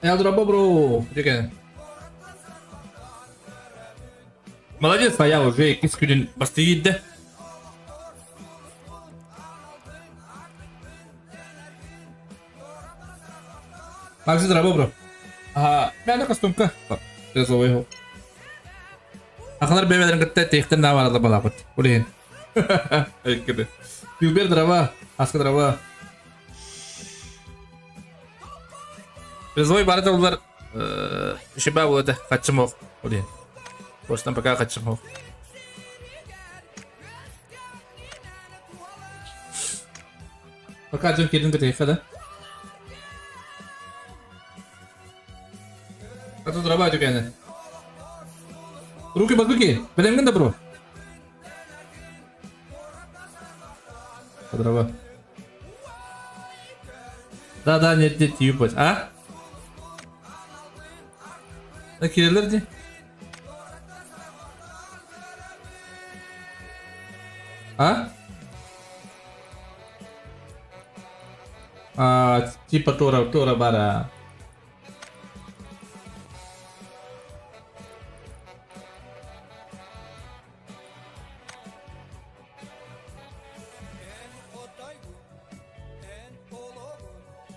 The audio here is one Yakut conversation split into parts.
Элдро бобру! Деген. Молодец, а я уже иккис күнүн бастыы киирдэ. Макси здорово, бро. Ага, мэнэ костюмка. Призовой его. Ахалар бэйэлэрин кытта тиэхтэн наамаралар балаапыт. Улейин. Айкыды. Юбер дрова, аска дрова. Призовой бары тыллар шиба буолата хаччым ох. Улейин. Просто пока хаччым ох. Пока дьон киирдин кытыйха да. А тут раба түгәне. Руки базуки, беләнгән дә бро. Дрова. Да, да, нет, нет, юпать. А? Да кирелер ди. А? А, типа Тора, Тора Бара.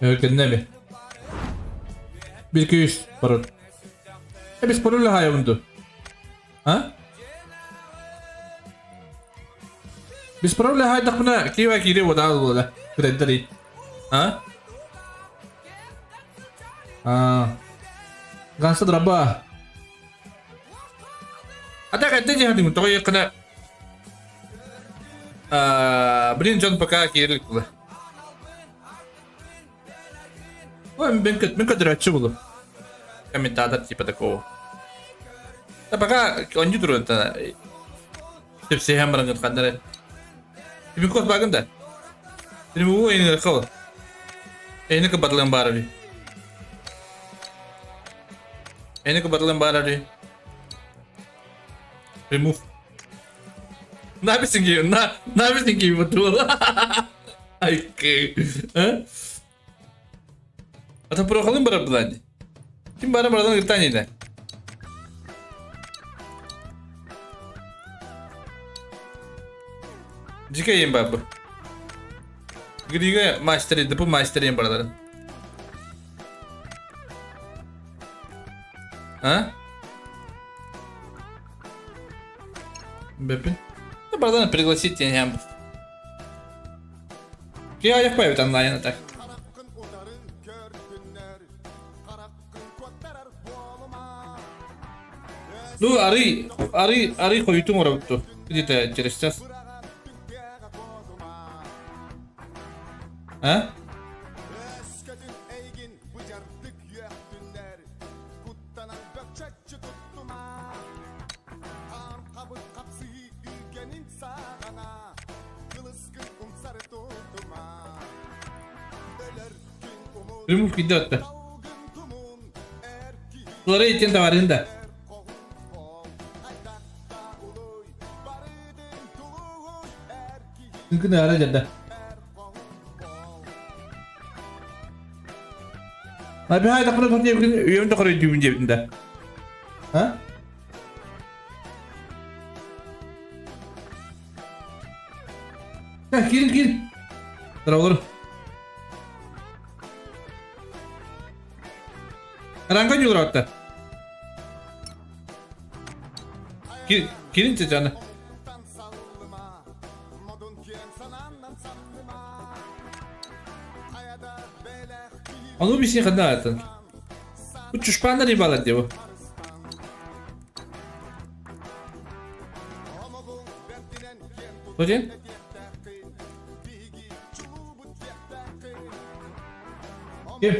Кэннэби. Bir 200 пароль. E biz parolle hayavundu. А? Biz parolle haydakmına kiva kiri voda voda. Креддери. А? А. Ганса драба. А так это не хадим, то я когда блин, Джон пока кирил куда. Ой, мен көдөрөччү булу. Комментатор типа такого. Да пока он не турун Тепсиһэн баран ханнары. Тибин кос багын да. Тибин уу эйни кыл. Эйни кыбатлыын баар үһү. Эйни кыбатлыын баар үһү. Remove. Набисин на набисин киви бутул. Айкы. А? Ата прохалын барар булан. Ким бара барадан гыртан иде. Дикейин бабы. Грига мастер edi, bu мастер ем бараларын. А? Бепин. Ну, братан, пригласить тебя. Я я появит онлайн так. Ну, ары, ары, ары хойутун оробутту. Где-то через час. А? Remove киирдэ атта. Тулары итин товарын да. Күн ара жерде. Abi hayda kına tut diye üyem de koruyor düğün cebinde. Ha? Ha, киир киир. Здорово. Ранга ньюларатта. Кирин чечаны. Ону бисин ханна атын. Бу чушпандар ибалар диво. Один? Ким?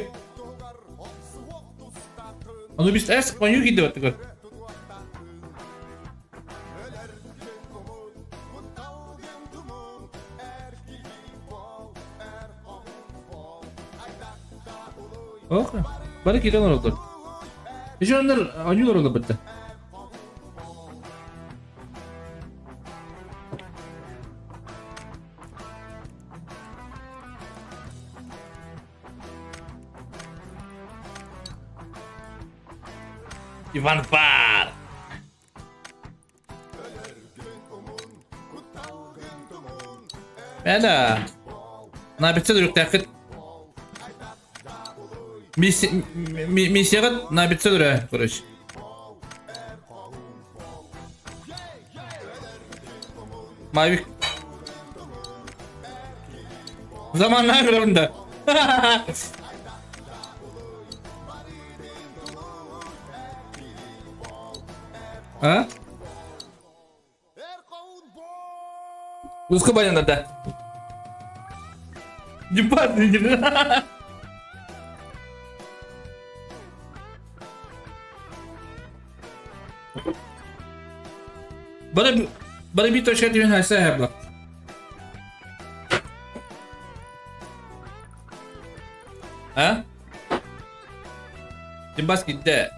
Ону бис эс коню киде баттыгар. Ох, бары кире олороллор. Еще оннор онньуулар олорбуттар. Иван Пар! Эла. Набица дүрүктээххит. Миссияҕыт набица дүрэ, короче. Мавик. Заманна көрөбүн да. А? Узко баня да. Дебат. Бары бары bir точка диэн хайса хэбла. А? Димбас кидде.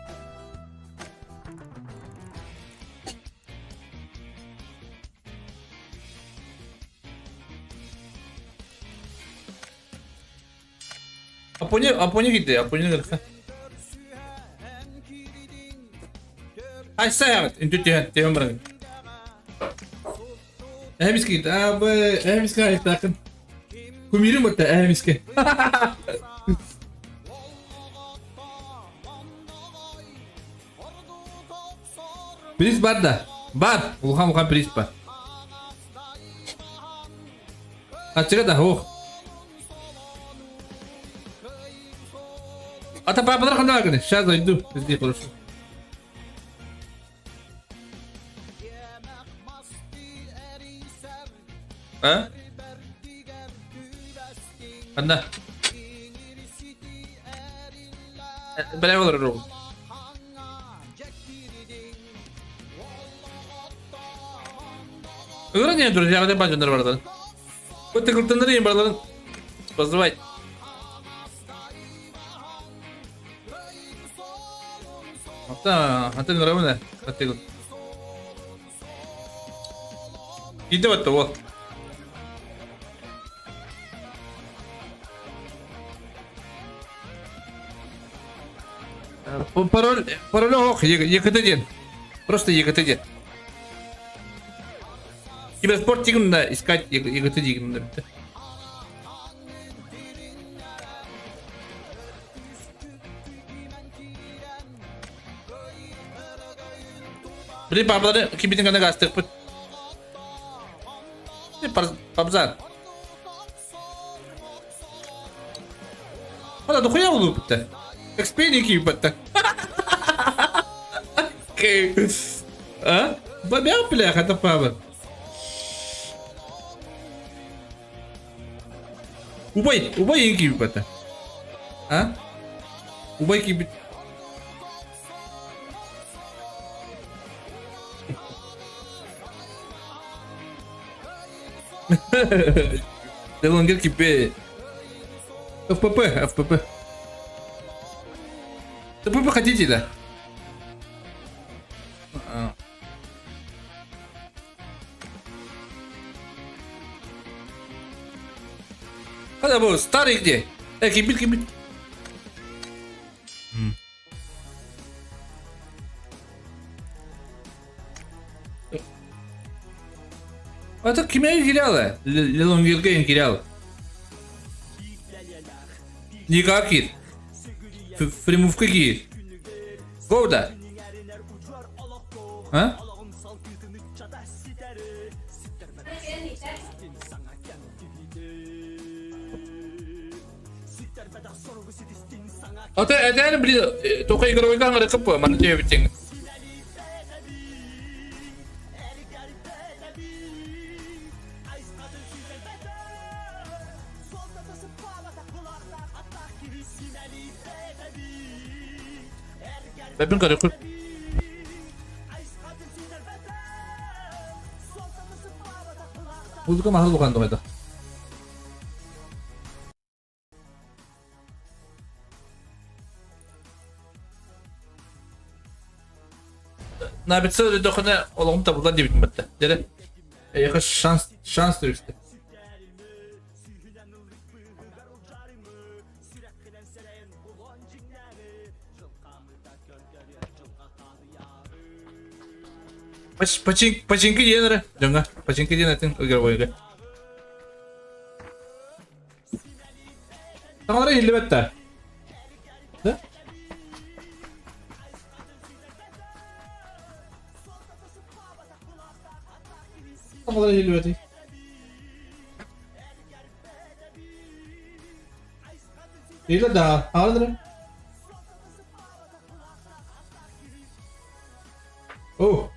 Апони, Апони кидде, Апони гырха. Айса ягыт, интү түһэн, түһэн баран. Эһэмискэ, абы, эһэмискэ айтакын. Кумирим бутта эһэмискэ. Приз бар да? Бар. Улахан улахан приз бар. Аччыга да ох. Ата папалар ханна баргыны? Сейчас зайду. Бизге хорошо. А? Ханна? Бэлэм олорор Ыгыран не друзья, где бажандар бардын. Bu tıkıltındır barların. Позвать. Hatta hatta нравына хаттыгыл. Иди вот вот. Пароль, пароль ох, ЕКТ диэн. Просто ЕКТ диэн. Киберспорт дигин искать ЕКТ дигин бітті. Били папалары кибитин гана гастыкпыт. Пабзан. Ана дохуя улууппуттар. Экспедия киирбэттэр. А? Бабя бляха, это паба. Убай, убай ең киирбэттэр. А? Убай киирбит. Делонгер кипе. ФПП, ФПП. ФПП хотите, да? А. Когда был старый где? Э, кибит, кибит. Это кимэ кирялы? Лилонгерге кирял. Никак кир. Фримувка кир. Гоуда. А? Ата этээр блин, тока игровойга аңырыкып маны төбүтең. Бэбин көрүкү. Музыка махал лухан дойда. Набитса өлөдөхүнэ олоҕум табыллар диэбитим батта. Дьэ эйиэхэ шанс шанс түстэ. Починки диэн эрэ дьоҥҥо. Починки диэн этин игровойга. Саҥалара иһиллибэт да. Да? Саҥалара иһиллибэтий. Иһиллэр да, аҕалар эрэ. О!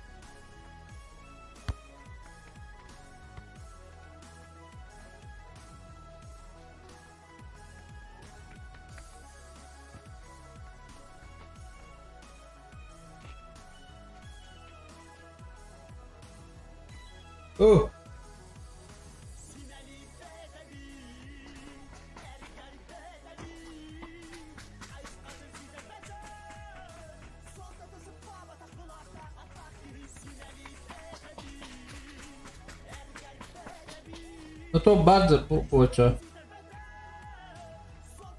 О! Ну то баар буоча.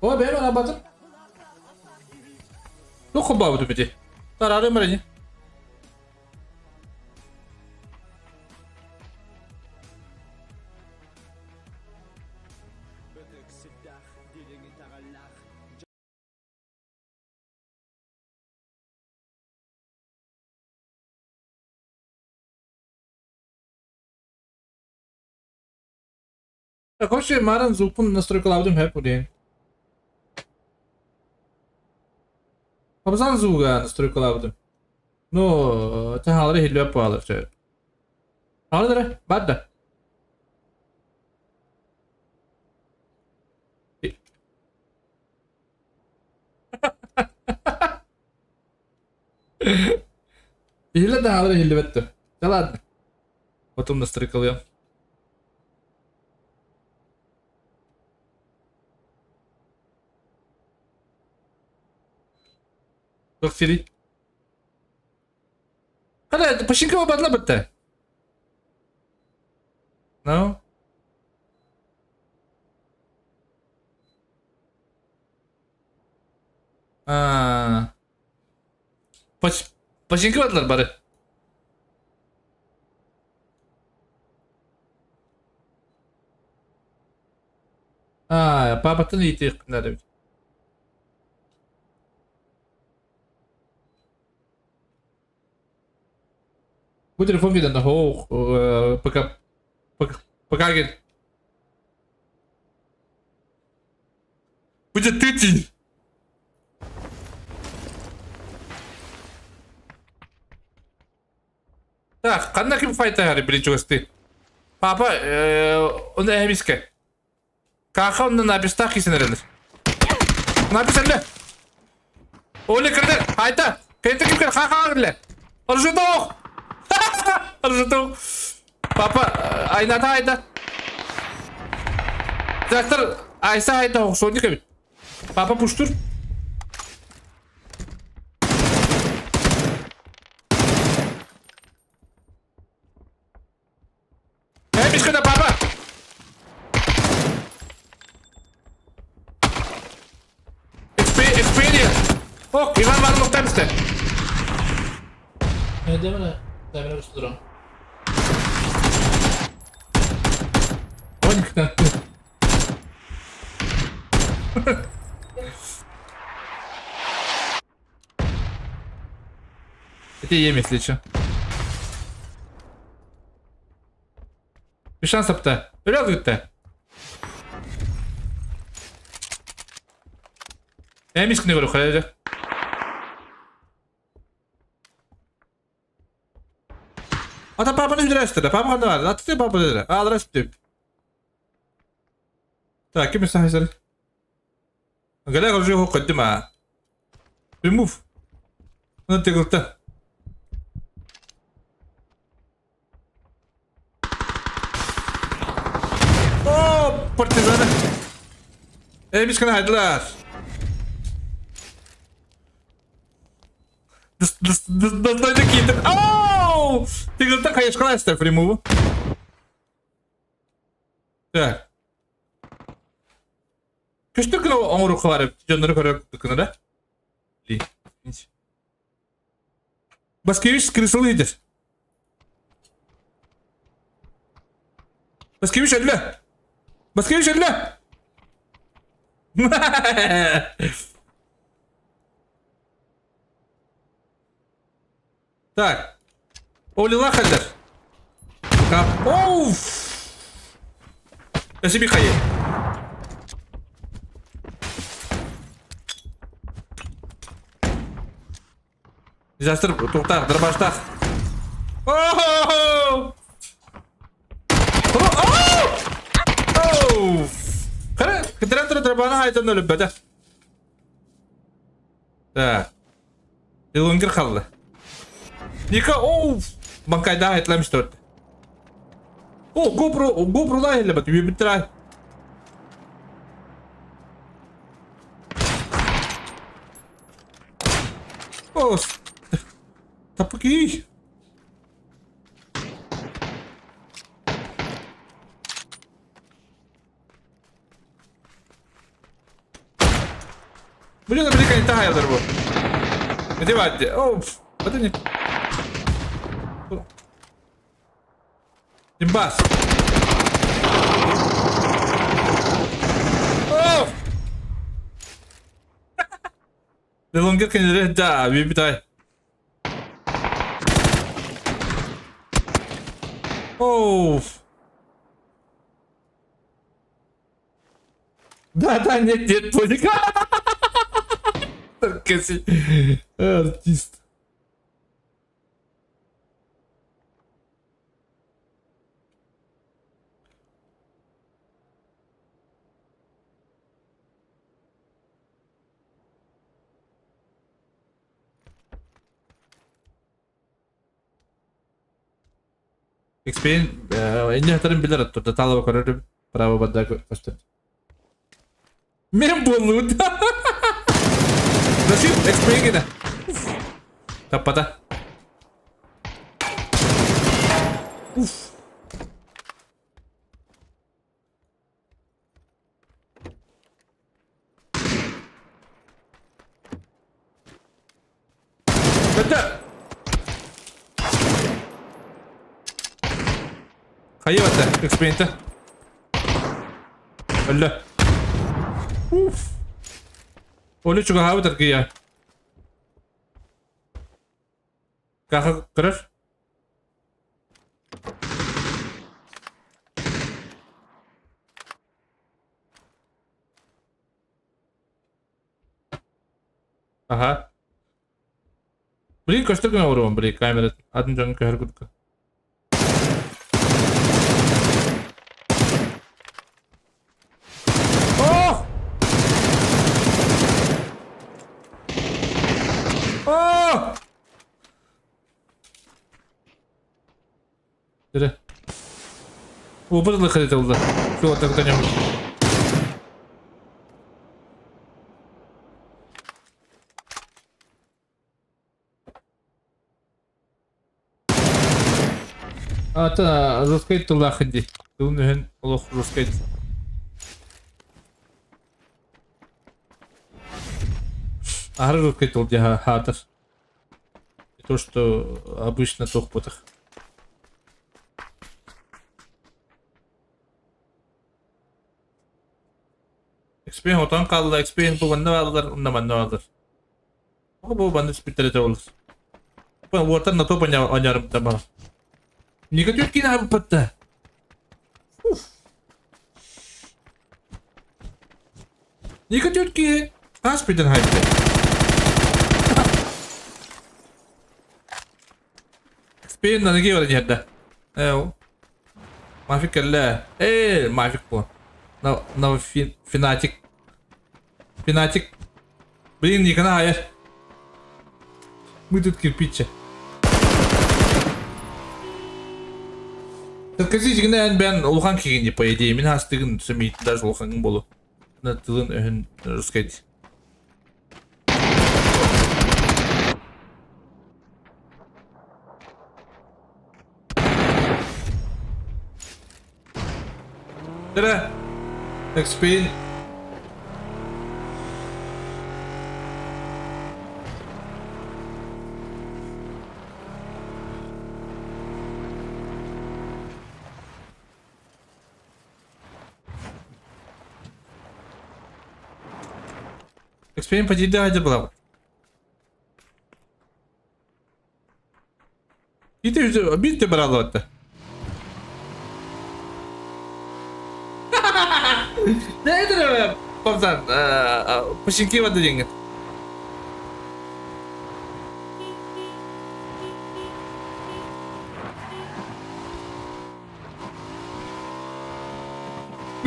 О, бэйэм анаабатым. Туох холбообутум ити? Тараарым эрэ ини. Короче, марын звукун настройкалаабытым хөп диэн. Хабзан звуга настройкалаабытым. Ну, таһаалары иһиллибэт буолар. Хаалар эрэ, бар да. Иһиллэ да хаалар иһиллибэт да. Да ладно. Потом настройкалыам. Туох сири? Хана, починка барла бытта. No? Аа. Починка бардылар бары. Аа, папатын иитиэхпин эбит. Бу телефон кэлэн хоох пока пока пока кел. Бу ты Так, ханна ким файтаһары били чугасты? Папа, оны эһэмискэ. Кааха онно напистаах кисэн эрэлэр. Напис эллэ. Оля кирдер, айта. Кэнтэ ким кэр хаха кирле. Оржутох. Оржутох. Папа, айната айта. Трактор айса айта охсонник эбит. Папа пуштур. Эй, мишкада папа! Xperia! Ок, Иван Ван Луктамсте! Демона, демона устурам. Оник Это ем, если че. Bir şans yaptı. Biraz gitti. Neymiş ki ne göre koyacak? Ata папаны үдірәстірді. Папа қанда бар? Аты папа деді. Адрес деп. Так, ким истахайсар? Галег уже قدمها. Remove. انت قلتها. О, партизаны. Эй, мишканы хайдылар. Достойно китер. Оу! Ты говорил, так, конечно, ставь remove. Так. Көстөр гына оҥоруохха баар эбит, дьоннору көрө курдук да? Баскевич крысыл иһитэр. Баскевич өллө! Баскевич өллө! Так. Олила халлар. Кап. Оуф! Спасибо, Хайе. Дизастер туохтаах, дробаштаах. О! Хара, кытыран турар дробана айтан өлүппэтэ. Так. Илонгир халла. Ника, оу! Банкайда айтламыш төрт. О, GoPro, GoPro ла элебет, үөбүттэр. О, тапыки. Блин, блин, таһайалар бу. Ити баатты. О, это не. Димбас. О! Лонгер кенере да, бибитай. Оуф. Да, да, нет, нет, понял. Артист. XP-ин инньэхтэрин билэр оттор талаба көрөрүм право бадда көстөр. Мен буоллубут. Насип XP генэ. Таппата. Уф. Көтө! Хайа бата, эксперимента. Өллө. Уф. Оле чугаһаабыт аргыйа. Каха көрөр. Аха. Блин, көстөр гына оруон, блин, камера атын дьон көһөр курдук. Ох! Ох! Дere. Опытлы хритылды. Все, так кто-нибудь. Ата жесткай тыллаах дии. Тылын өһүн олох жесткай. Аһары жесткай тыл дии хаатар. То, что обычно тохпутах. Экспиэн отон хаалла, экспиэн бу манна бааллар, онно манна бааллар. Бу манна спиттэрэтэ олус. Уотан на топ онярым таба. Негатив кина хабыппатта. Уф. Негатив ки хас питен хайпты. Спин на ноги вроде да. Эу. Мафик кэллэ. Ээ, мафик бу. На, на финатик. Финатик. Блин, Никона айар. Мы тут кирпичи. Саркози дьиҥинэ эн улахан киһини по идее мин астыгын сэмиит даже улахаҥын болу. На тылын өһүн русскай. Дыра. Экспин. Эксперимент потейда хадьыр булабыт. Ити биир да бараллыбатта. Ne Павзан, пощенки воды деньги.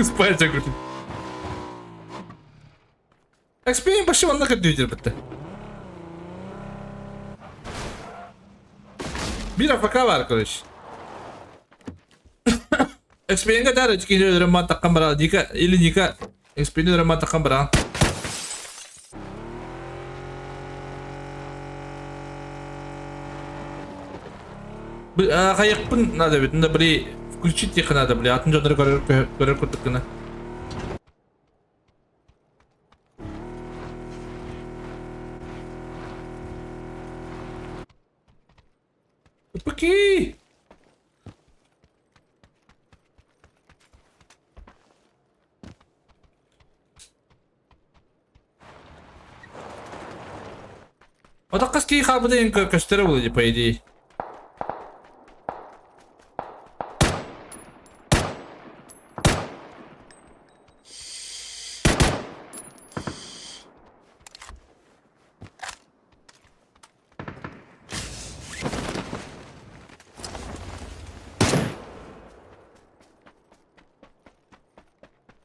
Спать закрутит. Экспириэн почти манна көрдүү бітті. Биир АФК бар, короче. Экспириэнгэ таар киһи өлөрөн мааттаххан бараа Ника или Ника экспириэн өлөрөн мааттаххан бараа. Хайыппын надо бит, надо бли включить тихо надо бли, атын дьоннору көрөр көрөр курдук гына. Пыки! Одаққас кии хаалбыта диэн көстөрө буолуо дии, по идее.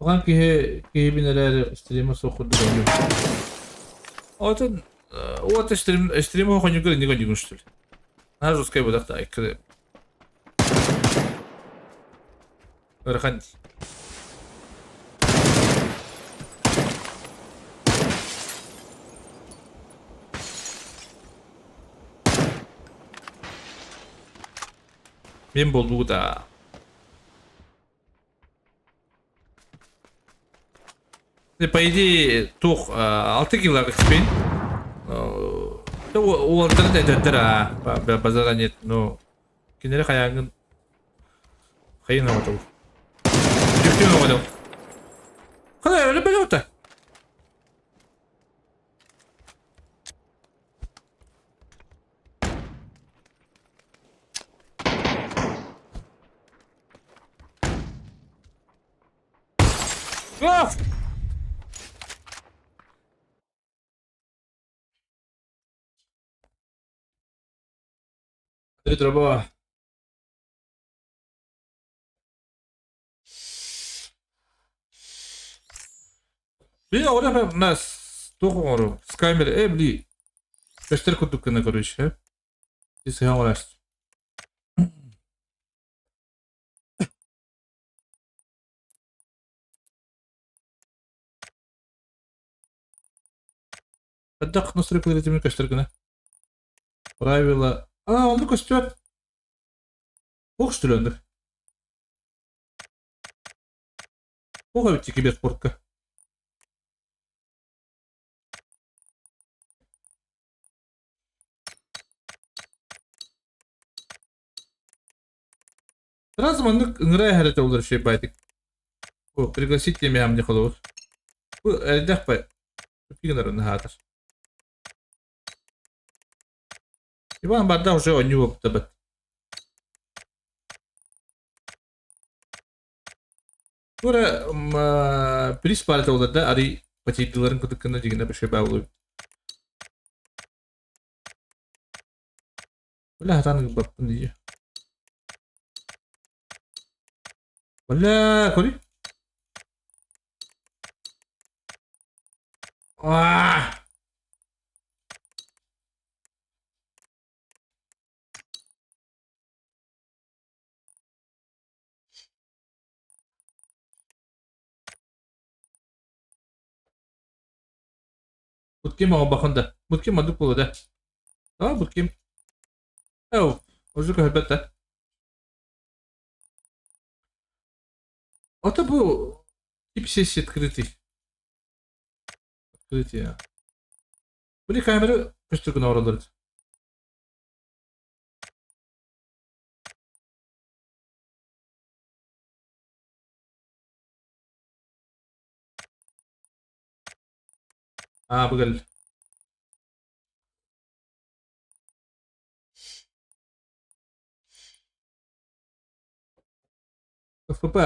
Туган киһи киһибин эрээри стрима суох курдук оонньуур. Отон уота стрим стрима хоньугар инник оонньуугун что ли? Наһаа жесткай буолуох да икки ыарахан дии. Мен болдугу да. По идее, туох алта кило экспин. Уолаттары этэрдэр аа базара нет, ну кинилэри хайааҥҥын хайын оҥотол. Дьүктүн оҥотол. Хана өлө бөлөҕүтэ. Ah! Ritrovo. Блин, оҕо нас туох оҥору? Скаймер, э, бли. Көстөр курдук гына көрүш, э? Сыһан оҥорор. Хайдах настройкалар этими көстөр гына? Правила. А, онно көстүбэт. Туох үстүлөннөр? Туох эбит киберспортка? Сразу маннык ыҥыраа эһэрэтэ олор үчүгэй баайдык. О, пригласить диэмэһэм дии холобур. Бу элбэх бай. Гынар наһаатар. Иван барда уже оонньуу буолбут. Тура приз баар этэ да арый патейдыларын кытык гына дьигинэ бэшэ баа буолуо. Бля хатан ыгбаппын дии. Бля, көрүй. Аа! Бутким оҕобохун да. Бутким маннык буолуо да. Аа, Бутким. Эу, уже көһөрбөт да. Ото бу тип сессии открытый. Открытие. Били камера көстөр гына оролор. Аа, бу кэллэ. ФП.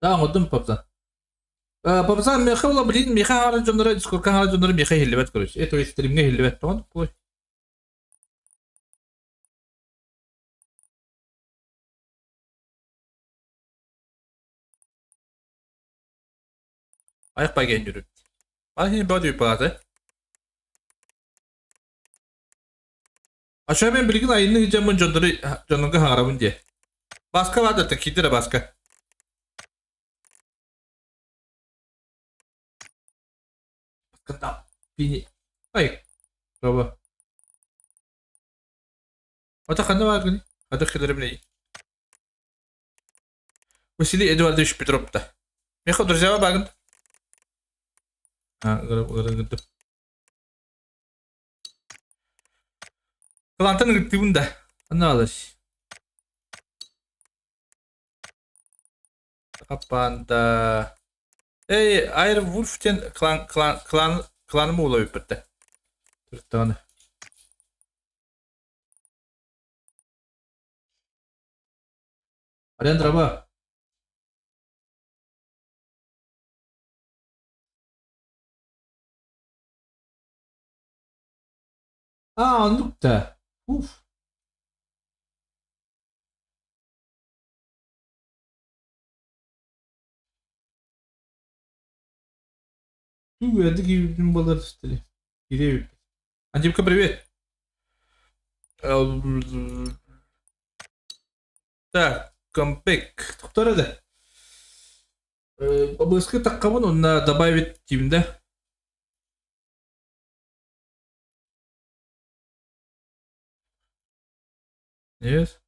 Да, оҥордум попса. Попса миэхэ була блин, миэхэ аҥара дьонноро, дискордка аҥара дьонноро миэхэ иһиллибэт, короче. Э, то есть стримҥэ иһиллибэт. Тоҕо такой? Айах пайгайын жүрүп. Ана син бөдүй палаты. Ача мен билигин айынны хижаммын дьоннору дьоннорго хаҥарабын диэ. Баска баадата киирдэ баска. Баскында бини. Ай. Браво. Ата ханна баар гыный? Ата кэлэрэ билей. Василий Эдуардович Петров да. Меха друзья багын. А, гырып Кылантан ыгыттыбын да. Анна алыс. Хаппаанда. Эй, Айр Вульф диэн клан, клан, клан, кланым уола бүппүттэ. Туртаҕына. Арен драба. А, оннук да. Уф. Түгәді киюдүн балар истили. Кире Антипка, привет. Так, камбэк. Тоқтар да. Обыскы таққабын, онна добавить деймін да. Нет.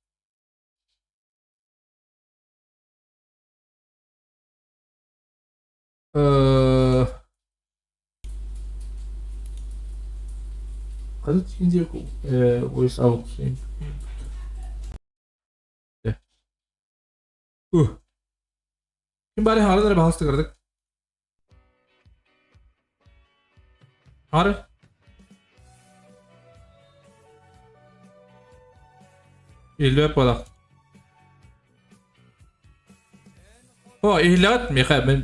Ханна тиийэн voice out Ким баары хаҥаран эрэ баһаалыста кыратык. Хаҥары. Иһиллибэт буолах. О, иһиллэҕит миэхэ мин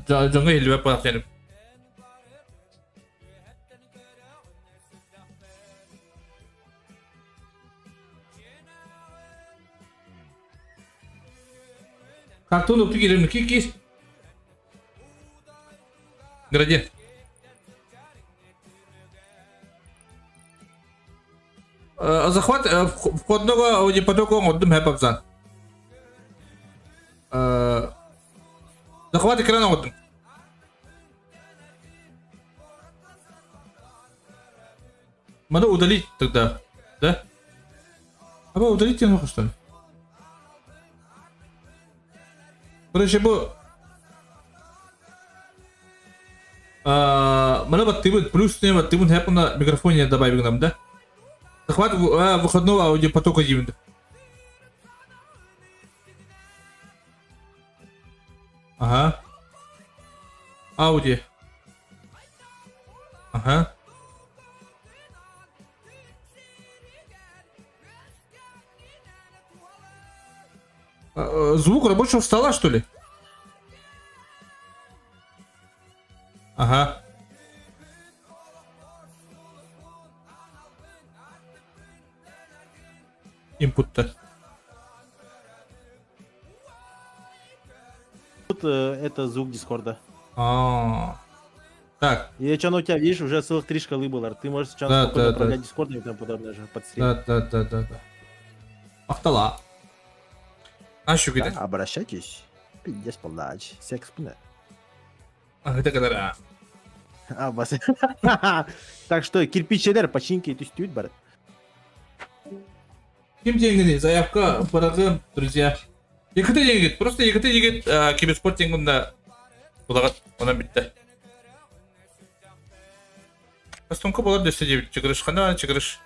дьоҥҥо иһиллибэт буолах диэним. Картон укту киирэн ки киир. Градиент. Захват входного аудиопотока оҥордум хэп абзан. Захват экрана оҥордум. Надо удалить тогда, да? А вы удалить нахуй что ли? Короче, бу Маны баттыыбын, плюс не баттыыбын хэп на микрофоне добавить нам, да? Захват выходного аудиопотока диибин. Ага. Ауди. Ага. Звук рабочего стола, что ли? Ага. Input-то. Тут это звук Дискорда. А. Так. И что, у тебя, видишь, уже целых три шкалы было. Ты можешь сейчас Да, спокойно да, да. управлять Дискордом и тому подобное же под стрим. Да, да, да, да, да. Махтала. А что Да, обращайтесь. Пиздец полночь. Секс пне. А это когда? А, бас. Так что кирпичелер починки түстүүт бар. Ким деньги? Заявка барагым, друзья. Екіте деңгит, просто екіте деңгит киберспорт деңгунда булагат, онан битте. Кастомка болар десе деп чыгырыш, қандай чыгырыш.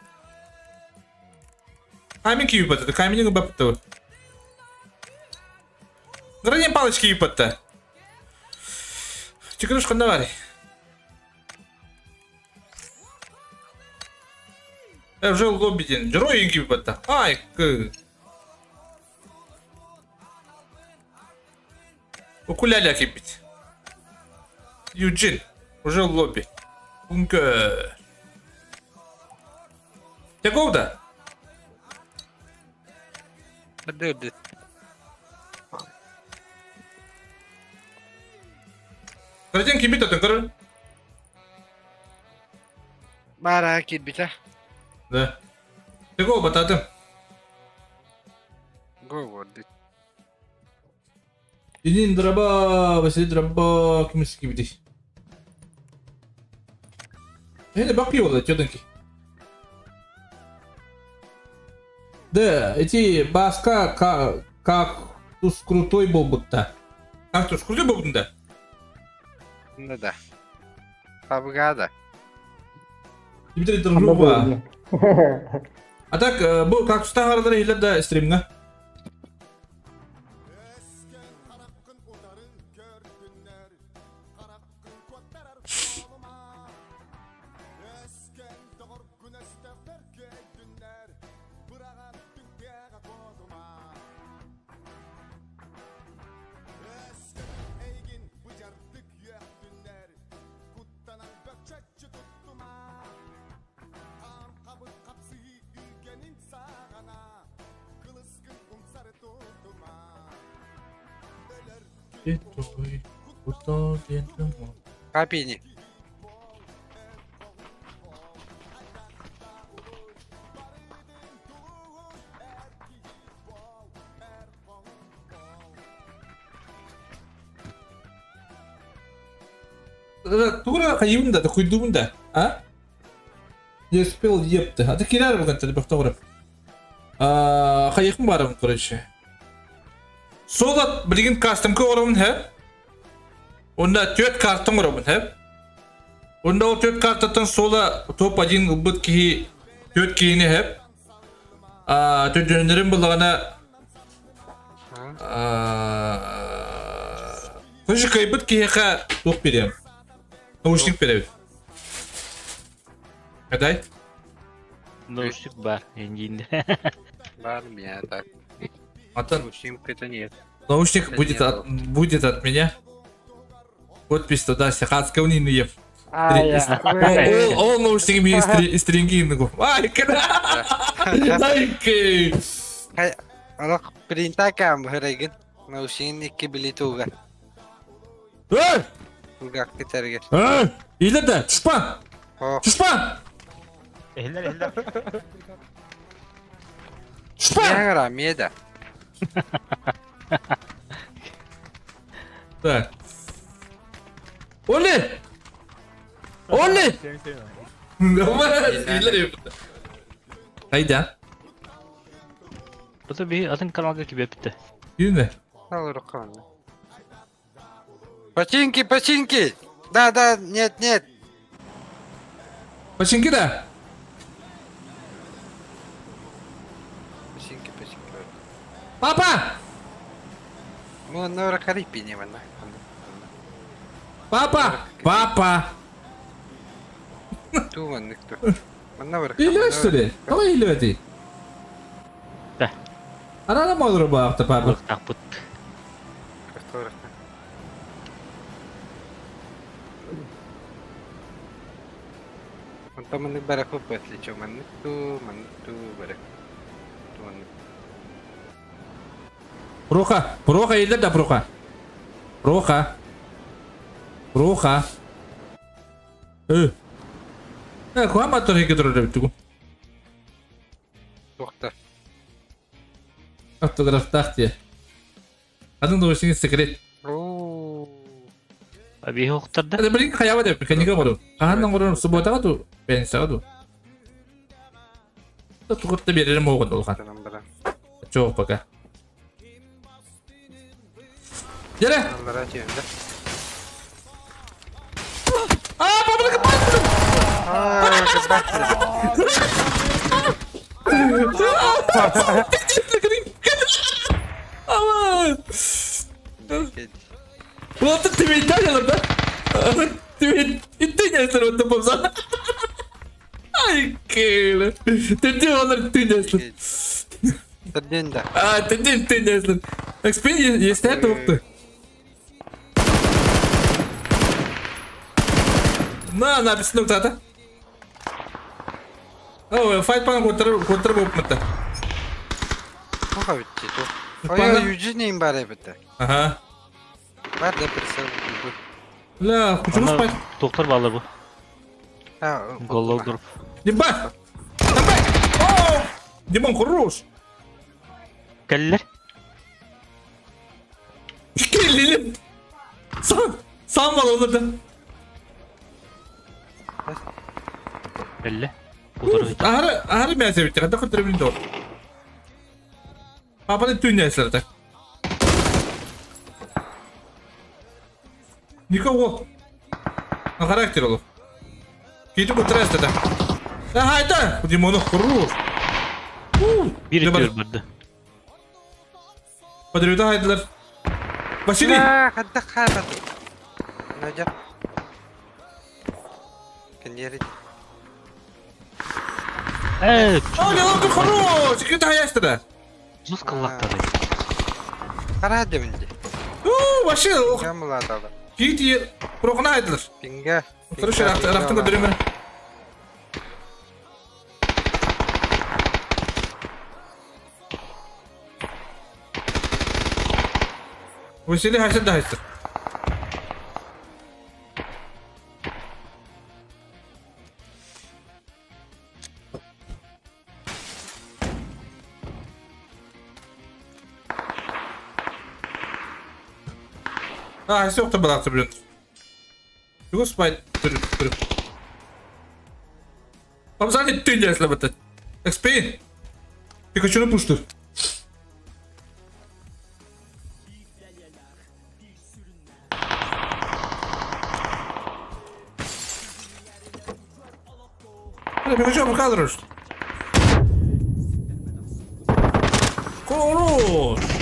Камень киіп батады, камень бапты. Гранин палочки ыыппатта. Чекрыш ханна баарый? Э, уже лобби диэн. Дьоруой иҥки ыыппатта. Ай, кы. Укуляля киирбит. Юджин. Уже в лобби. Үҥкөр. Теков да? Бырды Кырдьан кимит отun көрөр? Бара киирбитэ. Да. Теков бататым. Го гордит. Илин драба, Василий драба, кимис кибитий. Эне бакпи буолла тёденки. Да, эти Баска кактус крутой буолбутта. Кактус крутой буолбутун да? Да да. Хабгада. Дмитрий Дружба. А так, бу кактустан аралары иһиллэр да стримҥа? Капини. Тугура хайыбын да, куйдубун да, а? Не успел епты. А ты кирар бүгін бөхтөҕүрүп. Хайыхым барым, короче. Солат билигин кастомка оробун хэп. Онда төрт картон оробун хэп. Онда ол төрт картаттан сола топ-1 ылбыт киһи төрт киһини хэп. Төрдөннөрүн буллаҕына Короче, кыайбыт киһиэхэ туох бириэм? Наушник бирэбит. Кадай? Наушник бар, эндиинде. Бар меня так. Атын Наушник это нет. наушник Это будет не от, будет от меня. Подпись туда, Сахатского не ев. Ол ол наушнигим стринги нугу. Ай, Ай, Олох принтакам бһырайгын. Наушнигин икки билитуга. Эй! Кулгах китәргер. Эй! Илерде, түспа! О, Түспа! Эхлер, эхлер. Түспа! Миагара, миэда. Так. Оли! Оли! Илер Хайда. Бу да биһи атын каналга кибеппитэ. Юнэ. Ал Починки, починки! Да, да, нет, нет. Починки да? Починки, починки. Папа! Ну, нора харипини манна. Папа! Папа! Туу маннык ту. Манна бар. Илэ что ли? Қалай илэ эти? Да. Арана молру баахта папа. Тахпыт. Онтон маннык бараху пэтличо маннык туу, маннык туу барах. Туу маннык. Проха, Проха илэ да Проха. Проха. Проха. Э. Э, куа мотор хеке турар эбит Туохта. Автографтаах дии. Атын да секрет. Оо. Биһи охтарда. Это блин хайаба деп механика оҥору. Хаһан оҥорор субботаҕа дуу, пятницаҕа дуу. Тугутта биэрэрим оҕун улахан. Танан баран. Чоо пока. Дere! Аллара тиэмдэ. Аа, бабылык баттым! Аа, Аман! Түмэйдээн да? Түмэй иттен ясыр отты болса. Ай, кыылы. Түнде олар түн ясыр. Түрден да. А, түнде түн ясыр. Экспен естен тоқты. На, на, бісін тоқтата. О, файт пан көтіріп көтіріп болып мытты. Тоға бітті то. Пана- Ой, Юджин бар эбитте. Ага. Бар да прицел бу. Ля, кучурус Ана файт. доктор балар бу. Ha, Голлов дуруп. Димба! Давай! О! Димон, хорош! Кэллэр. Келлилим! Сан! Сан бар оларда. Кэллэ. Удары. Ахары, ахары мясо битти. Када көтөрө билди ол. Папаны түн ясылар Никого. На характер ол. Кейті көтөрө да. Ага, это! Димону хорош! Бир Дебар. үтүөр барды. Подрюда хайдылар. Василий! А, хадда хабат. Надя. Кенери. Э, О, Лелонка хорош! Кете хаясты да. жус кыллактады. Кара деминди. У, вообще, ох, Камладалы. кейті прохна хайдылар. Пинга. Хорошо, рахтын көтөрөмөр. Василий хайсыр да хайсыр. А, хайсы оқты балақты білін. Югос байт түріп түріп. Памзани түн ясла бітті. XP. Пикачуны пуштыр. Пикачу покадрош. Хорош.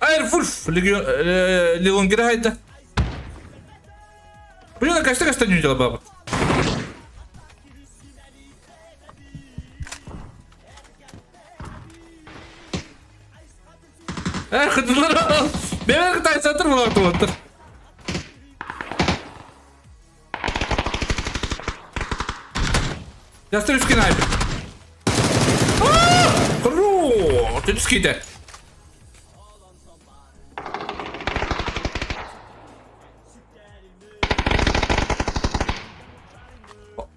Айр фульф легион легион хайда. Блин, кашта кашта не дела баба. Эх, хыдылар. Бемер кытай сатыр булар туаттыр. Ястыр үскен айбы. Хорош! Түскейді.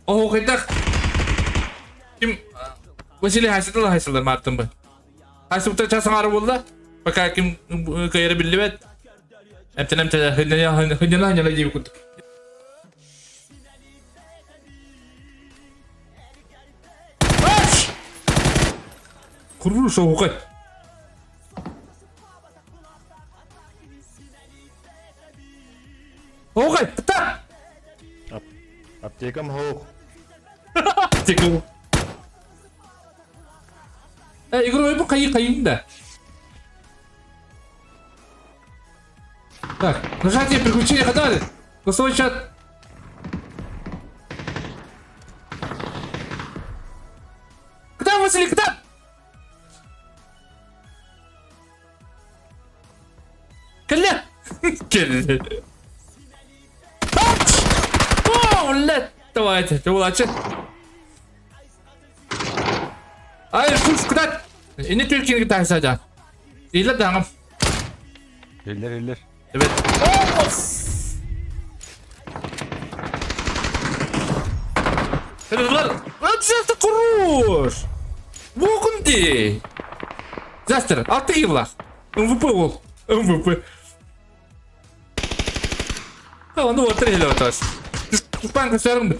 О, хайдах. Ким Василий хайсыдыл хайсылар мартын бы. Хайсы часың ары болды. Пока ким кайры билбет. Эмтен эмтен хыдына хыдына хыдына деп күттік. Аш! Куру шоуға. Оғай, та! Аптекам хоох. Теку. Э, игровой бу кайы кайын да. Так, нажатие приключения когда? Голосовой чат. Куда, Василий, куда? Кэллэ! Кэллэ. О, лет! Давайте, улачы. Ай, куш, куда? Ini Türkiye'nin tane İlla tamam. Eller eller. Evet. Kırdılar. Lan kuruş. Бокунди. Застер, алты килла. МВП ол. МВП. А, ну вот трелі отас. Түспан көсәріңді.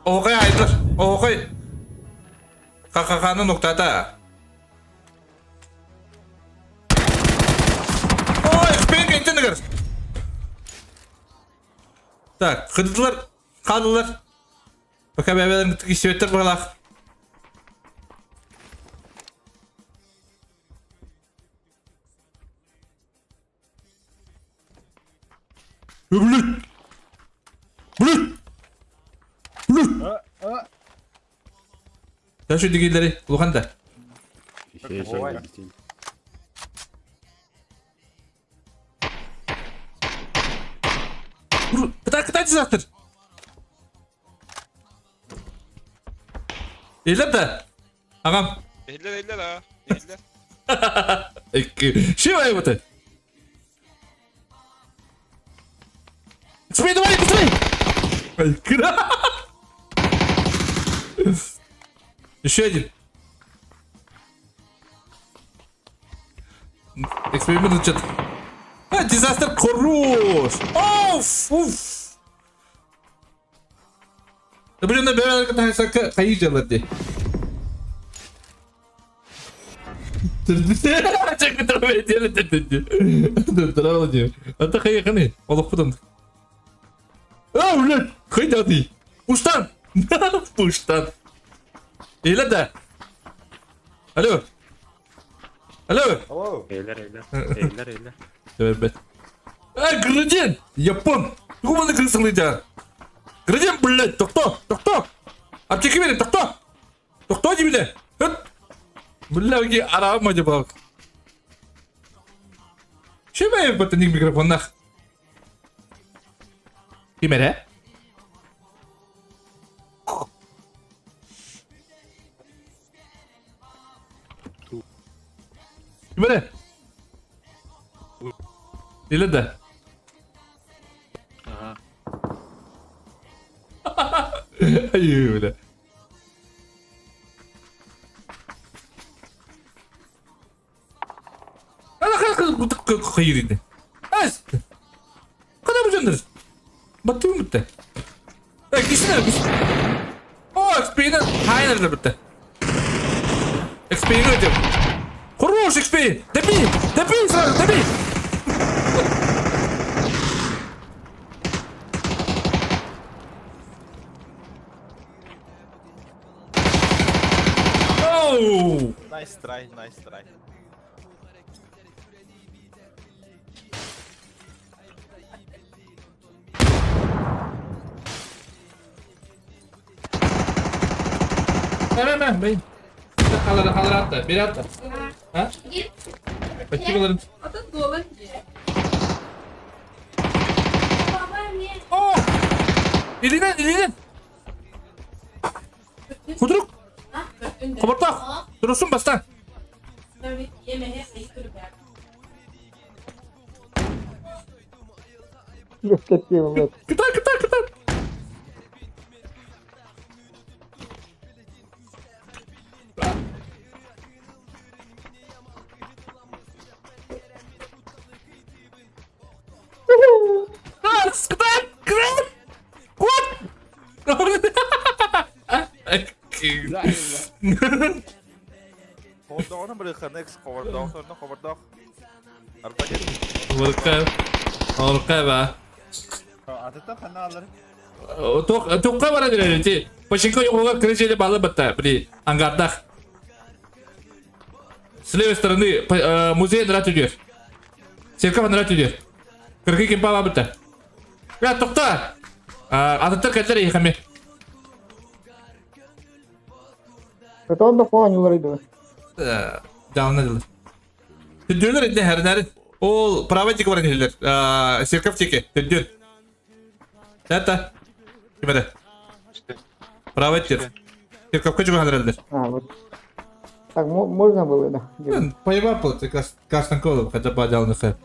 Оғай айдыр. Оғай. ККК-ны ноктата. Ой, спен кентенігір. Так, қыдылар, қадылар. Пока бэйэлэрин киссибэттэр быһалаах. Блүт! Блүт! Блүт! Дальше дигилери улахан да. Кытай кытай дизастер. Илер да. Аҕам. Иһиллэр иһиллэр аа. Иһиллэр. Икки. Шивай вот. Спи, давай, быстрей! Еще один. Эксперимент что-то. А, дизастер хорош! Оф! Уф! Блин, бэйэлэргэ хайыы дьалар дии. Ата хайыханы, олохпутун. А, блядь, хайдатый. Пуштан! Пуштан. Или да? Алло. Алло. Алло. Эйлер, эйлер. Эйлер, эйлер. Эбэт. А, градин! Япон! Тугу кырсыңлыйда? Градин, блядь, тохто, тохто! Аптека бери, тохто! Тохто дибиле! Хөт! Бля, уги арама дебал. Чемэ батаник микрофоннах? Кимере? Кимере? Или да? Ага. Айыы, бля. Хайыр Ас! Када бу жандыр? Баттым битте. Э, кишилер О, XP-ни хайнерлер битте. XP-ни өтем. Хорош XP! Добей! Добей сразу, добей! Оу! Nice try, nice try. Мэ, мэ, мэ, Халара, халара атта, бери атта. А? Почти О! Илинен, илинен! Худрук! Хобортох! Турусун бастан! Кытай, кытай, кытай! Кытай! Кытай! Кут! Хобордоҕун бырыханы экс хобордоох сонно хобордоох. Арбакет. Орка. Орка ба. Атыттан ханна алар. Туққа бара дирер ти. Починка йоҕуга крышели балы батта при ангардах. С левой стороны музей нрат үдер. Церковь нрат үдер. Кыргы кемпа бабыта. Я тоқта. Атыттар кәллер ехаме. Это да фоанюлар иду. Давно дылы. Түдүлөр инде хәрнәрин. Ол право тик баран хиллер. Церковь тики. Түдүл. Это. Кимеде? Право тир. Церковка чуга хәлерелдер. А, вот. Так, можно было, да. Поебал был, ты красный колом, хотя бы одел на хэп.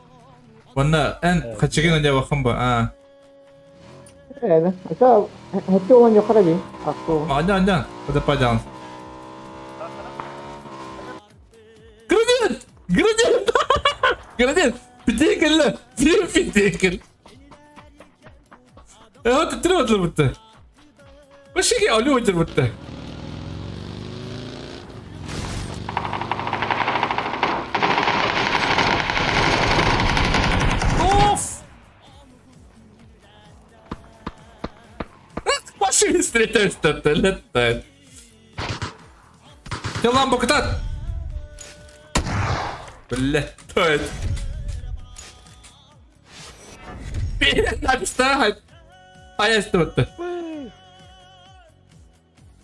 Ванна, эн, хачигин одел хамба, а. Это, это, это он не хараби. А что? Анда, анда, хотя бы одел. Гранит! Гранит! Гранит! Питекел! Питекел! Вот это будто. Вообще, алло, будто. Оф! Машинист! Встретишься, летает. Ты ламбу кытат! Блядь, кто это? Айастыбытты.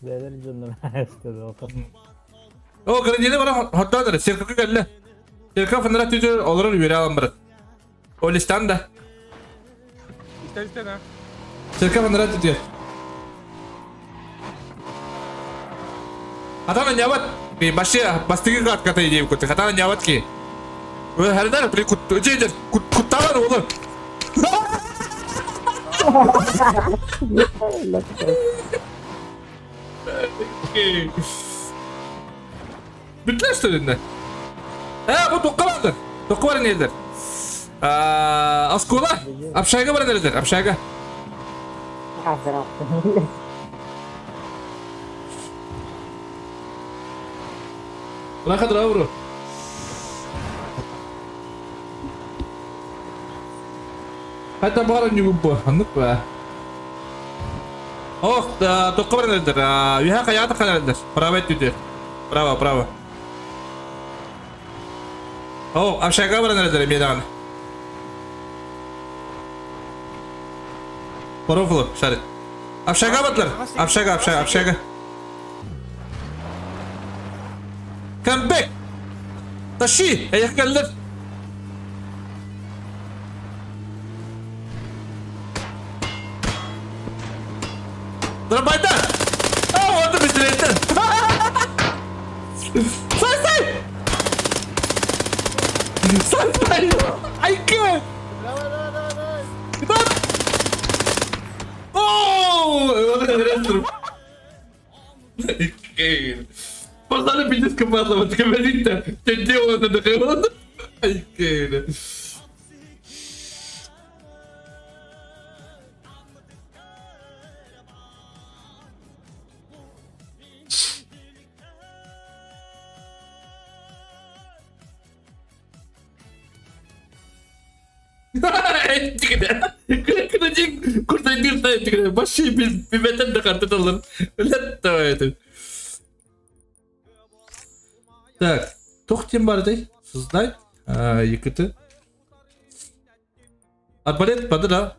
Бээлэр дьоннор айастыбыт. О, гранины бара хоттоодыр, церковка кэллэ. Церковь фонара түтүр олорор үөрэ алан барат. Ол истан да. Истэн истэн а. Церковь фонара түтүр. Хатана нябат. Башия бастыгы катката идею кутты. Хатана нябат ки. Хәрдәр при кут жедер кутталар олы. Бүтләр что ли? Ә, бу тоққа барды. Тоққа бар нелер. Оскола. Общага бар нелер, общага. Рахат Рауру. Хата баар ньугубу, ханнык ба. Ох, да, тоққа баран эрдер. Үһэ хайаата хан эрдер. Право өттүтү. Право, право. О, общага баран эрдер эмиэ даҕаны. Порофло, шарит. Общага батлар. Общага, общага, общага. Come back! Тащи! Эйэх кэллэр! Дробайда! А, вот быстрее! Сай, сай! Сай, сай! Айка! Куда? О! Погнали пиздец капатла, вот говорит-то, ты делал это дохрен. Айкейна. Баши бибетен да картыталар. Летто Так, туох диэн баарый? Создать. Екіті. Арбалет бады да.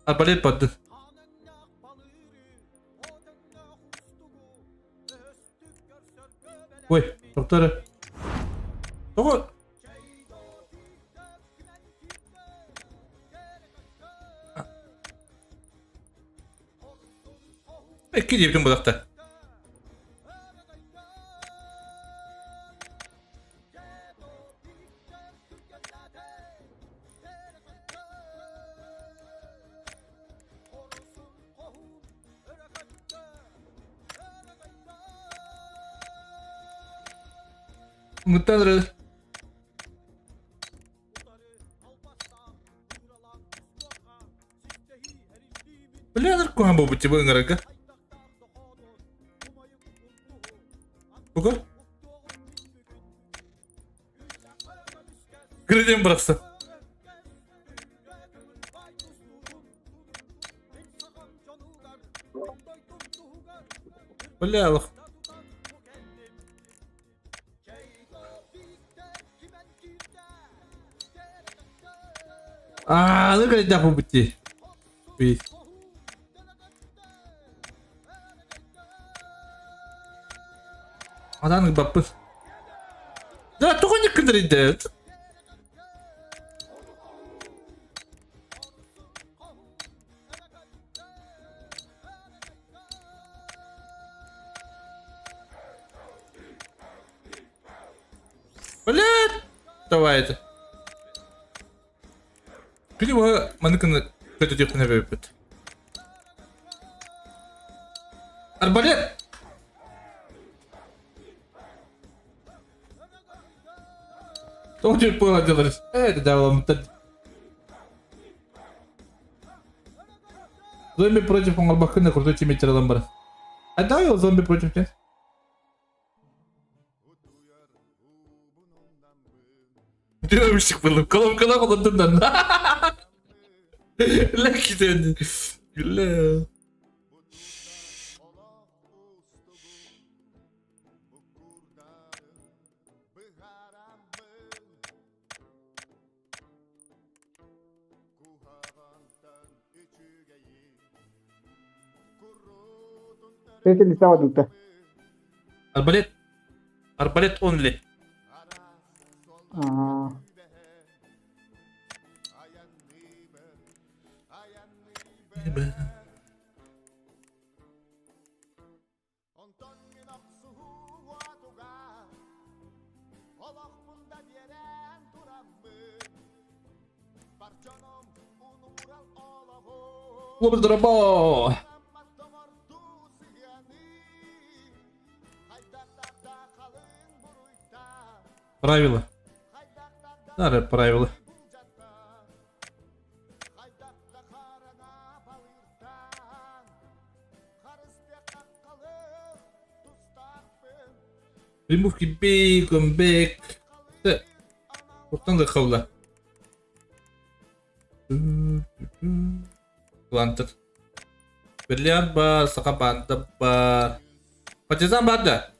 Арбалет бады. Ой, доктор. Тоҕо Икки диэбитим будахта. Мыттан Бля, куһаҕан буолбут дии бу ыҥырарга. Буга? Кырдьан бырахсан. Бля, олох. Аа, ну кырдьах буолбут дии. Адан баппыт. Да, тоҕо ньыккыннарыйда? Блядь! Давай это. Күнү быһа маныкыны көтүтүөхпүн эбэбиппит. Арбалет! Тоҕо түөрт буола дьалар. Ээ, дьаабыламмыттар. Зомби против оҥорбаккын да крутой тиммейтер ылан баран. А давай зомби против нет? Дөөмүшік булып, колонкалар олордунан. Ләкиден. Күлле. Третий лица дута. Арбалет. Арбалет only. Аа. Лобыз дорабо. Правила. Старое правило. Remove bacon back. Оттон да хавла. Плантер. Бриллиант бар, саха банда бар. Партизан бар да.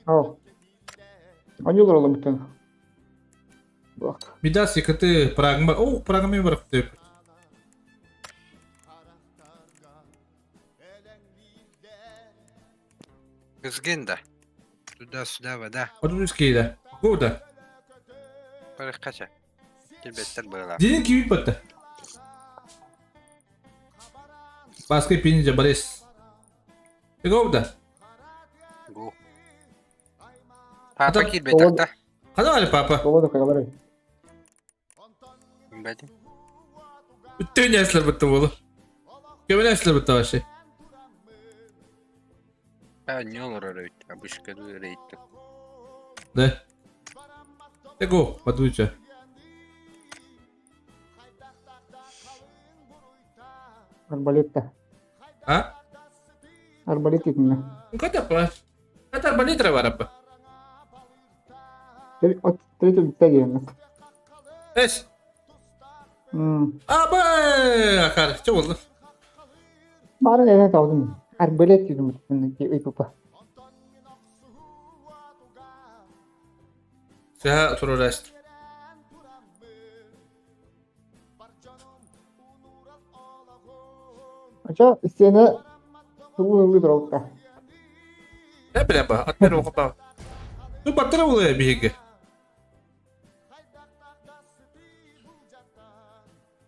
Ау. Анюлар оламыттан. Бак. Мидас икати прагма. О, прагма бар деп. Кызгын да. Туда-сюда вода. Подумский да. Года. Барыхкача. Килбеттер была. Дин киви патта. Баскы пини жабарес. Года. Гу. Папа Ата- килбетакта. Кана папа. Толода кагалары. Бәдим. Бүтін әсілер бітті болу. Көмін әсілер бітті вообще. А, не олар өрөйт. Абышка өрөйт. Да. Его, подуйте. Арбалетта. А? Арбалет итинне. Ну когда па? Это арбалет варапа. Третий лица диэн. Эс. М. Абай, акар, что болды? Бары эне таудым. Арбалет дедим үй папа. Сә турурашты. Ача стена тулу дроқта. Не білем ба, атмер оқып ба. Ну, баттыра олай биге.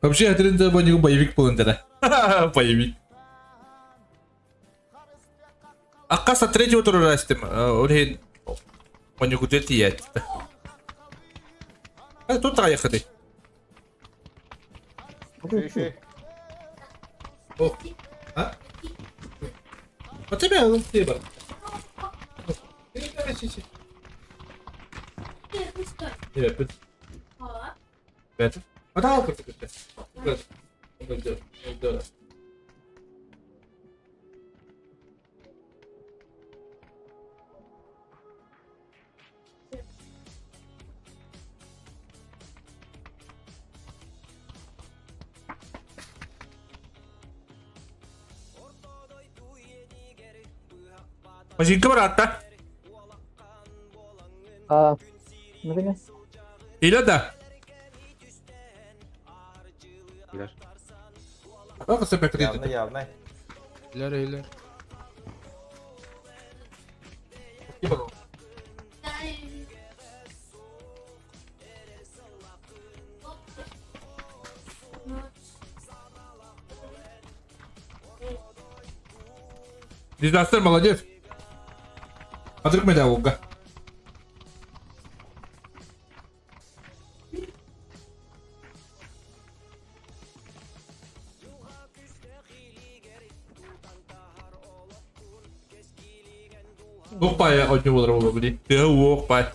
Вообще, әтірінде бонигі боевик болын деді. Боевик. Аққаса третий турурашты. Олхин бонигі дети ятты. Тут аяқыды. О, а? А тебе он тебе бар. Привет. Привет. А да, как ты? Машинка баратта. А, ну Или да? Илер. Bak sen bekle. Явно, явно. Eller eller. Дизастер молодец. Адрык медалга. Охпай, отнювал ролл, блин. Ты охпай.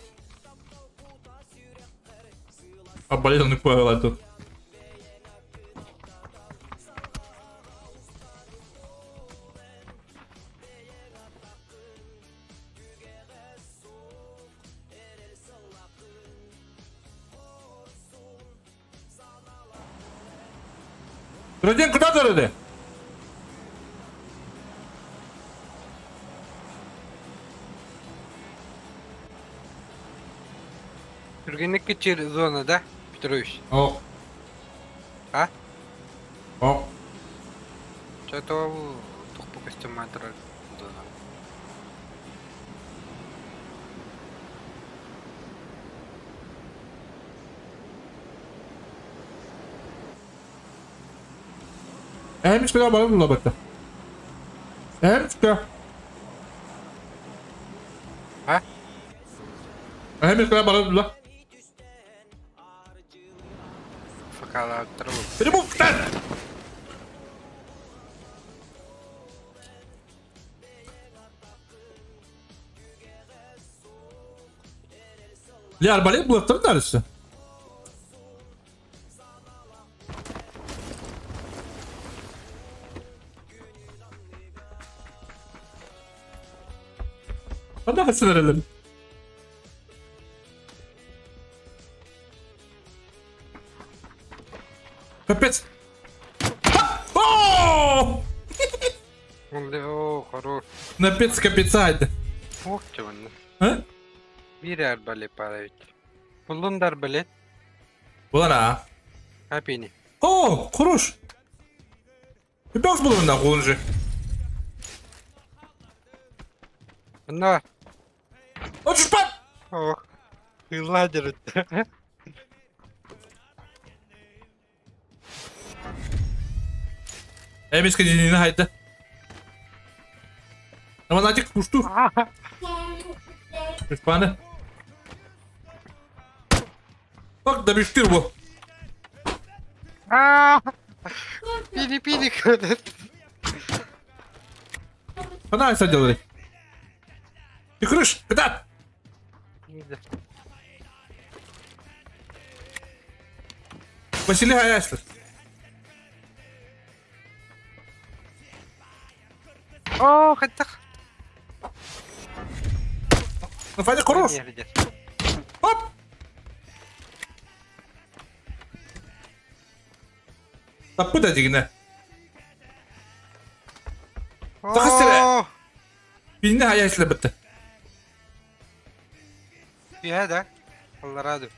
Арбалет он не тут. Президент куда дороды? Түргэнник кичир зона да, Петрович? Ок. А? Ок. Что-то тухпу костюматор зона. Эмискэ бары булабыта. Эмискэ. А? Эмискэ бары була. Факалааттар бу. Перебуктан! Ле арбалет булаттар дарысы. Ханна хасынаралар. Капец. О! О, хорош. Напец капецайда. Ох, чего А? Биир арбалет пара ведь. Буллун да арбалет. Булана. Апини. О, хорош. Бәс булуна кулынжы. На. Очпат! Ох. Ладер. Эмискэ динини хайда. Наманатик кушту. Испаны. Bak da bir bu. Пини пини Она это делали. Ты крыш, куда? Василий Гаяслер. О, хотя. Ну, Фадя хорош. Оп! Таппыта дигинэ. Тахас Бинне хаяслы бытты. Фиһэ да. Аллараду.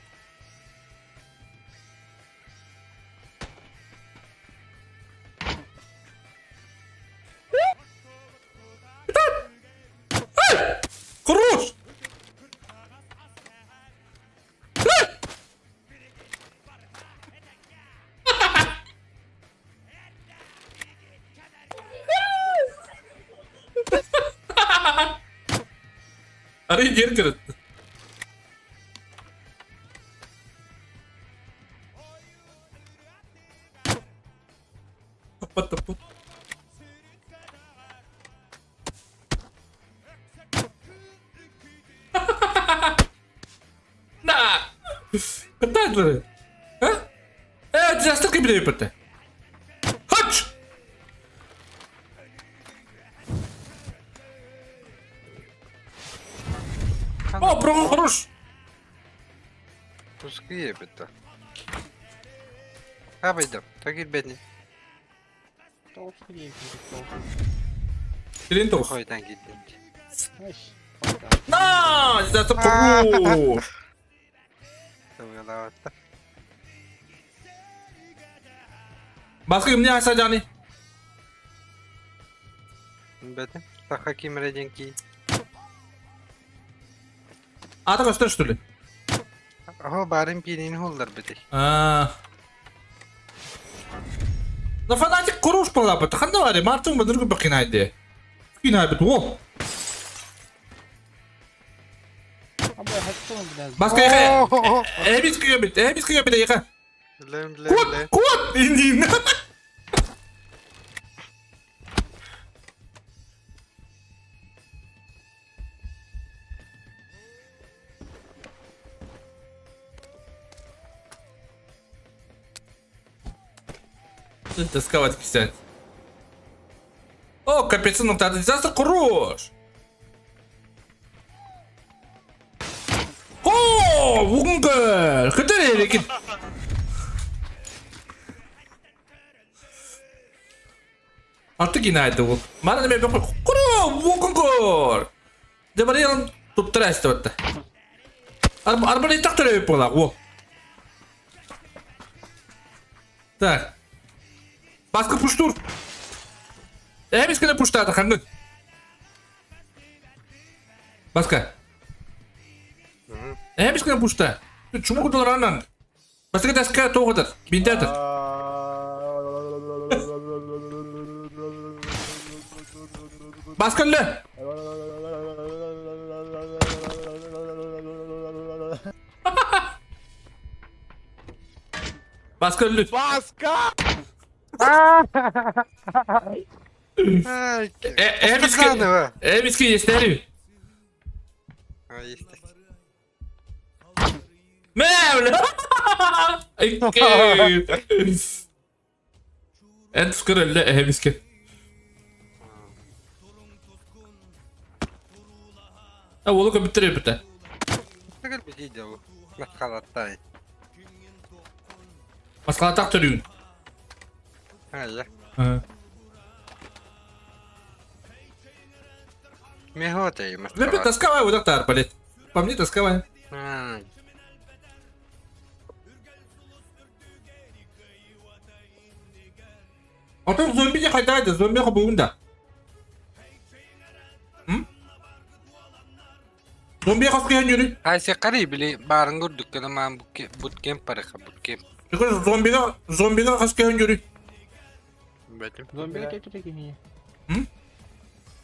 Хорош! Арый дьиэр кырытты. Таппат таппат. На! Кытаайдылар. А? Э, дизастер кибиде биппете. Хач! О, прого хорош! Туские битта. Хабайдам, тагир бедни. Сирен тоғыз. Хойдан киирдин. На! Дизастер хорош! Тылгалаабатта. Баска кимне аса жаны? Бэтим. Саха кимре ки. Ата көстөр что ли? Оһо барын пиинин хуллар бити. А. На фанатик хорош палапа. Ханда вари, мартын бадыргы бакинайды. Кинайды о. Баска яха. Эбис кыгабит, эбис кыгабит яха. Лем лем Кот, лем. кот, индин. Тосковать кисять. О, капец, ну тогда дизастер хорош. О, угунгар, кытыр елекин. Артык инайды ол. Мана неме бөкөр. Куро, вокунгор. Дебарыйан туттара эстебетте. Арбаны так төрөбүт буолаах, уол. Так. Баскы пуштур. Эбис кene пуштаата хангын. Баска. Эбис кene пушта. Чуму кутуларанан. Бастакы таска тоҕотар, бинтатар. Баскалла! Баскаллы! Баска! Эмиски, естери. Мэ, Эн тускар өллө эһэмискэ. А уолу көбүттэр эбитэ. Маскалатах төрүүн. Лепит тосковай, вот так арбалет. По мне тосковай. Отон зомби не хайдайды, зомби хобуун да. Зомби хаскыйан yürü. Хайсы қарай били барын көрдүк кына маан буткемп барыха буткемп. Зомбига зомбига хаскыйан yürü. Бэтим. Зомбига кетті кихи. М?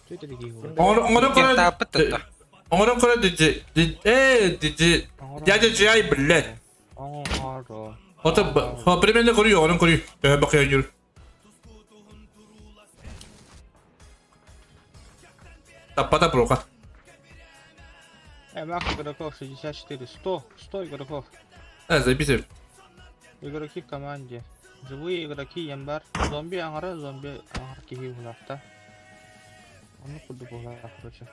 Кетті кихи. Оҥорон көрө Таппыт та. Оҥорон көрө дижи э дижи дядя Джай блядь. Оҥоро. Ото примерно көрүү оҥорон көрүү. Төһө бакыйан yürü. Таппата прока. Эмах игроков 64, 100, 100 игроков. Э, записывай. Игроки в команде. Живые игроки янбар. Зомби аҥара, зомби аҥар киһи булаахта. Оннук курдук буолаах, короче.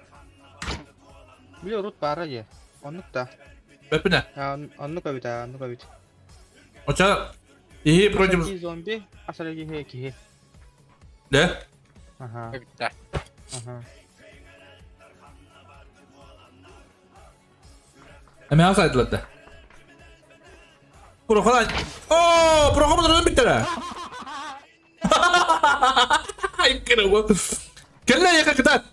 Били урут баара дии. Оннук да. Бэппинэ. Оннук эбит, оннук эбит. Оча иһи против... Зомби, асара киһи киһи. Да? Ага. Да. Ага. Эмээ сайдылар да. Прохора... О, прохора бүттэрэ. Кырабы. Кэллэ яка кытаат.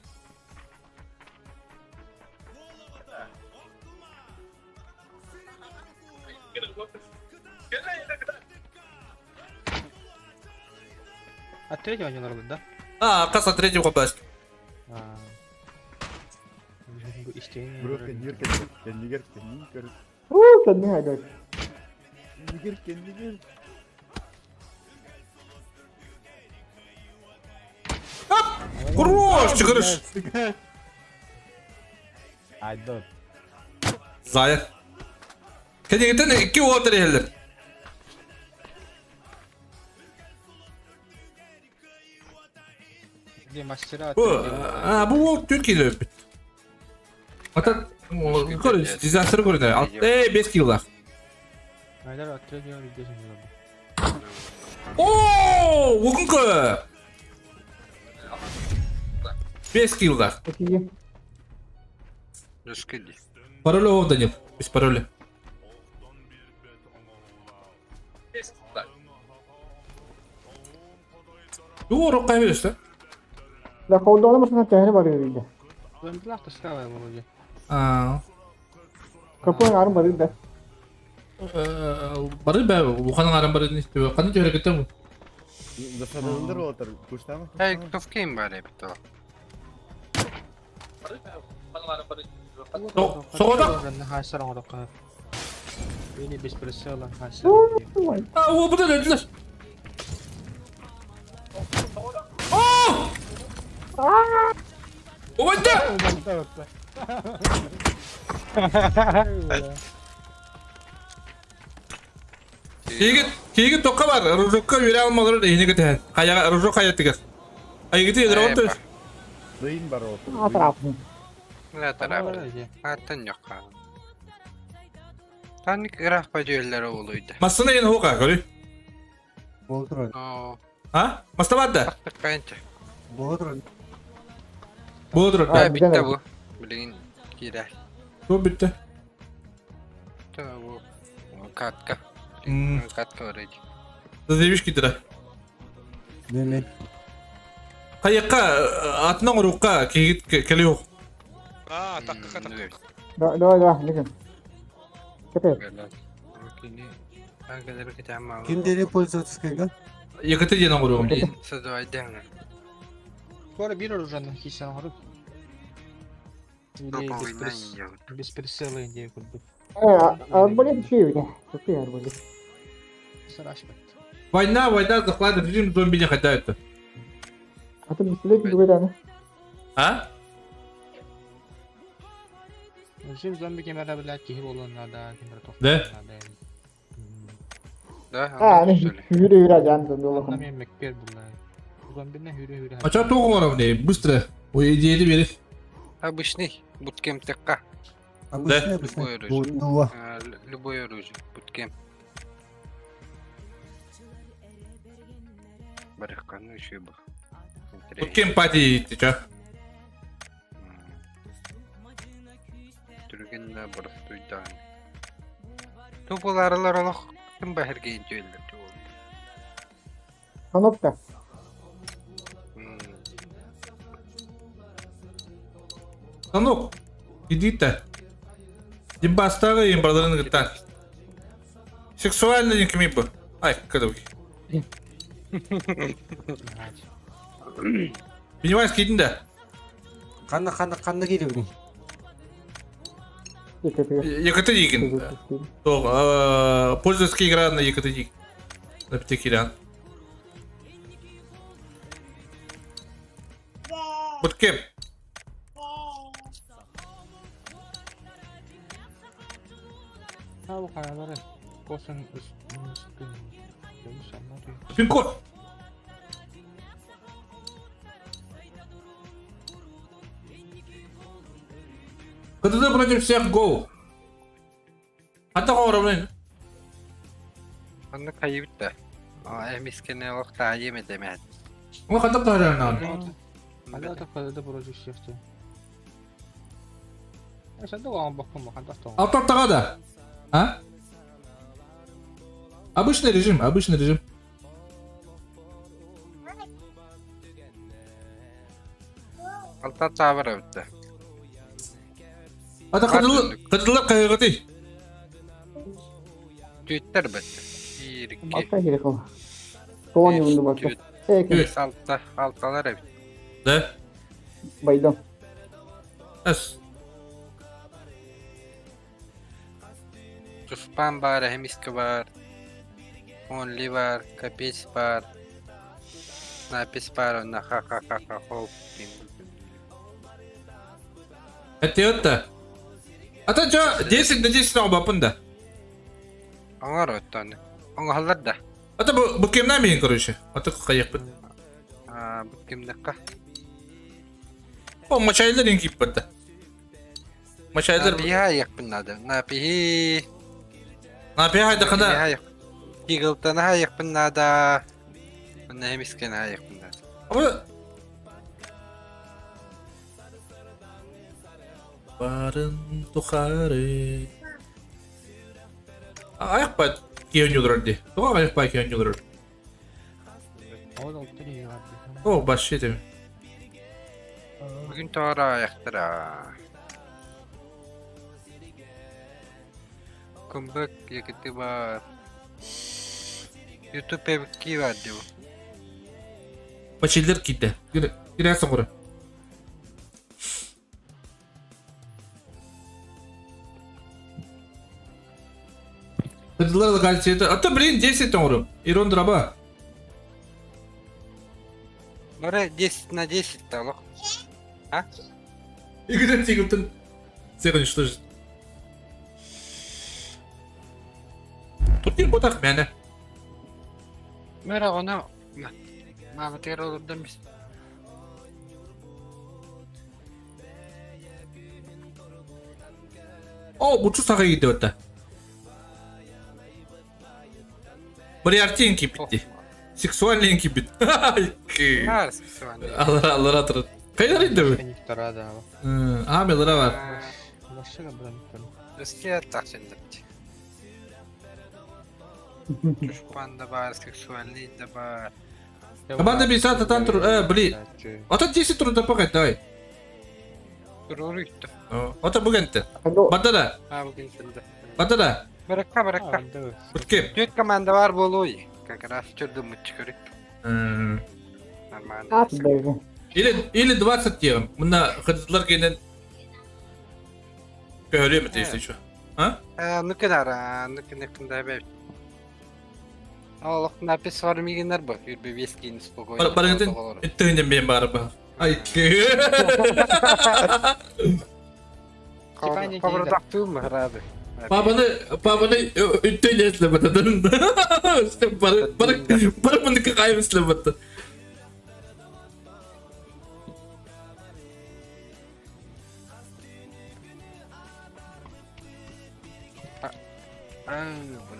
От третьего не надо, да? А, хас от третьего попасть. А. Бро, кэннигэр кэннигэр кэннигэр Уу, кэнни хайдар. кэннигэр кэннигэр. Хорош, чыгырыш. Айдор. Зая. Кэннигиттэн икки уол иһэллэр. Где мастера? Бу, а, бу уол түр киилэ өлбүт. Ата, көр, дизастер көрүнэр. Э, 5 килолаах. Айдар от третьего здесь не надо. Оо, угунка! 5 килолаах. Какие? Рыскыли. Пароля оҕо Данил, без пароля. Юу урукка өстө? Да колдоона машина төһөнү барыыр да. Зомбилах таскавая вроде. Аа. Какой арын барыыр да. Бары бә, уханан аран бары не істеп. Қандай жері кеттің? Засадылдыр отыр. Куштама? Эй, кто в кем бар эбит ол? Соғодақ. Хайсар оҥорокко. Или без прицела хайсар. А, о, бұдан өлділер. О! Ой, да! Кейген, кейген тоққа бар, ружокка бере алмалар эһине көтөһөн. Хайаға ружок хайатыгар. Айгыты едер отыр. Дыйын бар отыр. Атырапын. Мына тарап. Аттан yok. Таник ыраах бадьыаллара улуйда. Массына ен хока, көрүй. Болтур. Оо, А? Маста бар да? тахтык кайынча. Буола турар. Буола турар. Да, бүттэ бу. Билигин киирэр. Бу бүттэ. Бу катка. Катка бар эти. Заявишь кидра. Не-не. Хайыкка атынан урукка кигит кэлиох. Аа, такка такка. Давай, давай, легин. Кете. Ким диэри пользовательскайга? Якаты диэн оҥоруом. Скоро бир оружанын кийсэн оҥору. Или без прицела идея курдук. Арбалет үчүгэй эбит. Арбалет. Сарашпат. Война, война, захват, режим зомби не хватает. А ты пистолет другой да? А? Режим зомби кемера блядь киһи буолуон наада, кемера Да? надо. Да, А, аны хүрэ-хүрэ жан зомби Онно улахан. мен мекпер булла. Зомбини хүрэ-хүрэ. А что туох не быстро. Ой, идея бери. Обычный буткемп текка. Обычный, обычный. Дуа. Любое оружие. Буткемп. Барыхканы еще бы. Буткемп пати ты чё? Түрген да боростуйдаан. Тупуларылар олох ким баһыргейин түйеллер Кнопка. Станок. Иди-то. Димбастағы им баларын гыта. Сексуально не бы. Ай, кадовки. Понимаешь, кидин да. Ханна ханна ханна кииребин. ЕКТ дигин. То, пользовательская игра на ЕКТ диг. На Птекирян. Буткемп. Ал хайалары косын үстүн. Пин-код. КТД против всех гоу. Ата говорим. Онно хайыбыт да. Эмискене олох таайым этемэт. Ол хата таарана. Ада КДД против всех. Сәдә оған бақпын бақан тастаған. Алтаттаға да. А? Обычный режим, обычный режим. Алта таабар эбитте. Ата кыдылы кыдылы кайгыты. Түттер бит. Бир, икки, Алта керек ол. Тоон юнду бакта. Эки алта, алталар эбит. Да. байдам. Эс. Туспан бар, эмиске бар. Онли бар, капец бар. Напис бар, онна ха-ха-ха-ха хоп. Это это. Ата жа 10 на 10 на бапын да. Оңор оттон. Оңоллар да. Ата бу бу кемнен мен короче. Ата кайыкпын. А, бу кимдекка? О, мачайлар ин кип батта. Мачайлар. Напиха якпын надо. Напихи. Напиха хайда кана. Гигылтан якпын надо. Онна эмискен якпын надо. Ама Барын тухары. Аяқпа киен юдырар ди. Туға аяқпа киен юдырар. Ол алты деген. О, баш жетем. Бүгүн тоора аяктыра. Кымбык якыты бар. YouTube эбикки бар деп. Бачилер китте. Кирәсің құры. Кыдылар локалитеті. Ата, блин, 10 оңырым. Ирон драба. Бары 10 на 10 талок. А? Игорь Тигртон. Всех уничтожит. Турнир ботах мяне. Мера она Мама тер олурдан бис. О, бучу саға кетіп атта. Бір яртин кепті. Сексуальный кибит. Бар сексуальный. Алара алара турар. Кайлар инде бу? Никтора да. А, мелара бар. Başka брониктар. Өскә тахсендерт. Түшпан да бар, сексуальный да бар. Команда бейсат атан тур, э, бли. Ата 10 тур да пакет, давай. Турур үттü. Ата бүгенте. Алло. Бата да. А бүгін сенде. Бата да. Баракка, баракка. Буткем. Төрт команда бар болуй. Как раз түрді мүтчі көрік. Нормально. Ат бэйби. Или или 20 тем. Мына хыдытлар кенен Көрөм это если что. А? Ну кенара, ну кене кында бәп. Олох напис бар мигенер бу. Юрбе вескин спокойно. Барыгытын иттегинен мен бары ба. Ай. Кабырдактым рады. Папаны папаны иттегинен слебататын. Бары бары бары мындыкы кайым слебатты.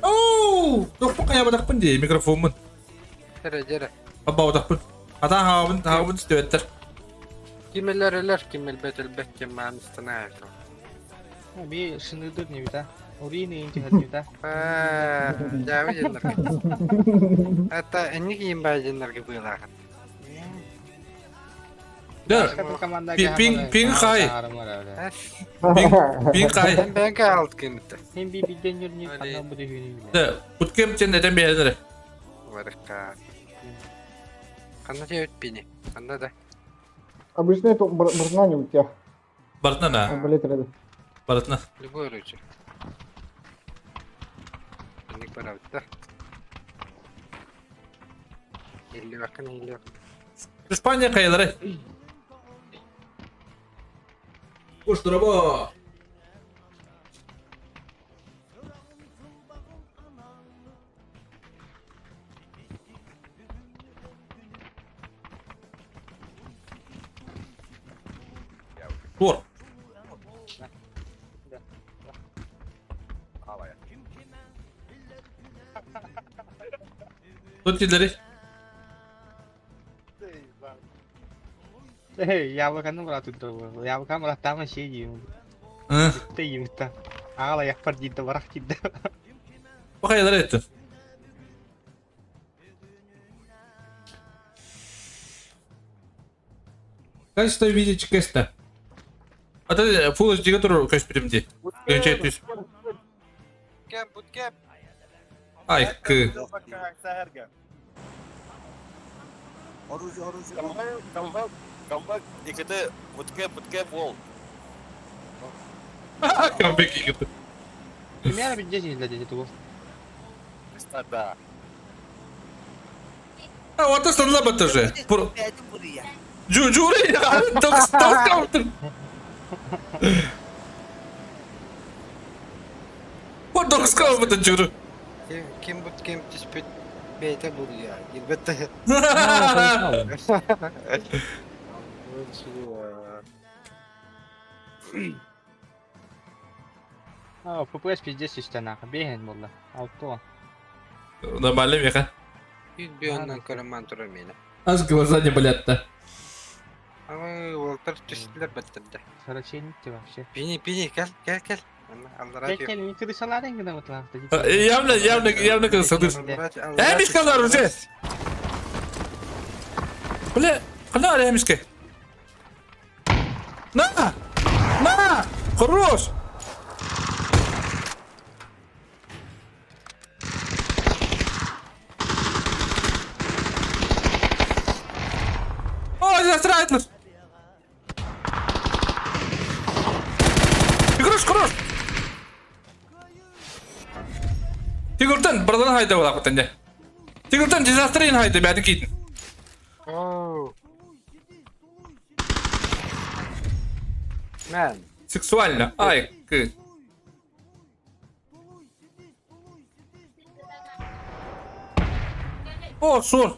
Оу, тохпа каябадакпын дии микрофонмун. Дере, дере. Абаудакпын. Ата хаабын хаабын стүөттер. Кимелер өлөр, ким элбет өлбөт, ким мааныстана. Би шыныдыр не бита. Урины интихад бита. Жабы жыннар. Это энни кийин бай жыннарга быылаагат. Да. Пин пин хай. Пин пин хай. Бэнке алт кимитте. Сен би биден юрни кана бу дегени биле. Да, буткем сен этен бердер. Барыкка. Канда жебит бини? Канда да? Обычно это бартна не у тебя. Бартна на. Блять, рады. Бартна. Любой оружие. Энник барабыт да. Илли бакын, илли бакын. Испания кайлары. Куштураба. Тур. Тут ileri. Яблоканы брат үтті. Яблоканы браттама şey деймін. Бітті емітті. Ағала яқпар дейді, барақ дейді. Бақайлар етті. Качество видео чекеста. А ты Full HD туру көспүтүм ди. Гönче түс. Буткемп, буткемп. Ай, к. Оружие, оружие. Камбэк, камбэк, ИКТ, буткемп, буткемп, уолл. Камбэк ИКТ. Примерно бит 10 для дети тугу. Да. А вот это лаба тоже. Жу жури, токс токс. Вот токс калбы журу. Ким буткемп түспүт бейте бул я. Илбетте. А, ФПС пиздец үстен аха, бейген болды. Алты. Нормально меха. Yüz bir ondan көрөмөн турар мени. Аж глаза не болят-то. Ой, олтар түстүлөр баттырды. Сороченник ты вообще. Пини, пини, кел, кел, кел. Аллара Кел, кел, не крысалар гына вот Явно, явно, явно крысалар. Эмишкалар уже. Бля, кана эмишке. На! На! Хорош! О, застрайтнер! Хорош, хорош! Тигуртан, братан хайда була кутанде. Тигуртан дизастрин хайда бәді кейтін. Мен. Сексуально. Ай, к. О, сор.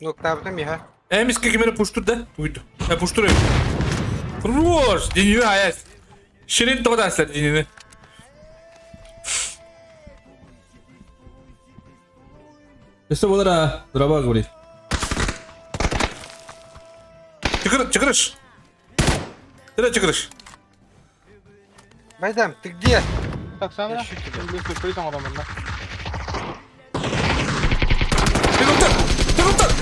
Ноктабытым иха. Эмиске кемере пуштур да? Уйду. Я пуштур. Хорош, динью аяс. Ширин тода сер динини. Өссө буолар аа, дроба говорит. Чыкыр, чыкырыш. Тыра чыкырыш. Байдам, ты где? Так, сам Я ищу тебя. Бу сюрприз оҥороммун да. Тыгылтар! Тыгылтар!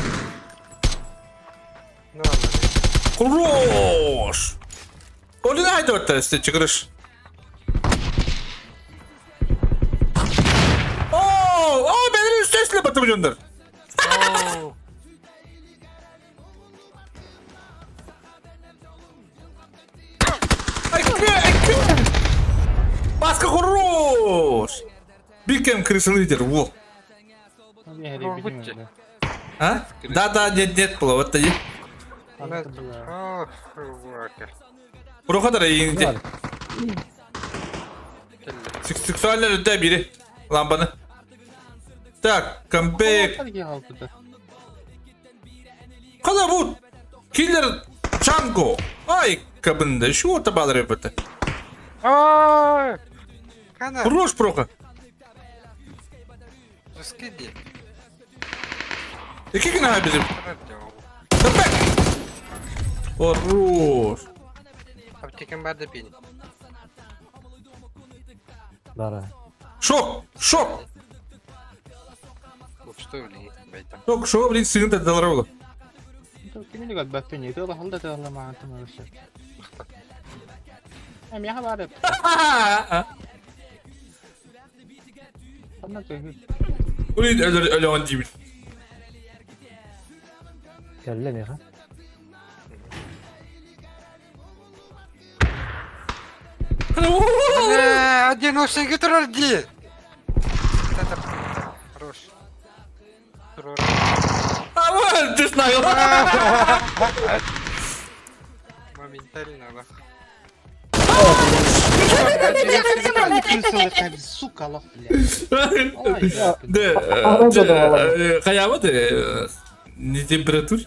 Ну ладно. Хорош! Олина айдыбатта өстө чыкырыш. Оо, оо, бэйэлэрин үстэ үстэ баттым дьоннор. Оу. Баска хорош! Бикем крыса лидер, во. А? Да, да, нет, нет, было, вот тоді. Прохадара иинти. Сексуальный людей бери. Лампаны. Так, камбэк. Калабут! Киллер Джанго! Ай, кабында, şu orta bağlar yapıttı. Ой! Хана, Хорош проха. скиди. İki gün abi bizim. Камбэк! Хорош. Аптекам барды пень. Бара. Шок! Шок! Что, блин, байта. Шок, шок, блин, сыгын да oldu. Кимини көрбөппүн, ытыалаһал да ытыалламаҕын өлөрсө. Эмиэхэ баар эбит. Ханна төһүү. Блин, öyle öyle on деймін. Кэллэ миэхэ. Бля, один очень гитрорди. Это хорош. Аман, ты знал. Моментально, да. Сука, лох, блядь. Да, хаябы не температур.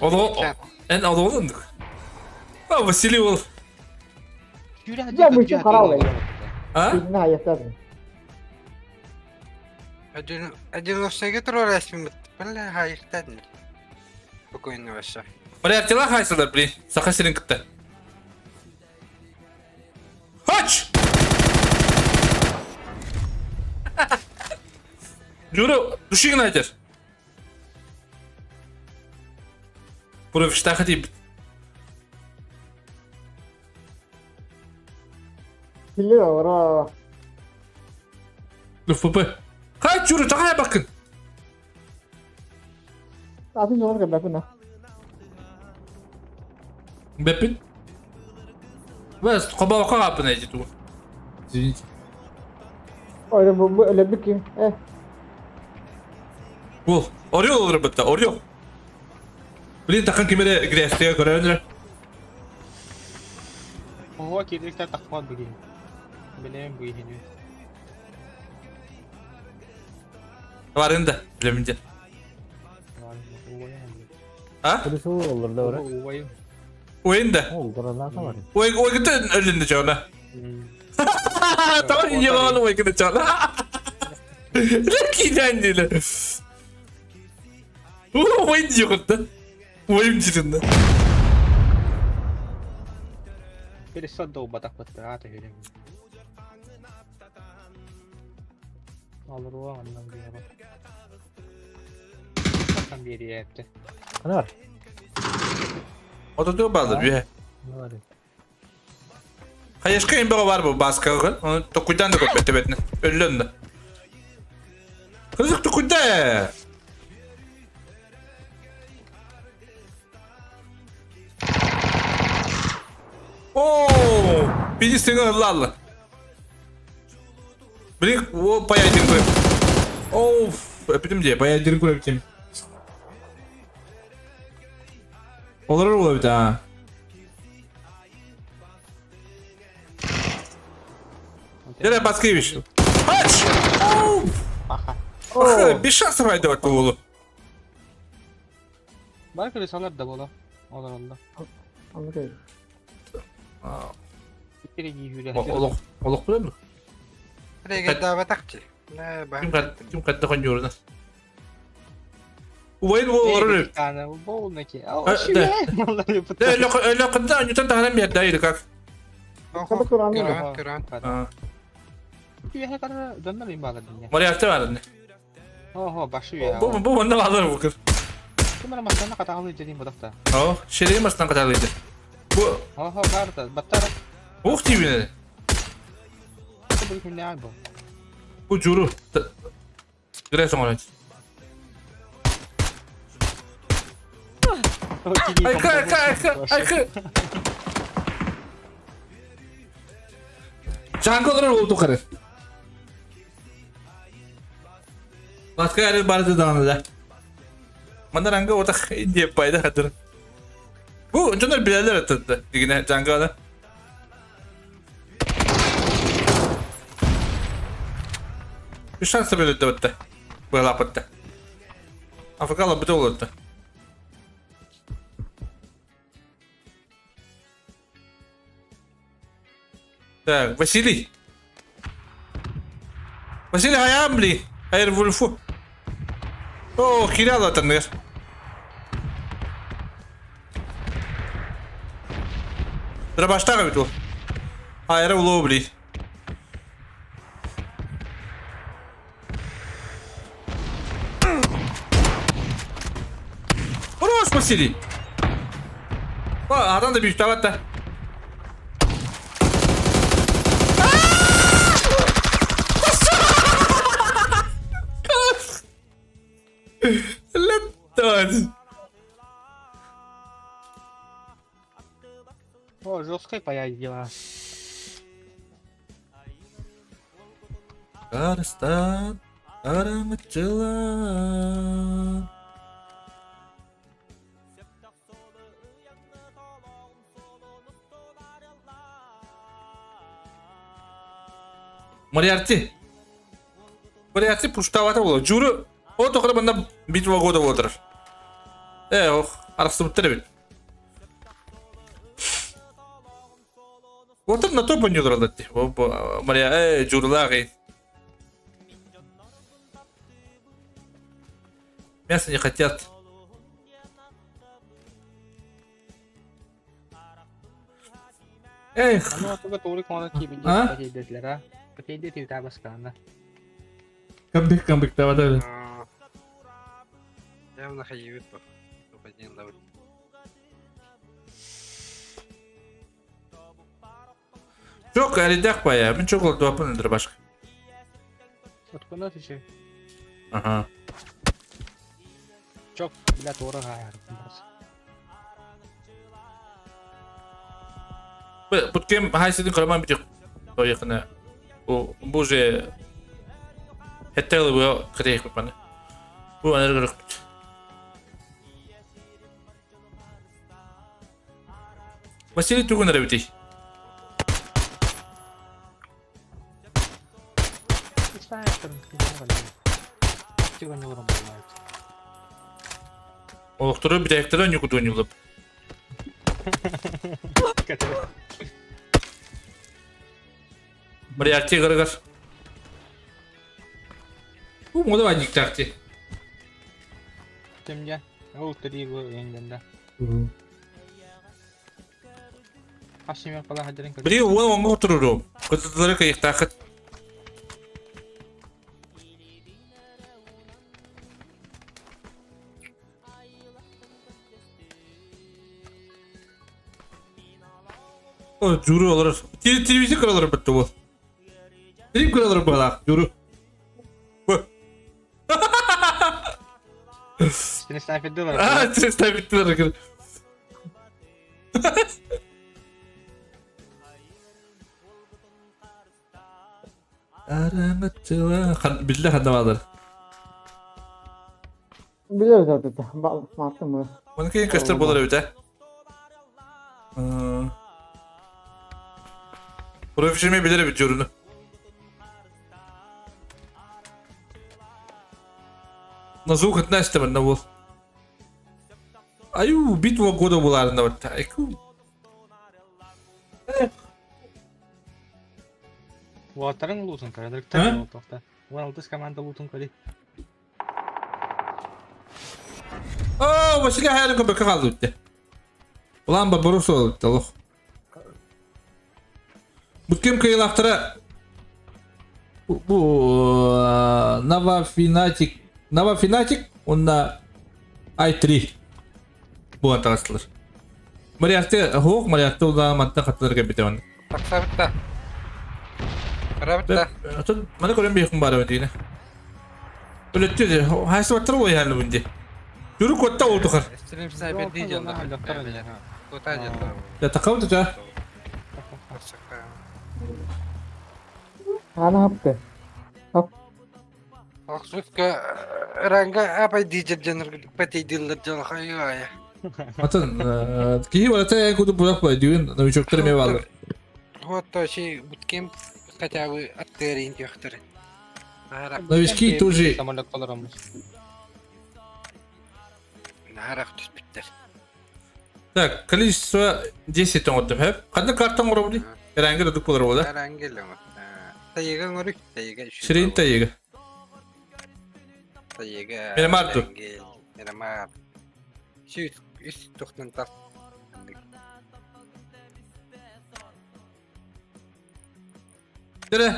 Оло, эн олондук. А, Василий ол. Я мучу харал. А? На, я скажу. Один, один очень гитрорасми. Бля, хайхтан. Спокойно вообще. Бля, тела хайсалар, блин. Саха сирин кытта. Хач! Юра, душигин айтар. Бура фиштаха дейбит. Киллер ора. ФП. Хач, Юра, чакая бакын. Атын жолор көрбөппүн. Бэппин? Бэс, хобалка капын эти ту. Извините. Ой, бу бу өлөбүк ким? Э, Ол, орел olur бітті, орел. Блин, тақан кемере грязьтеге көрәндір. Оҕо киирдиктэр тахпат бүгүн. Билэм бүгүнү. Барында, білемінде. А? Полису олар да ора. Убайым. Ойында. Ол дора бар. Ой, ой, кітті өлінді жауна. Tamam, yalan ой кітті жауна. Ләки дәнділі. Ойын жоғырды. Ойын жүрінді. Пересад да убатах баттыра түһүрүм. Алыруа аннан биэра. Там биэриэпти. Ана бар. Ото төө базы, бе. Ана бар. Хайышка имбеға бар бұл басқағы. Оны токуйдан да көп бетті бетіне. Өллөнді. Кызык токуйда. О, биди сеңе ыллаллы. Блин, о, паядин көріп. Оф, өпітім де, паядин көріп тем. Олар ола бит, а. Дере Баскевич. Хач! Оф! Аха. Ах, Без шансов айдават болу. Бар крысалар да бола. Олар олла. аны көр. Иккире киирүүрэ. Олох, олох білемін. Реге дава такчи. Ким ким хатта хонньуурунар. Убайын уол олорор эбит. Өлөххүнэ анньутан таһынан биэрдэ или как? Моряктар баар инне. Бу бу манна баалар бу кыр. Оо, шерей мастан каталыйды. Бу Ух тибине. Бу журу. Грес оҥорон. Айка, айка, айка, айка. Жанга олорор ол тухары. Баска әрі барды даҕаны да. Манна ранга отах диэп пайда хатыр. Бу дьоннор билэллэр аттатта. Дигинэ жанга да. Үс шанса бөлөттө бытта. Быһалааппытта. Африкала быта олорто. Так, Василий. Василий хайаан били. Айр Вульфу. О, кире алатанныгар. Дробаштаах эбит ол. Аэро улуу били. Хорош, Василий! О, адам да бүүстээбэт да. Леттон! О, жесткая пая дела. Арыстан, арамычылан. Мориарти. Мориарти пуштавата буолар. Журу ол тоқыра манна битва года буолар. Э, ох, арахсыбыттар эбит. Отыр на то понюдыралар дии. Мария, э, журулаах Мясо не хотят. Эх. А? Камбик, камбик, давай, давай. Явно хайыбыт бу. Чок эридэх бая. Мин чок олордубаппын ындыр башка. Откуда ты Ага. Чок, бля, туора хаайар. Буткем хайсидин караман битик тояхына. Бу бу же хеттел бу кырыйх баны. Бу анар Василий тугун эбитий? Олохтору бүтэһиктэрэ ньукутуонньулап. Мариарти гырыгар. Бу мода ванниктаахти. Темге. Ол три эңгенде. Бри уон оҥо турурум. Кытытылары кыйыктаахыт. О, журу олорор. Телевизор көрөлөр бітті ол. Телевизор көрөлөр баалаах, журу. А, снайпердылар. Биллэ ханна баалар. Билэр это мартын мы. Оны кейін көстөр болар эбит, э? Профишеме билер эбит журуну. Назук этнәсте манна бол. Аю, битва года буларында бит. Айку. Уолаттарыҥ улуусун көрөдөрүктэр тоқта. 16 команда лутун көрүй. Оо, Василий Хайренко бөкө хаалды бүттэ. Улаан Барбарос буолбут олох. Бу ким кыайыылаахтара бу Новофинатик Новофинатик уонна i3 буолан таҕыстылар. Морякты оһуох морякты улаан мантан хаттылар кэлбитэ онно. Тахсабыт да. Көрөбүт да. Отон маны көрөн биһиккин баар эбит дигинэ. Өлөттү хайсыбаттар уойаалыбын ди. Жүрү котта олтухар. Стрим снайпер дии дьоннор. Кута дьоннор. Я такабыт да. Аны хапты. Хап. Охсутка ранга апай дижер дьоннор патейдиллер дьон хайы Атын киһи барата куду булак бай дүйүн новичоктар эме баалар. Вот то чи буткемп хотя бы аттыырин төхтөр. Новички тоже Самолет олороммут. Нарах түспүттэр. Так, количество 10 оҥордум хэп. Ханна карта оҥоробуний? Эрэҥҥэ дудук буолар буола. Эрангел оҥор. Тайыга оҥоруй. Тайыга үчүгэй. Сирин тайыга. Тайыга. Мирамар ду. Мирамар. Сүүс үс тухтан тас. Дere.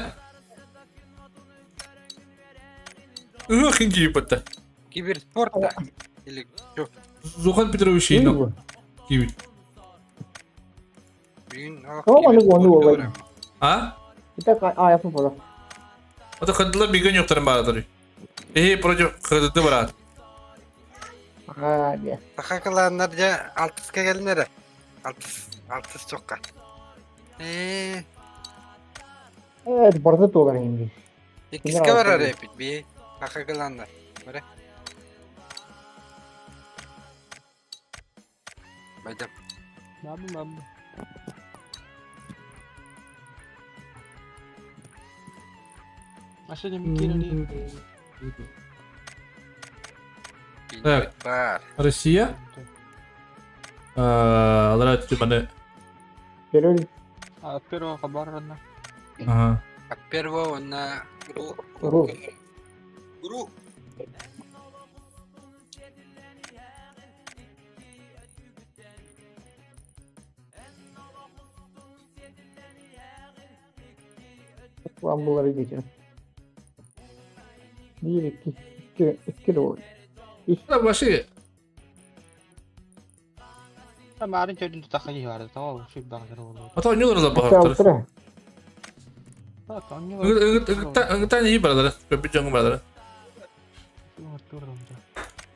Ыһыах кииппэтэ. Киберспорт да? Или что? Зухан Петрович Ильин киибит. А? Это ходила беган юктарын баатыр. Эһи против ХДД бараат. Саха кылааннар дьэ алтыска кэлин эрэ. Алтыс, алтыс чокка. Ээ, Evet, барда туолар иһин иккискэ барар эпит би. Саха кылааннар. Бары. Байдам. Бабы бабы. Машина киирэн Так. Бар. Россия. Алара түманы. Көрөл. От первого хабарына. Ага. От первого на Ру. Ру. Вам было родителям. Биир, икки, икки, икки да буолар. Вообще. Марын төрүн тутахха киһи баар тоҕо сүрбэҕэр буолуо. Ата оонньуулар да баһартар. Ыгыттан iyi баралара. Көппүт дьоҥҥо баралара.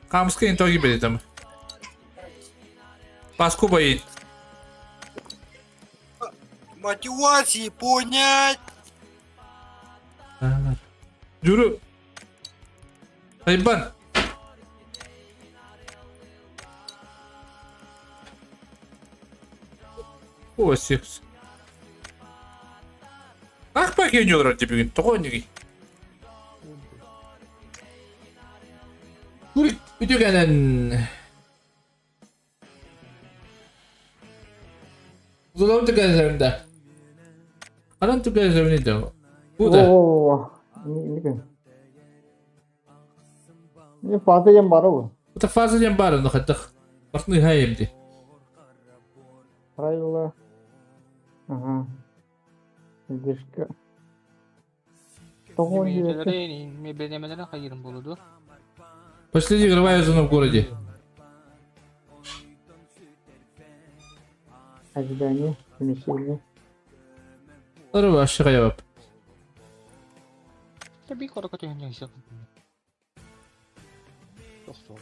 Хаамыска интоги кибетитам. Паску боит. Мотивации понять! Дюру. Айбан. О, секс. Ах, пакет бүгүн тоҕо оннугий? Курик үтүгэнэн Зулам түгэнсэбинда. Анан түгэнсэбини да. Бу да. О, не Не фаза диэн бара бу. Это фаза диэн баар онно хайдах. Бартын ыһаа ди. Правила. Ага. Задержка. Тоҕо Мебелемелерин хайырын болуду. Последняя игровая зона в городе. Ожидание, помещение. Вообще хайабап. Би корокот өһүннэн Тохсуолу.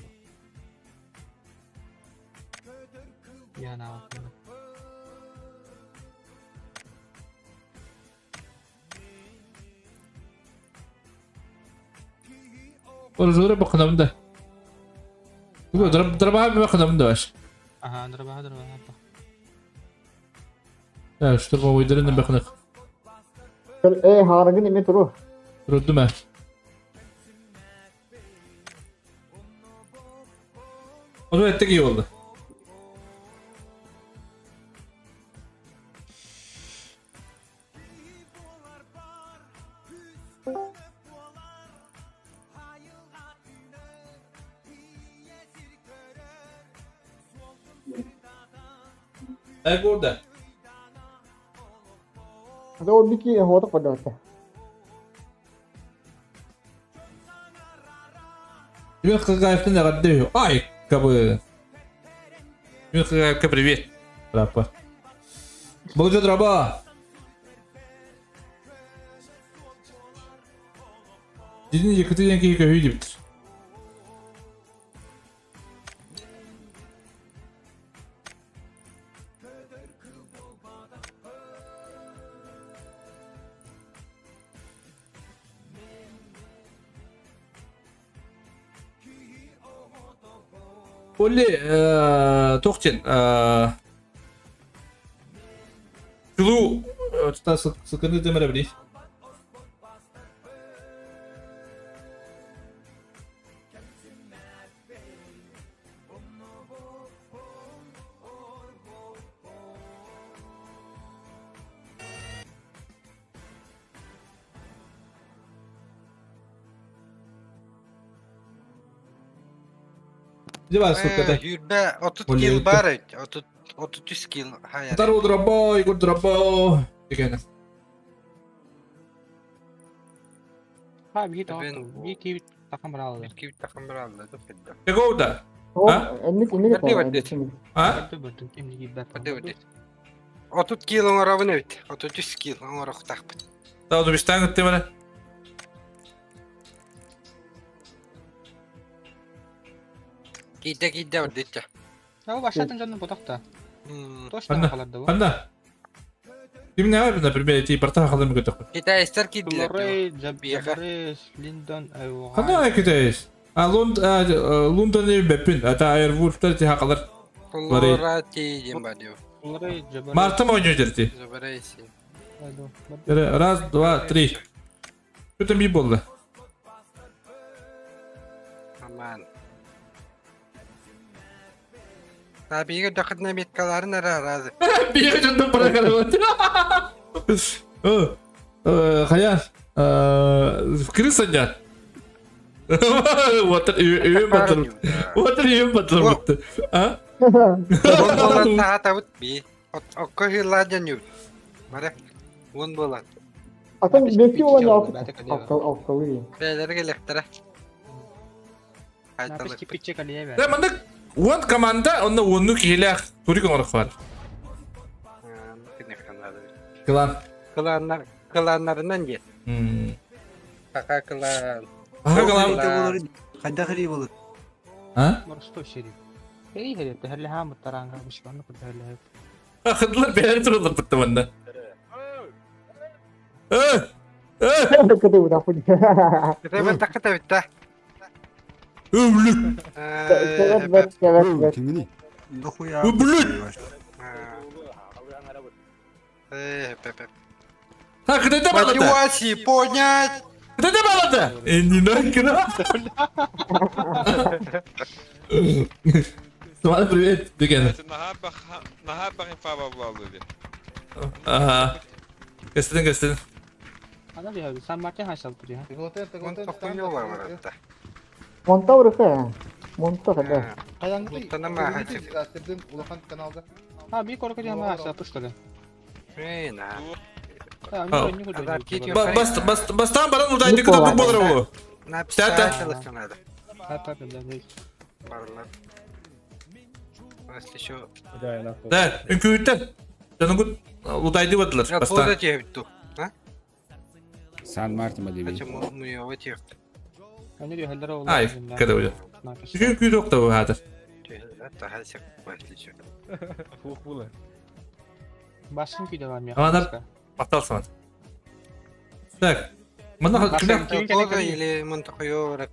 Яна. Оружие бакынамын да. Дробаха бакынамын да баш. Ага, дробаха дробаха. Я штурмовойдарын бакынык. Э, харагын эме туру. Турдум ә. Onu ettik iyi oldu. Ай курда. Это ол бики хота подалта. Привет, Хагаевтан эҕэрдэ. Ай, кабы. Привет, Хагаевка, привет. Рапа. Болжет раба. Дидин якыты диэн киһи көһүү диэбиттэр. Олли туох диэн Чулуу тута сыкыны дэмэрэ билий. Дьэ баар ссылката. Сүүрбэ 30 Олли килл ыытта. баар эбит. 30 33 килл хайа. Здорово, дорогой, Егор, дорогой. Деген. Ha bir Эбэн- bir ki takım bravo. Bir киви такым бір алды да пидда. Какого-то? Ол А? энник энник Бэрди бэрди. А? Бэрди бэрди. 30 килл оҥоробун эбит. 33 килл оҥоруохтаахпыт. Тау дубистан ыттым эрэ. Киирдэ киирдэ бэрдиччэ. Ya başladın canım budak da. М, Точно Анна. kalırdı bu. Ханна? Кимнээҕэр, например, эти портал халым көтөхпүт. Китайстар киирдилэр дуу? Flores, Биэхэ. Jabres, Lindon, Ханна китайс? А Лонд Лондон бэппин, ата Airwolf'тар ти хакалар. Флорати диэн бар дуу. Flores, Jabres. Марта ойнуу дерти. Забарайси. Раз, два, три. Что там болды? Аман. Табига доход меткаларын ара разы. Биир дьонтон бара Хайа, крыса нет. Вот үйüm батыр. Вот үйüm батыр бутты. А? Он болан таатабыт би. Окко хилладан юр. Бара. Он болан. Атын беки olan алты алталы. Бээлерге лехтара. Napis Айталык. кипиче kaleye Да, манда уон команда, онно уонну киһилээх турик оҥорох бар. Клан. Кланнар кланнарынан дед. Пока клан. Аха клан. Хайдах эрий болur. А? Морсто şeri. Heri heri tehli ha muttaranga bişvanı kudheli. Ахыдлар бэйэлэр тураллар бутта манна. Э! Э! Кыды буда хуй. Ребята таката битта. Өвлүк! Evet evet evet evet. Кимгиний? Дохуя. Блядь! Ha, кытайда балата! Мотивации понять. Кытайда балата! Э, не нахера! Самара, привет, деген. Наһаа бах инфа баблалды ди. Ага. Кестен, кестен. Ana bir San Martin haşal duruyor. Он тохуёла баратта. Монта урыха. Монта kada. Муттанама хачып. Ha bir korku diye haşal tuşları. Эй, на. Ha Ha. ne ne Бас, бас, бас, бастан баран удайды кыда дук болар ол. Написать надо. Ha tabii Барлар. Если еще. Да, үnkүүттен. Жаныгут удайды бадылар. Я Бастан. тоже тебе веду. Сан Мартин ба диби. Почему мы его тех? Ne diyor hellere oldu. Ай, кыда уйда. Үnkүү докта бу хатыр. Это хасик если еще. Başın köyde var mı? Ana- Батал самат. Так. Мына кимде Тоже или Монтахуё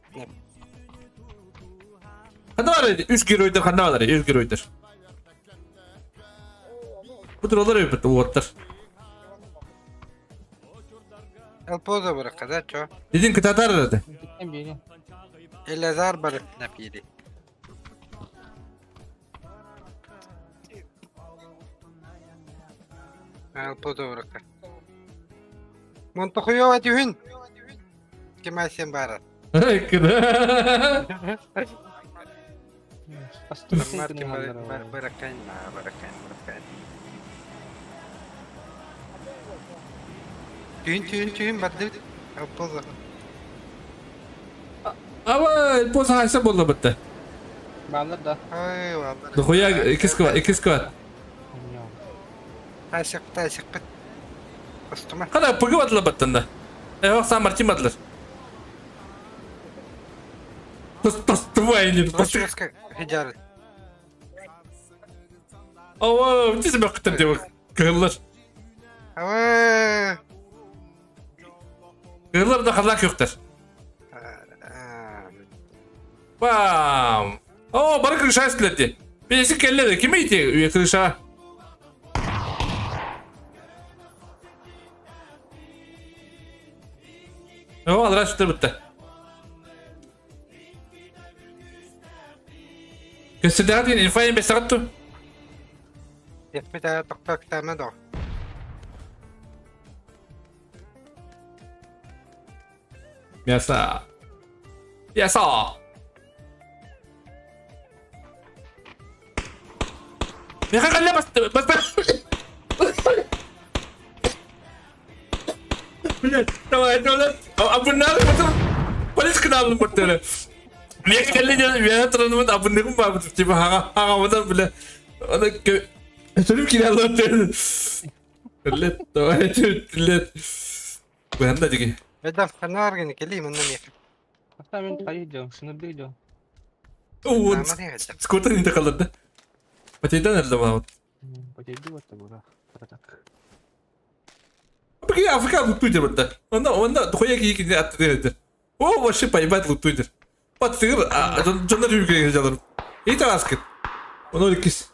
Ханда бар үч геройдер ханда бар үч геройдер. Бу туралар өйбүт уоттар. Элпоза баракка да, чё? Дидин кытатар эди. Biri. Элазар барып напири. Элпоза баракка. Монтахуё атюхин. Кемайсен бара. Кыда. Мартин бараккан, бараккан, бараккан. Түүн түүн түүн бардыбыт. Алпоза. Ава, поза хайса болла бітті. Баллар да. Ой, баллар. Дохуя икки сквад, икки сквад. Тайсык, тайсыкпыт. Постума. Хана пыгы бадылар баттан да. Э, сам Мартин бадылар. Тос тос твайнер. Хиджар. Ава, тиз бақыттар деп кыгыллар. Ава. Кыгыллар да халак yoktар. Бам! О, бары крыша үстілерді. Бесі келледі. Ким ейте үйе крыша? О, алра үстілер бітті. Көстірді деген инфа ең бес сағат ту. Yetmedi тоқта күтәмә до. Мясо. Мясо. Меха қалля басты, басты. Блядь, давай, давай. Абыннары потом полис кыналым бұрттары. Меха қалля деді, мен тұранымын абынныгым бар бұтып, типа, хаға, хаға, одан, бля. Оны Төлім киралар деді. Блядь, давай, блядь. Бұянда деге. Беда фанар гene келей мында меха. Hatta мен қайы идем, шынырды идем. О, скота не қалады. Потейдан әлді вот. Потейди вот бура. Так. Пeki Afrika лутуйдер бітті. Онда, онда дохуя кейкінде атты деді. О, вообще поебать лутуйдер. Паттыгыр, жондар үйге жалыр. Ейті аскет. Оны өліккіз.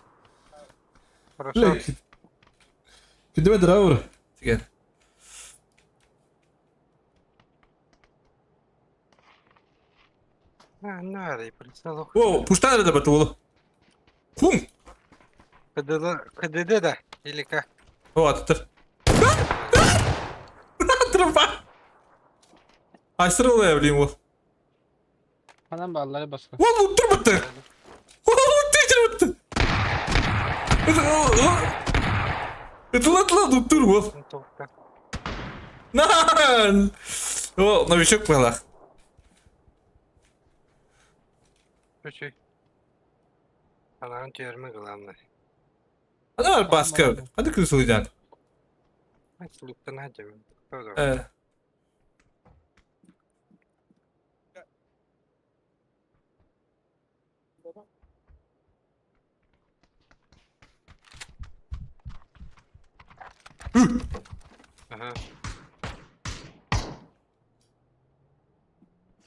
Хорошо. Күндіме дырауыр. Деген. О, пуштан әрі бітті олы. Хум! КДД, КДД да, или как? О, атыптыр. Труба! Айсырыл блин ол. Анам баллары басқа. Ол луттур бітті. Ол луттур бітті. Ытыла ытыла луттур ол. На! О, новичок была. Чуть-чуть. Анаған терме главное. Ана бар баска. Қандай күресілген? Луктан хадя. Э. Ага.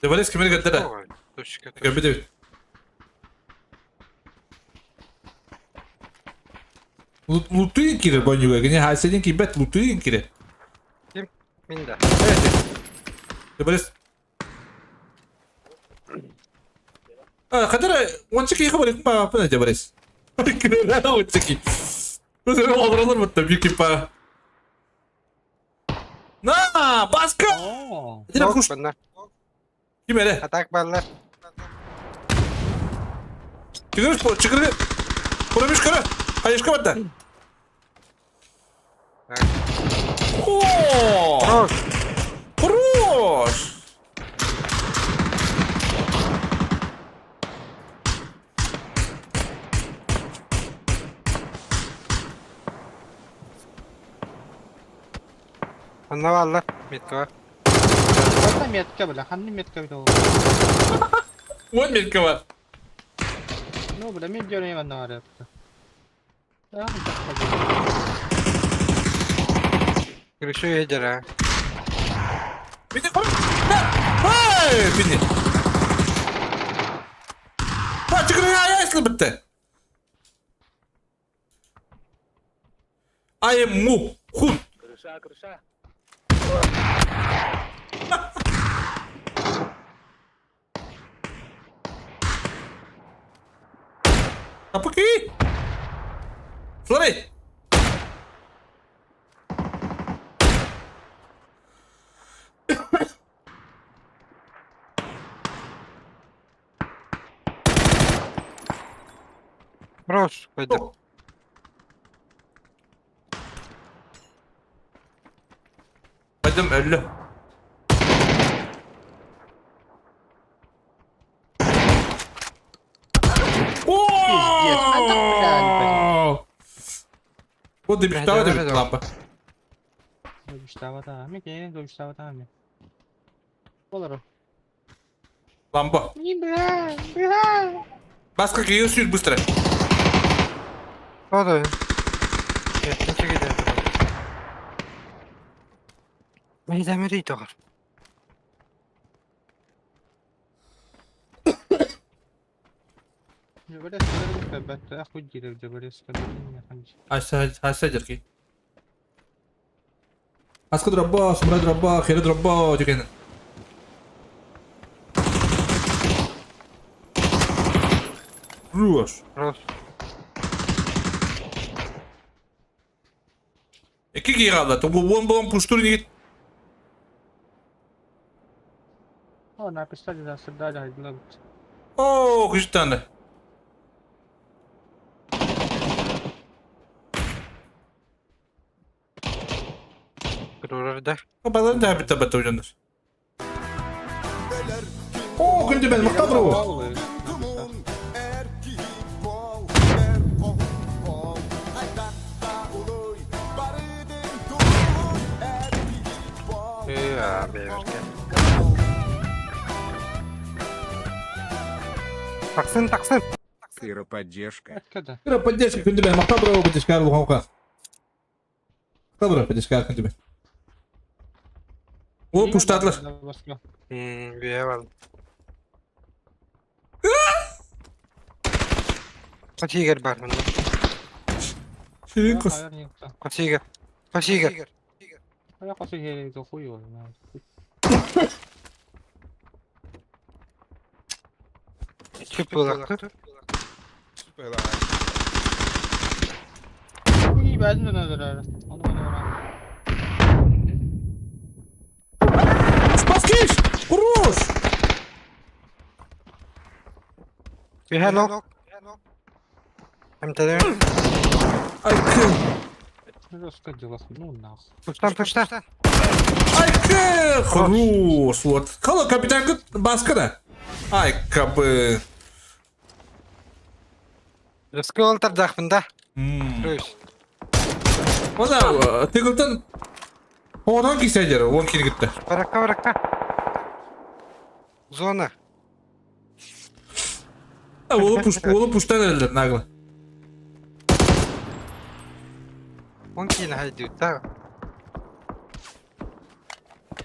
Девалес кемер гаддара. Точка. Көбі Лутуйын кире бонюга, гене хайседин ки бет лутуйын кире. Ким? Минда. Девалес. А, хадара, ончики хабар па па девалес. Ончики. Олар бутта бики па. На, баска! О, Дина куш. Ким эре? Атак баллар. Чыгырыш, чыгыры. Курамиш кара. Хайышка батта. О! Хорош! Хорош! Анна баллар. Метка бар. Ханна метка бля, ханна метка бля. Он метка бар. Ну, бля, мен дөрөйм анна бар yaptı. Так, Крышу едер, а. Бини кой. Ай, бини. Ба, чыгыры аяйсыл бітті. I am му. Хун. Крыша, крыша. Апаки. Смотри. Хорош, пойдем. Хайдым өллө. О! Вот дебиштава дебит лампа. Дебиштава ми, кene дебиштава ми. Болар. Лампа. Баска киһи сүүр быстро. Ода. Кечеге Мейдемери тоғыр. Хаса дерки. Аска дробба, сумра дробба, хера дробба деген. Руаш. Рос. Эки киһи хаалла. Бу уон буолан пуштур инигит. О, написали за сырдали, хайдылабыт. Оо, күчтәнде. Турар да. Баларын да бит бат ойнаныр. Оо, күндү мен мактап бро. Ee, бейберке. Таксын, таксын. Кыра поддержка. Когда? Кыра поддержка күндү мен мактап бро поддержка алган. Мактап бро поддержка күндү мен. О, пуштадылар. Бие бар. Кочигер бар мында. Ширин кыз. Кочигер. Кочигер. Я кочигер хуй его. Чүп болақты. Süper lan. İyi ben de nazar. Onu bana Спаскиш! Хорош! Бихелок. Эмтедем. Айкы! Жестко дело, ну нахуй. Пуштан, пуштан. Айкы! Хорош! Вот. Кала капитан баска да. Ай, кабы. Рысқы олтырдақпын да. Рөс. Она, тыгылтан Одан кисәдер, он килгитте. Баракка, баракка. Зона. Олы пуш, олы пуштан элдер нагло. Он кейін хайды да.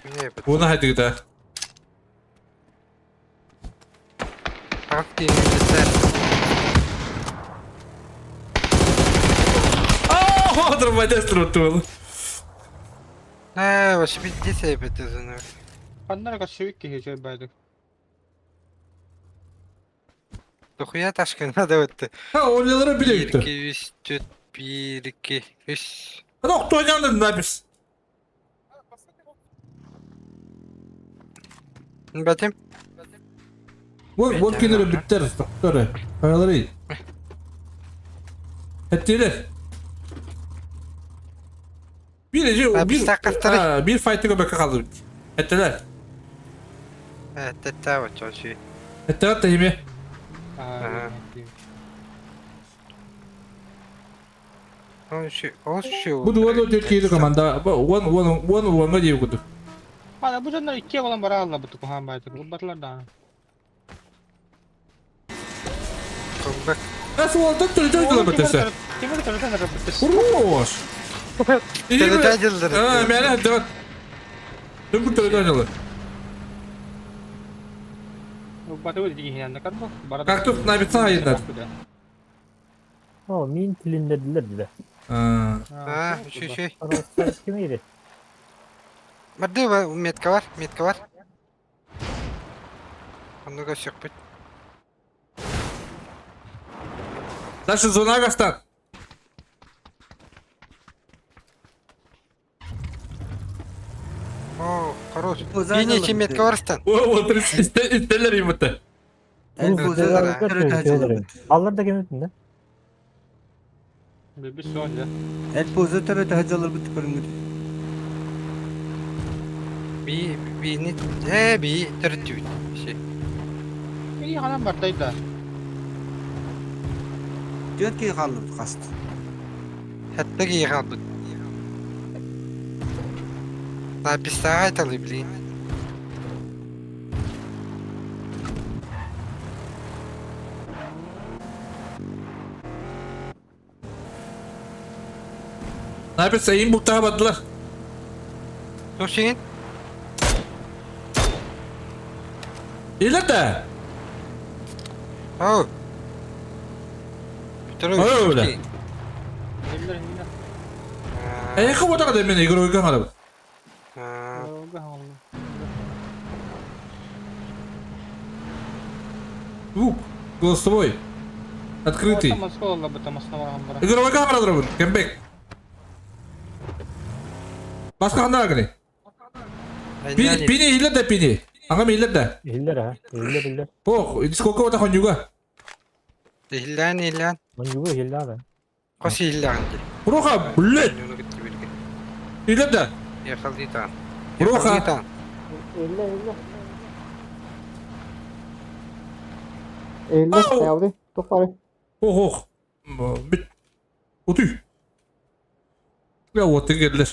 Не, Оны хайды да. Ақ кейін десер. Аа, драматистр туыл. Э, вообще пиздец бит зона. Ханнар кашевик кихи байдык. Дохуя ташкын надо өтті. Ха, ойлары 1, биле 2, 3, 4, 1, 2, 3. Ана кто напис. Бәтем. Вон, вон кинер биттер, токтор. Хаялары. Хеттилер. Bir Ha, bir biz takastırı. Ha, bir fight'ı göbek kaldı. Ettiler. Тәтті өтті. Ettiler de yemi. Ага. Bu duvarda Türkiye'de komanda. One one one one'a diye kudu. Ана бу жаннар икки болан бара алла бу тухан байдык. Бу батлар да. Nasıl oldu? Türkiye'de bitirse. Кемер төрөтөн битес. Хорош. Төрөтөн жылдыр. Ha, мен evet. Дөңгүр төрөтөн жылы. Баты деген карбы. Бара. Кактус набитса айындар. О, мин тилиннердилер диде. Ha. А, үші, үші. Ким ири? Барды метка бар, метка бар. Онда сөк бит. Дальше зона гастан. О, хорош. Бейне метка бар стан. О, отыр истелер имитте. Аллар да кеметтин да. Бир соң да. Элпоза төрөтө хаҗалар бит көрүнгүт. Би биини ээ би төрүттүбүт. Си. Киһи ханан бардай да. Түөрт киһи хааллыбыт хаст. Сэттэ киһи хаалбыт. Написаҕа айталы блин. Напис сайын бултаға бардылар. Слушай, Илер да. Ау. Ау, бля. Эйхэ ботаға да мен игройга қарап. Звук голосовой. Открытый. Игровой камера дробын. Кембек. Басқа қандай кini? Пини, пини илер да пини. Аңам илер да. Иһиллэр аа. Иһиллэр иһиллэр. Ох, сколько вот хонюга. Иһиллээн иһиллээн. Монньугу иһиллээх Хос иһиллэҕин дии. Руха, блядь. Илер да. Ехалдитан. Руха. Иһиллэр иһиллэр. Иһиллэр хайабыты. Туох бары. Ох, ох. Бит. Утуй. Я вот келлер.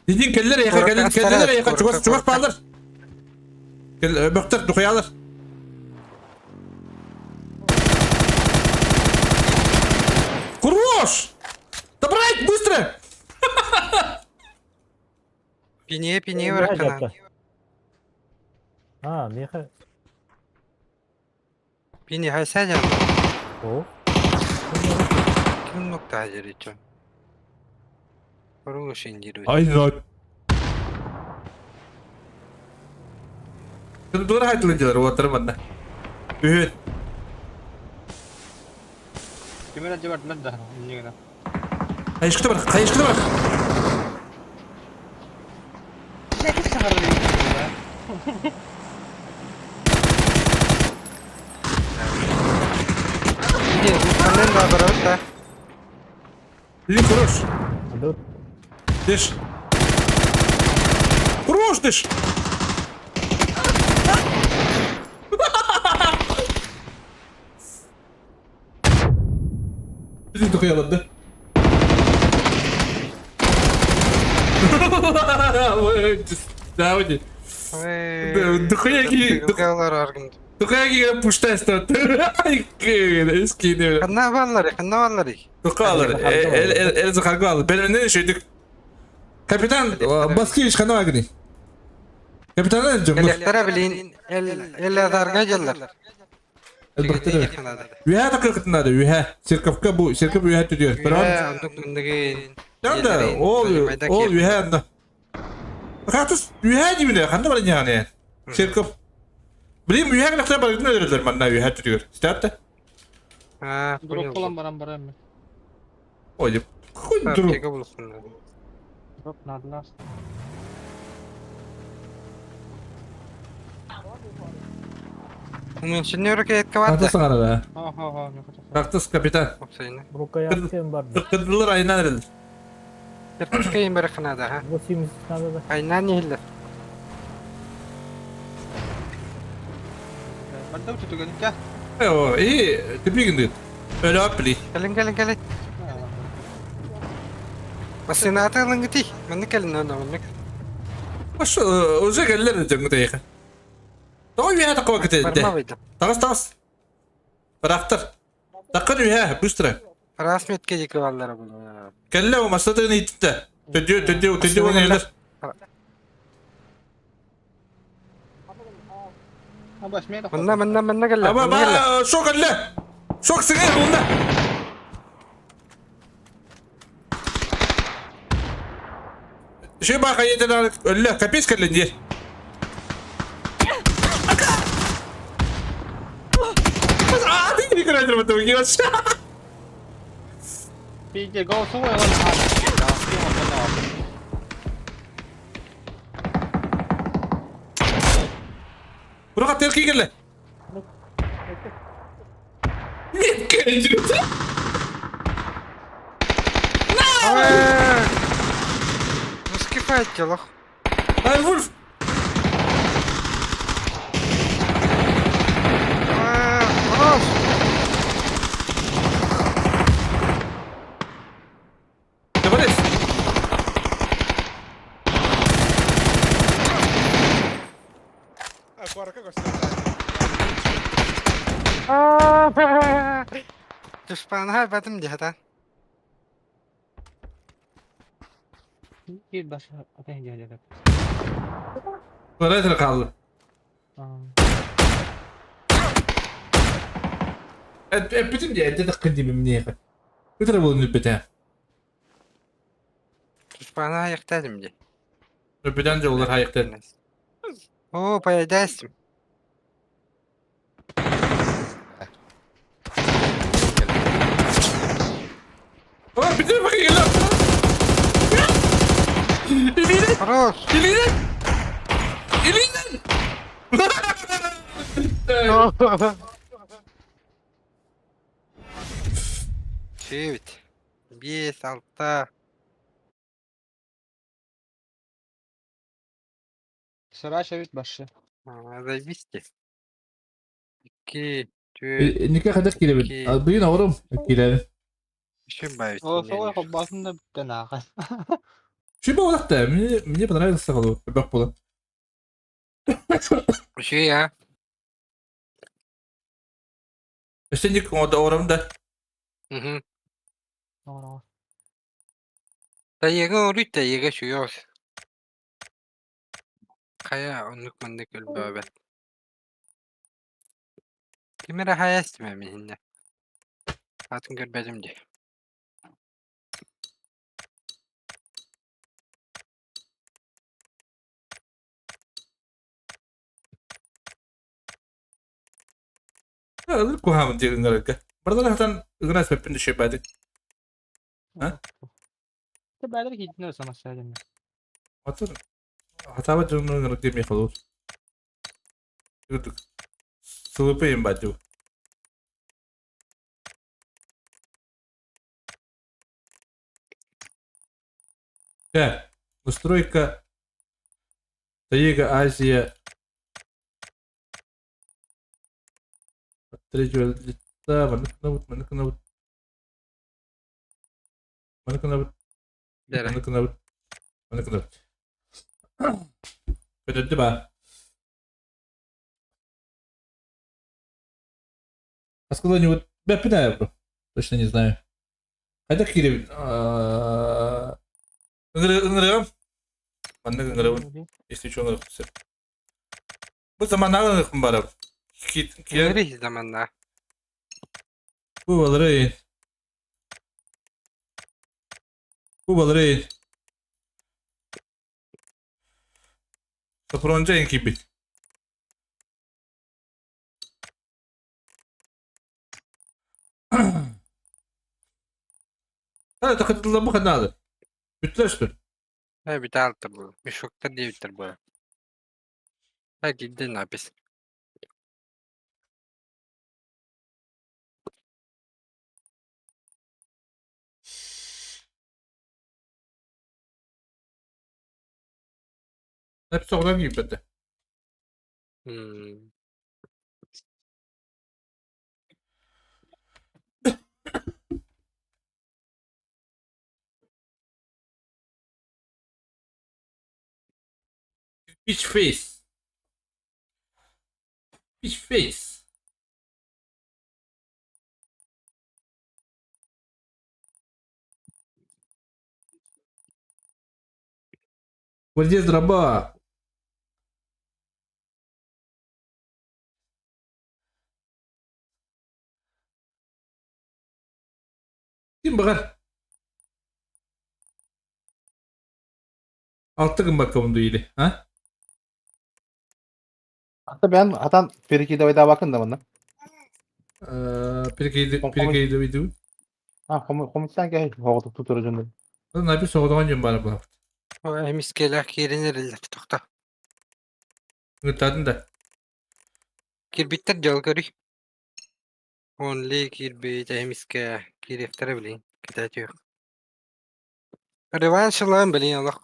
Дидин келлер яха келлер келлер яха чугас чугас баалар. Кел бөхтөр духаялар. Хорош! Добрать, быстро! Пине, пине вракана. А, меха. Пине хайсажан. О. Ким нокта хажырычо. Хороший Ай, знаю. Дура хайтылын делар, уаттарым манна. Үһүн. Кимер дьэ бардылар да иннигинэ. Хайышкыта бар, хайышкыта бар. Ли, хорош. Дыш. Хорош, дыш. Bizi tıkayalım da. Давайте. Духуя пуштаста. Ханна баллары, ханна баллары. Тухалар, эл захаргал. Беленен шөйдүк. Капитан Баскевич ханна багни. Капитан жомбу. Электра билин эл эл адарга жаллар. Үһә такыркытынады, үһә. Церковка бу, церковь үһә түдүөр. Да, ол ол үһә анда. Катыс үһә дибине, ханна бар яны. Церковь. Билим үһә гына бар гына манна үһә түдүөр. Статта. А, Дроп булан баран барам. Ой, какой дроп? Дроп надо нас. Кактыс аңарада. Кактыс капитан. Кырдылар айынан эрелер. Айнан иһиллэр. Барда үтүгэнкэ. О, и типигин Өлө апли. Кэлин кэлин кэлин. Басынааты ылыҥҥытый. Манна кэлин онно маннык. Ошо уже келлер жөңгү тейха. Тоҕо үһэ такова кетелде. Тагыс тагыс. Барахтар. Такын үһэ, быстро. Раз метке жеке баллара була. Келле о масатыгын иттэ. Төдү төдү төдү оны элер. Манна манна манна келле. Аба ба шок келле. Шок сиңер онда. Ши бака еден өллө капец келле дер. Пиздец, голосовой он. Бурака терки келле. Метке жүрөт. Муски файтилах. Ай, Вульф! Хорош! Говоришь? А, куоракка көрсөн. Душпанаһа батым диһатан. Кир баш атан дьэ Куорат хаалла. Эппитим дии, эрдэ таххын диибин миэхэ. Ытыра буолан өлбөтө. Душпанаһа айахтаатым дии. Өлбөтөн дьоллор хайыктан. Оо, поедастым. О, бүтүн бакыйла. Илиинэн! Хорош! Илиинэн! Илиинэн! Чүт. Биэс, алта. Сарач эбит башы. Заебись. Икки, түөрт, Ника хадах кирэбин. Бүгүн оҕорум кирэбин. үчүн баайбыт. О, солай холбоосун да бүттэн аахан. Шуба олохта. Мне мне понравился сахалу. Бөх була. Үчүгэй а? Өссө ник оҕорум да. Мгм. Тайыга оруй тайыга сүгөс. Хайа оннук маннык өлбөөбөт. Ким эрэ хайа истимэ миһиннэ. Атын көрбөтүм дии. Ылыр куһаамын диэн ыҥырарга. Бардара хатан ыгына сөппүн түшөбәдик. А? Бәдер киитинэ самаса дэнэ. Отон хатаба дьону ыҥырар диэн миэхэ Кырдык. Сылыпыйым бадю. Так, настройка Таига Азия от третьего лица, маннык маннык маннык маннык Дэрэ. маннык маннык Көтөрдү ба. Откуда-нибудь бэппинэ Точно не знаю. Хайдах киирэбин? Ыҥырыам. Маннык ыҥырабын. Если что, ыҥырыах сөп. Бу заманнаҕы ыҥырыахпын барабын. Ыҥырый заманна. Бу балырый. Бу балырый. Сопронжа эн киирбит. Такытылла ханнаады. Бүттүлэр что? Э, бүтэ аалта бу. Мешоктар диэбиттэр бу. Э, киирдэ напись. Hepsi oradan киирбэтэ. Bitch face. Bitch face. Вот здесь дроба. Ким баҕар? Алта гыммакка или, а? Ата бэйэн атан перекидывайдаабаккын да манна. Перекидывай. А, хомуттан кэһэй оҕотук тутура дьоннор. Напис оҕотоҕон дьон баар буолабыт. О, эмискэлээх киирэн эрэллэр тохто. Ыҥыртаатын да. Киирбиттэр дьол көрүй. Онли киирбит эмискэ киириэхтэрэ билин кэтээтиэх. Реванш ылан билин олох.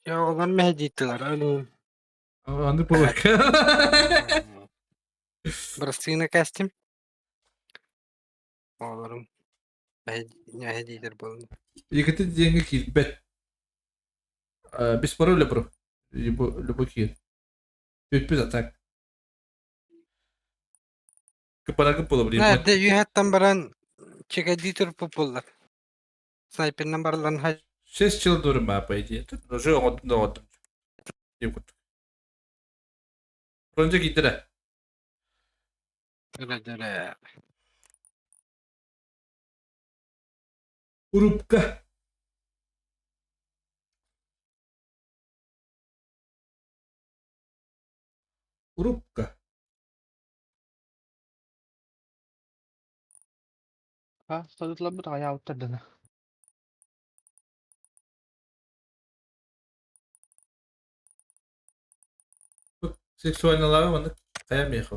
Оҕолор мэһэйдииттилэр ол Аны полка. Бырастыына кэстим. Оҕолорум мэһэйдиилэр буолан. Екатерин диэҥҥэ киирбэт. Без пароля бро. Любой киир. Бүппүт а так. Кыпарагы буола блин. Эрдэ үөһэттэн баран чэкэйдии турбут буоллар. Снайперынан барыллан 6 жыл дурма, по идее. Тут уже оҥоттум да оҥоттум. Диэн курдук. Фронте киирдэрэ. Дөрө-дөрө. Урупка. Урупка. Ha, садытларбыт аҕыйаабыттар дана. Сексуальналааҕы маннык хайа миэхэ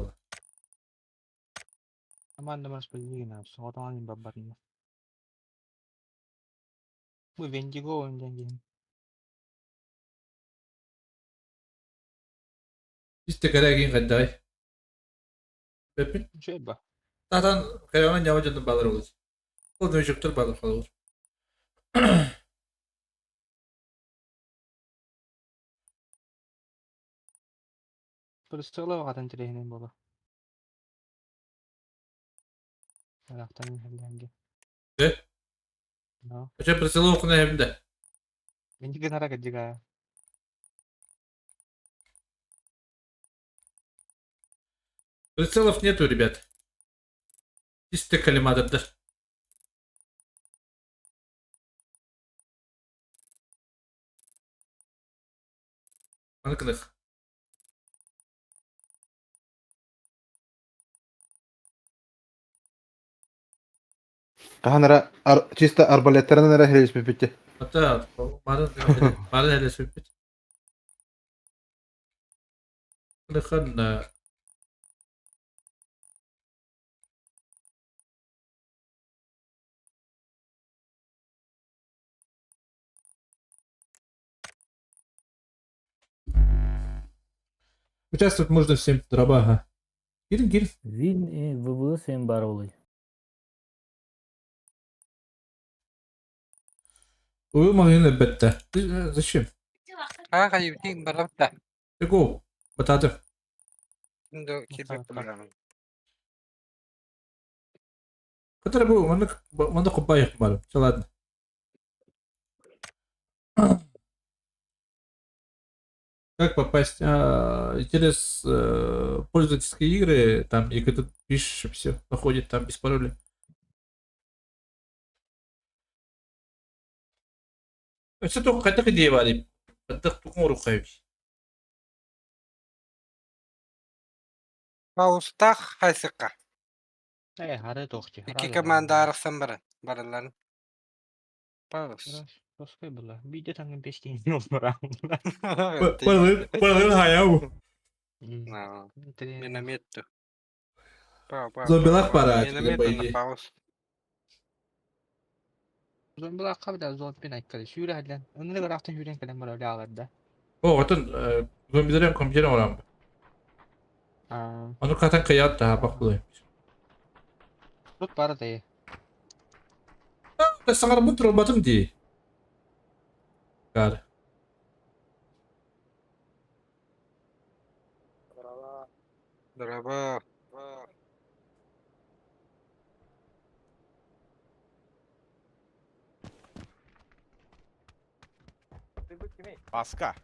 Команда распределение соҕотоҕун барбатынна. Бу Вендиго диэн диэн. Истэ кэрэ хайдаҕай? Бэппин. Үчүгэй ба. Татан хайаҕа ньаба дьонно баалар буолар. Ол новичоктор баалар холобур. Прицела баҕатын интэриэһинэй буолар. Ыраахтан иһэллээнгэ. Э? No. Оча прицела окуна эбинде. Инди гынара кырдьыга. Прицелов нету, ребят. Чисто коллиматордар. Аны кынах. Хаһан эрэ чисто арбалеттарынан эрэ хирилиспиппит. Ата бары бары хелесиппит. Кынаханна Участвовать можно всем дроба, Кирин, кир. Вин ВВС баролый. Ой, магазин бетте. Ты зачем? Аа хайыбытын барабыт да. Го, бататы. Кирбек булар. Который был, он купаях бар. Все, ладно. Как попасть? А, через пользовательские игры, там, и когда пишешь, все, находит там без пароля. Өссө туох хайдах идея баар Хайдах туох оҥоруоххайбый? Паустаах хайсыкка. Э, хары туохчи. Икки команда арахсан баран. Баралларын. Паус. Тоской была. Биде таңын пештейін олмара. Балыгын хайау. Минометту. Зомбилар пара, Миномет по идее. паус. Зомбилар қабда зомбин айткары. Сүүрэ хәллән. Онны гырахтан сүүрэн кэлэн бар өлө аларда. О, отон зомбилерем компьютер орам. Аа, Ону катан кыят да бак булай. тут бара да. Саңар турбатым ди. Гар. Дороба. Паска.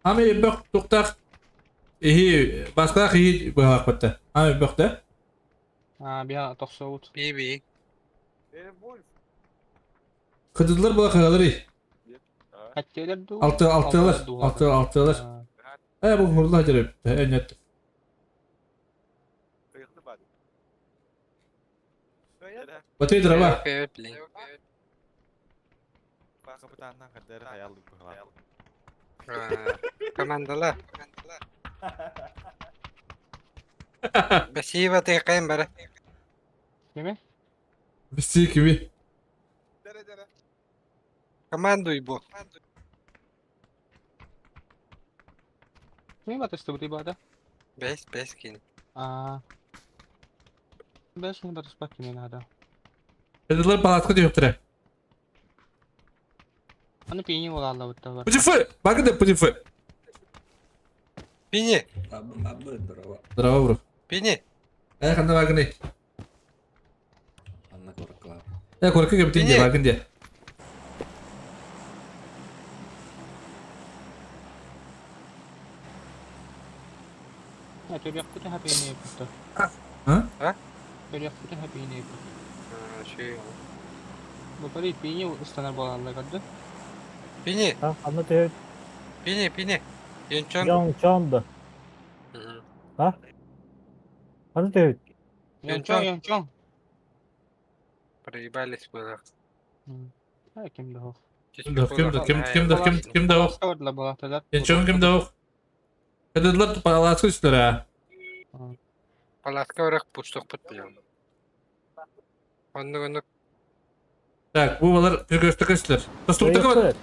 Ами бөх туктак ихи басках ихи бахак батта. Ами бөх да. Аа, бия тохсоут. Би-би. Кыдылар була кыралары. Хаттелер ду. Алты алтылар. Алты алтылар. Э бу мурла жереп. Энет. Батый дрова. Командалар. Спасибо, ты кайм бара. Кеме? Бisi kimi? Командуй бу. Кими батыстыбытый баада? Бэс, бэс кини. Аа. Бэс кини батыспат кими наада. Дедилер палатка диэхтэрэ. Аны пини буолааллабыт да бар. Путифы! Багы путифы! Пини! Здорово, бро. Пини! Э, ханна багыный? Э, курка кэптин дии, багын дии. Төрүөхпүтүн хапиини ыппыттар. А? Төрүөхпүтүн хапиини ыппыттар. Бу бары пини ыстанар буолаллар көрдө. Пини! Анна төһө Пини, пини! Йончон. Йончон да. А? Анна төһө Йончон, йончон. Проебались было. Ким да ох. Ким да, ким да, ким ким да, ким ким да ох. Йончон ким да ох. Кадыдлар палатка үстүлэр аа. Палатка барах пустохпут билем. Оннук оннук. Так, бу балар перекресток үстүлэр. Тостубуттака бардылар.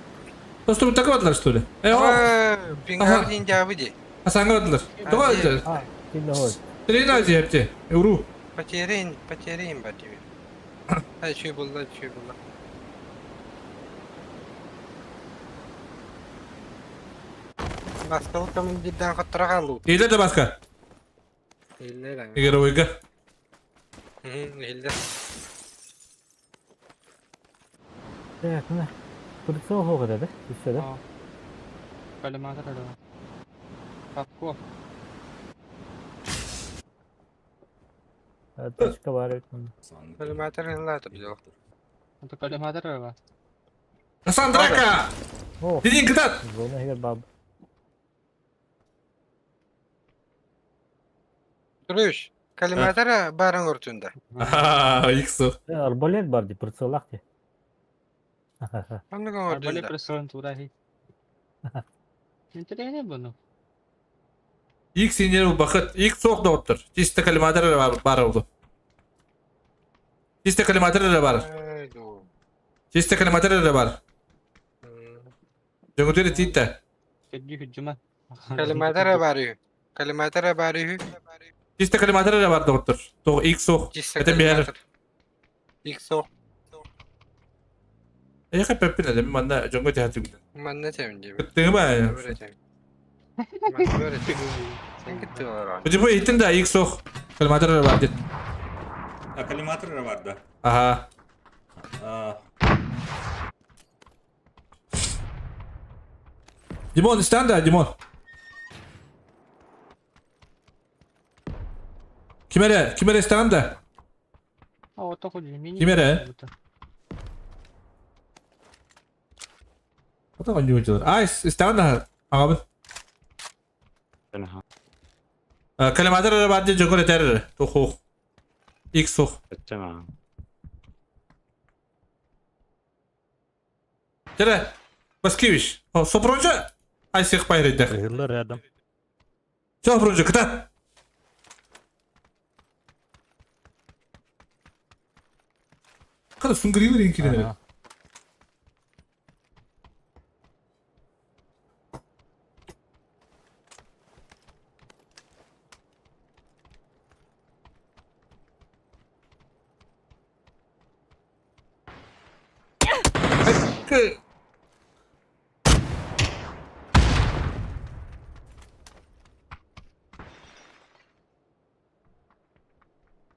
Тостубуттака бардылар что ли? Э, о! Пингав дин ди. Асанга бардылар. Тоҕо öldü? Ким да ох. Тренер азия Уру. Потеряем, потеряем ба тебе. Ай, чүй булла, чүй булла. Баскалы командирдан хоттора лут. Илер да баска. Илер. Игровойга. Илер. Так, мына. Прицел хоҕа да, үссе да. Коллиматор да. Капко. Тачка бар эбит. Коллиматор ылла било. Это коллиматор бар. Асан драка! Дидин кытат! Зона хер баб. Турыш, коллиматор барын ортунда. Аха, иксу. Арбалет бар ди, прицеллах ди. Оннук Арбалет ортунда. прицелын тура хи. Интересно было. Икс инер бахыт, икс соқ да оттыр. Чисто коллиматор бар oldu. Чисто коллиматор да бар. Чисто коллиматор да бар. Жоңутери тиитте. Кедди хүджума. Коллиматор бар үй. Коллиматор бар үй. Чисто коллиматор да бар да оттыр. Тоқ икс соқ. Это бер. Икс соқ. Яка пеппин эле манна жоңго тиһатыгын. Манна тем диби. Кыттыгы ба. Бу иттин да икс соқ. Коллиматор бар дит. А коллиматор бар да. Ага. Димон, истан да, Димон. Кимере, кимере истан да. А вот такой мини. Кимере? Ата конжу жылар. Ай, истан да. Ага. Коллиматор бар ди жогор этер. Тухух. Икс сух. Тере. Баскевич. Сопронжа. Ай сих пайрыдах. рядом. Сопронжа, кыта. Када сүңгүрү берин.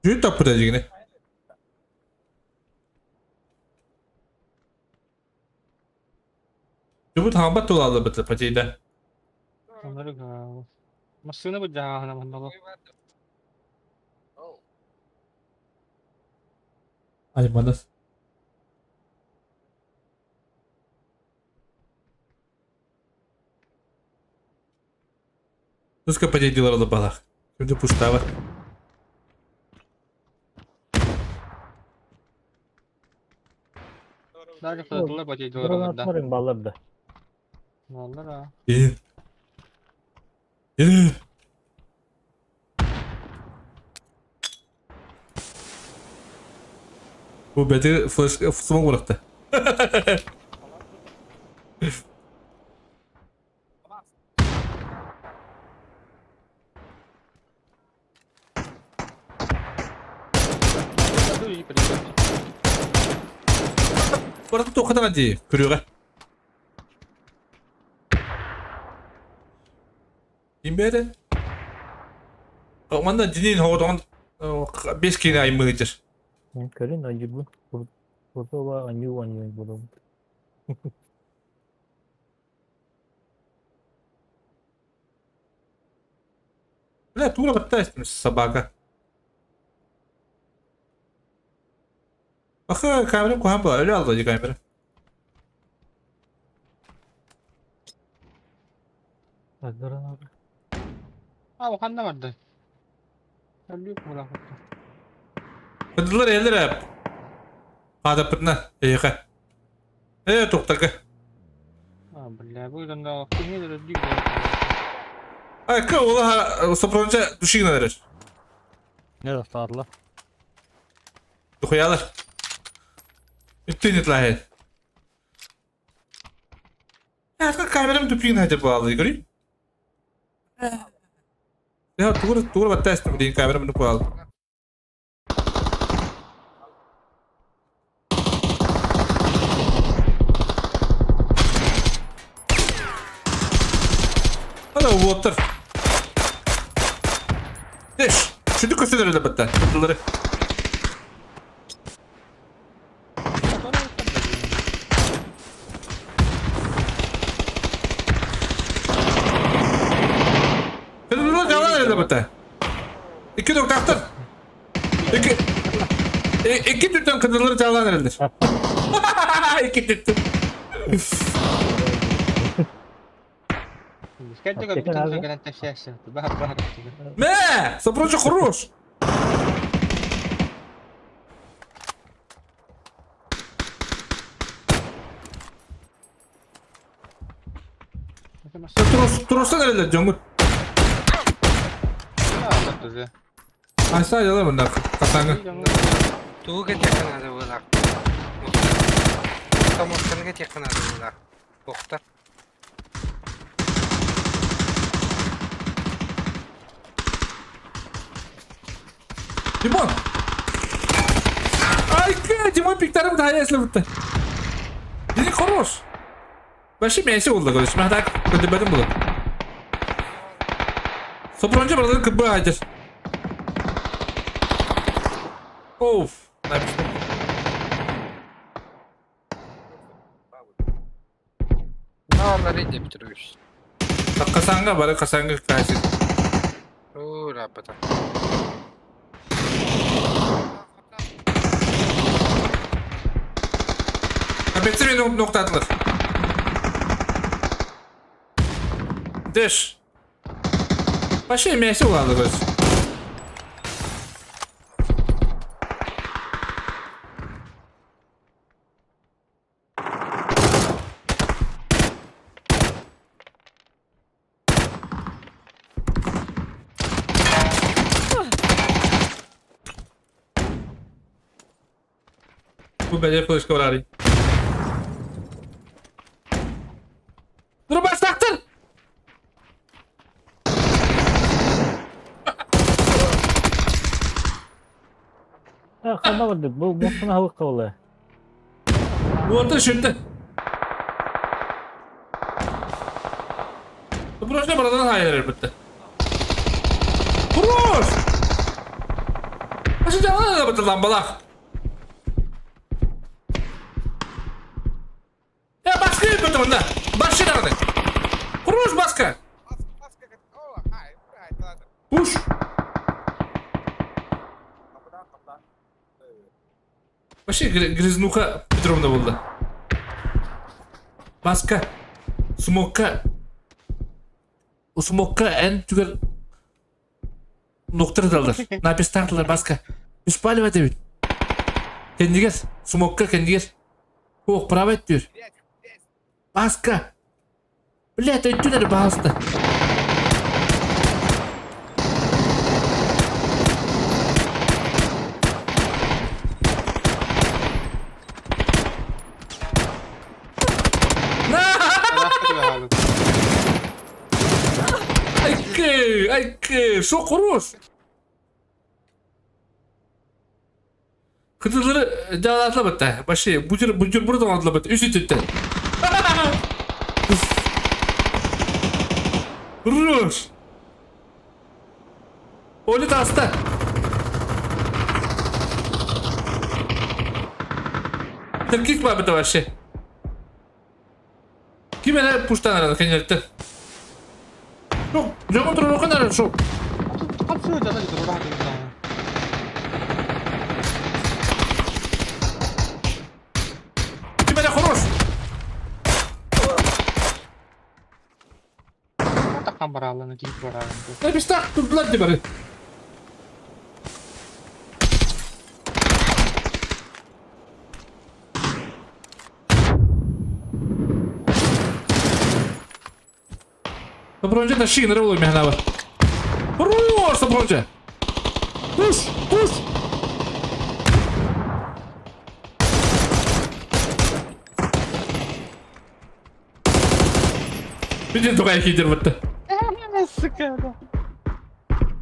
Жүн таппыта жигине. Жубут хамбат тулалы быты патейда. Машина бу жаана мандало. Ай манас. Туска патейдилар балах. Кимде пуштава. Даже кыдылар патейдилар да. Гранаттар баллар да. Баллар а. Ин. Ин. Бу бәти флеш смог быракты. Саатын туохха дии, күрүөҕэ. Ким бэйэтэ? Манна динин хоҕотоҕун бес киинэ аймыыдьыр. Көрүн ойуурбун. Куртула аньуу аньуу буолабын. Бля, тура баттаастым собака. Баха камера куһаан була, өлө алла ди камера. А, ханна барды? Өлүү буолаахпыт. Кыдылар элер эп. Хаадаппытына, эйиэхэ. Ээ, туохтарга. А, бля, бу донда кини да өлүү буолар. Айка уола сопронча душигна эрэр. Не достаатыла? Духуялар. Үттүн итлахе. Арка камерам тупигин хатя буолла, көрүй. Я тугур тугур баттаастым диин камерам нук буолла. Hadi уоттар. Деш. Шүдү көстөр эле батта. Кытылары. Кытылары жалар эле батта. Икки доктор. Икки Икки түттен кытылары жалар эле. Икки түттен. Скажи, бүтүн сөгөнөн тэшээшин. Баар баар. Мэ! Сопрочу хорош! Трос, тростан эле жоңгут. Айса ялар мында катаңы. Тугу текканады буолар. Томосканга текканады буолар. Бохтар. Димон! Айка, Димон пиктарым да если бутта. Дини хорош. Вообще мясо oldu короче. Мен так көтөбөтүм булу. Сопронча бардын кыбы айтыр. Оф. Аалар иде бүтүрүш. Касанга бары касанга кайсы. Оо, рапата. Капец мен ноктатылар. Деш. Вообще мясо улады короче. Bu бәле флешка бар. Дробаш тактыр! Ханна барды. Бу мосына хабык кабыла. Уота шүтті. Прошлый братан хайыр бітті. Хорош! Ашы жалан да бітті ламбалақ. Я баска бітті мында. Башы дағыны. Хорош баска. Пуш. Вообще грязнуха Петровна болды. Баска. Смокка. Смокка ән түгел ноктыр далдар. Напис тартылар баска. Үспалива дебит. Кендигер. Смокка кендигер. Ох, право өттүр. Баска. Блядь, өттүнер басты. Айкы, айкы, шо хорош? Кытылары дьаалаатылабыт Вообще, бутер бутерброд оҥордулабыт үс үтүттэн. Руш! Оли таста. Таких бабыта вообще. Ким эрэ пуштан эрэ кэннилэртэн. Шок, дьоҥҥо туруоруккун эрэ шок. Хапсыы дьана туруораах дии Ким эрэ хорош. Таххан бараалланы тиийп бараалланы. Эбистах турдулар дии бары. Добронжа да шигнere olur mehna var. Хорош, Добронжа. Push, push. Бүтүн тугай киидер бутта. Сука, да.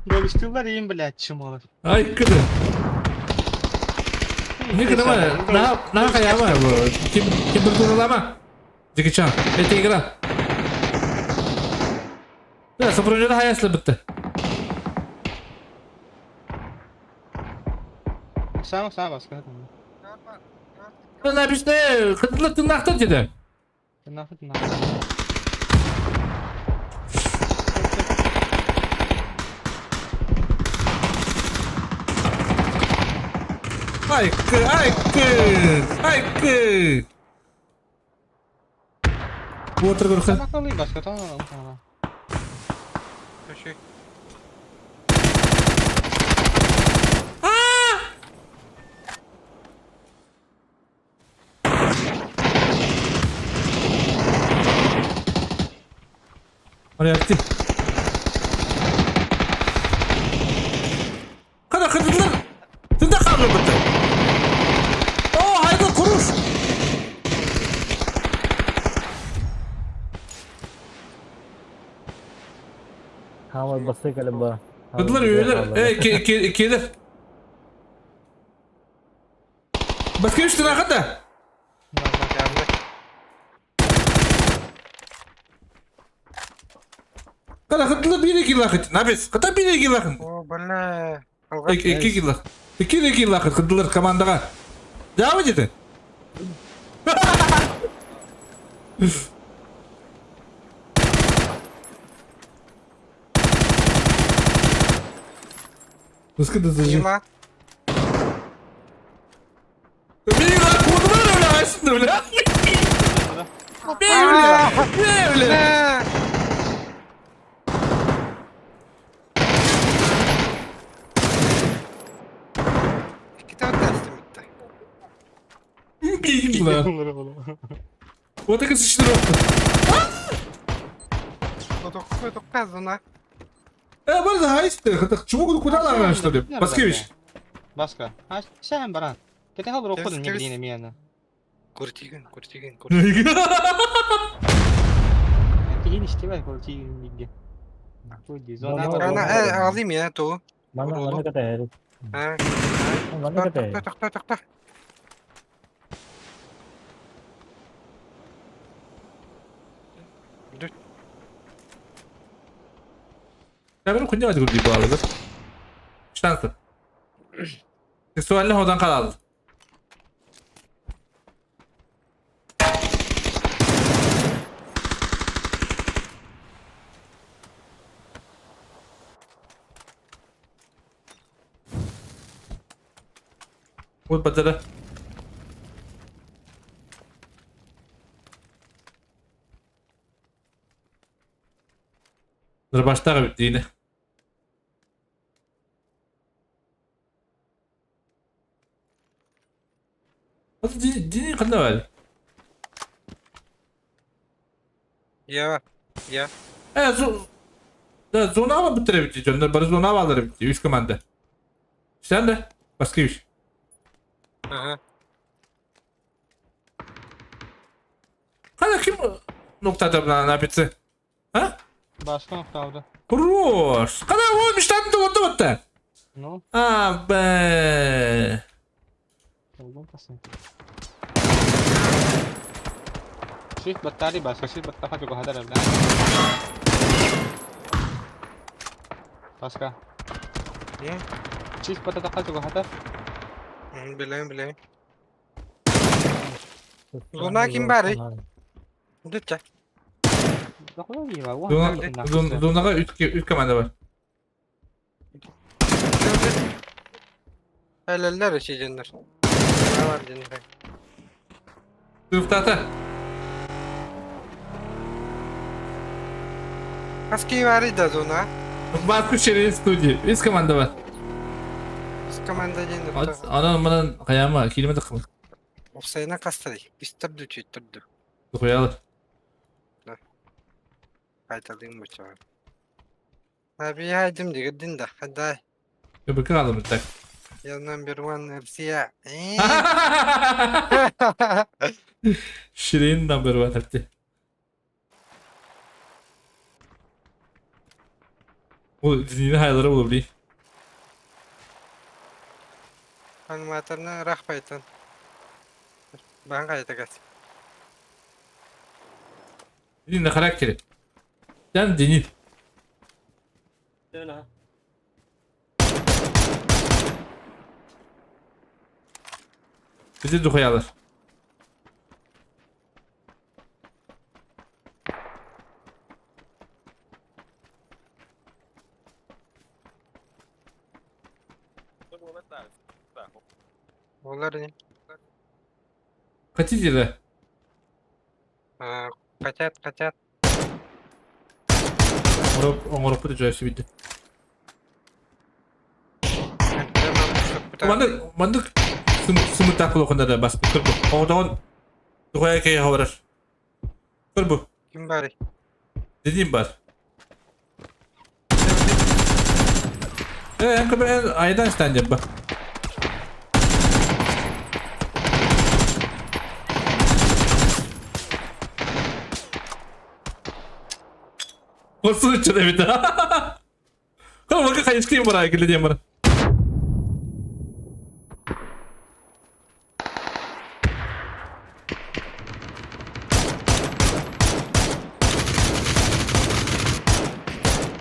Бөлүстүлэр иин блядь, чымалар. Ай, кыды. Не кыдама, на на каяма, ким ким бір туралама. Джеки Чан, это игра. Да, сопровождение хаяслы бітті. Сам сам баска. Написано, кыдылы тыннақтыр деді. Нахуй нахуй. Айкы, айкы, айкы. Уотыр көрхі. Нахуй баска, там. Köşe. Oraya attı. Kada kırdılar. Tında kaldı bitti. Oo haydi kuruş. Хамай басты калиба. Kırdılar üyeler. E ke ke kelir. Başka üç tane kadar. Geldi. Kada kırdılar bir iki lakıt. Nabes. Kada bir iki lakıt. О, бля. Алға. İki iki lak. İki iki lakıt kırdılar komandaga. Devam edin. Nasıl da Мила. Мила, куда öyle aslında öyle? Бля, бля. Бля. İki tane teslim etti. Бля. Вот так и существует. Тоққа зона. Э, бар да хайсты. Чего куда лаган что ли? Паскевич. Баска. А сен баран. Кете хал рокодun Кес, не кес. билейин мияны. Куртигин, куртигин, куртигин. Тигин истебай куртигин бигге. Нахуй зона. Мана- Ана, э, алайым я ту. Мана мана ката. Ha. Мана ката. Тоқта, тоқта, тоқта. Я беру күнде айтып bu arada. Şanslı. Seksualli hodan kaldı. Вот батара. Дырбаштағы бит дейді. Дini қандай бар? Я, я. Э, зо... Да, зона ала бітіре бітті, жондар бары зона алалары бітті, үш команда. Сен де, Баскевич. Ага. Қандай кім ноктада мына напитсы? А? Баска нокталды. Хорош! Қандай ол мечтатын отты отты? Ну. А, бе. Тасың. Шифт баттари баска, шифт баттаха чугаһатар эрдэ. Баска. Шифт баттаха чугаһатар. Билэм, билэм. Луна ким баарый? Дучча. Зонаға үт команда бар. Элэллэр үчүйденнер. Бар дэннэр. Сыфтата. Хас киһи баарый да зона? Бар күчерин студия. Үс команда бар. Үс команда диэн Анан манан каяма килеме тыкмын. Офсайна хастарый? Үстэр дуу, үчүйдэр дуу? Дугуялар. Айталыым бучаҕа. Абияйдым дигирдин да, хадай. Көбүккэ хаалбыт так. Я number one Россия. Ширин number one эрти. Ол динini hayalları bulabilir. Аниматорны рахпайтан. Баан кайтагас. Динин характері. Жан Динин. Bizi duhayalar. Олар не? Хотите да? Хотят, хотят. Оҥороппут үчүгэй бийдэ. Маннык маннык сымыттаах буолуоххун бас көр бу. Оҕотоҕун тухайа киһи барар. Көр бу. Ким баарый? Dediğim бар. Э, эн көбө айдан стан деп ба. Осы үчүн эбит. Кол хайыскы бара киле диэн бар.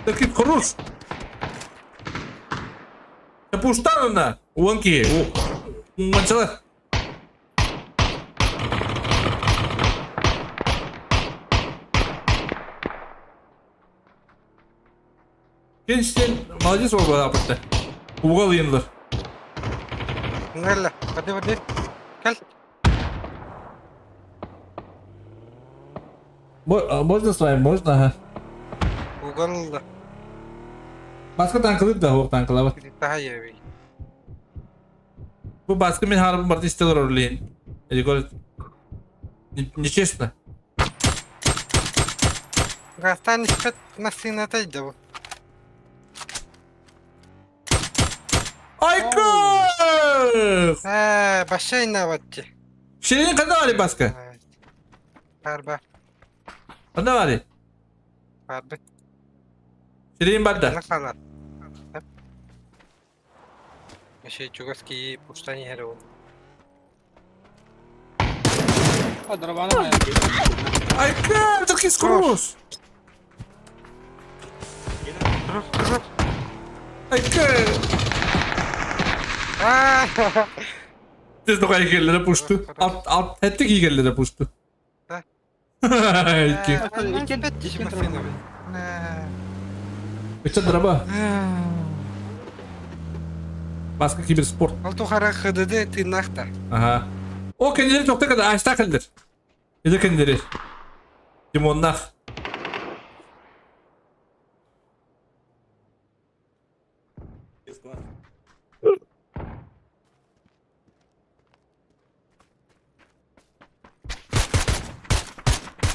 Такие хорош. Пуштанына. Уонки. Уончала. Gençten молодец ол апырты. Угал енлер. Нелла, бады бады. Кел. Можно с вами? Можно, ага. Угал. Баска танкылыр да, оқ танкылабы. Таһайы. Бу баскы мен харбын барды истелер орлейін. Или говорит, нечестно. Гастан испет массыната иде бу. Айкы! Э, башайна батчы. Ширин қанда бар баска? Бар бар. Қанда бар? Бар. Ширин бар да. Насалар. Еще чугаски пустани херо. Айкы, такие скрус. Айкы. Тез тоқай келлere пушту. Алт алт хетти кийгеллere пушту. Икки. Үчө драба. Баска киберспорт. Ол тухара ХДД тыынахта. Ага. О, кендери токта када ашта калдыр. Эде кендери. Димоннах.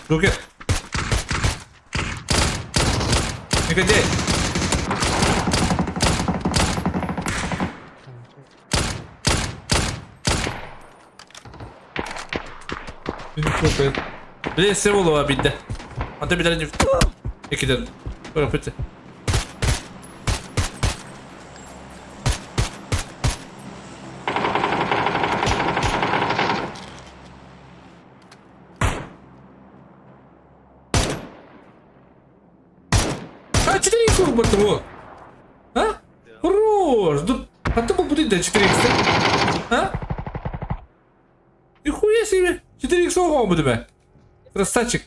Джокер. Негодяй. Бile се болуа бидде. Анда билер Экиден. Бара пүтсе. Курбатого. А? Хорош! Да, а ты был будет до 4 А? Нихуя себе! 4 х оҕо бу бе. Красавчик.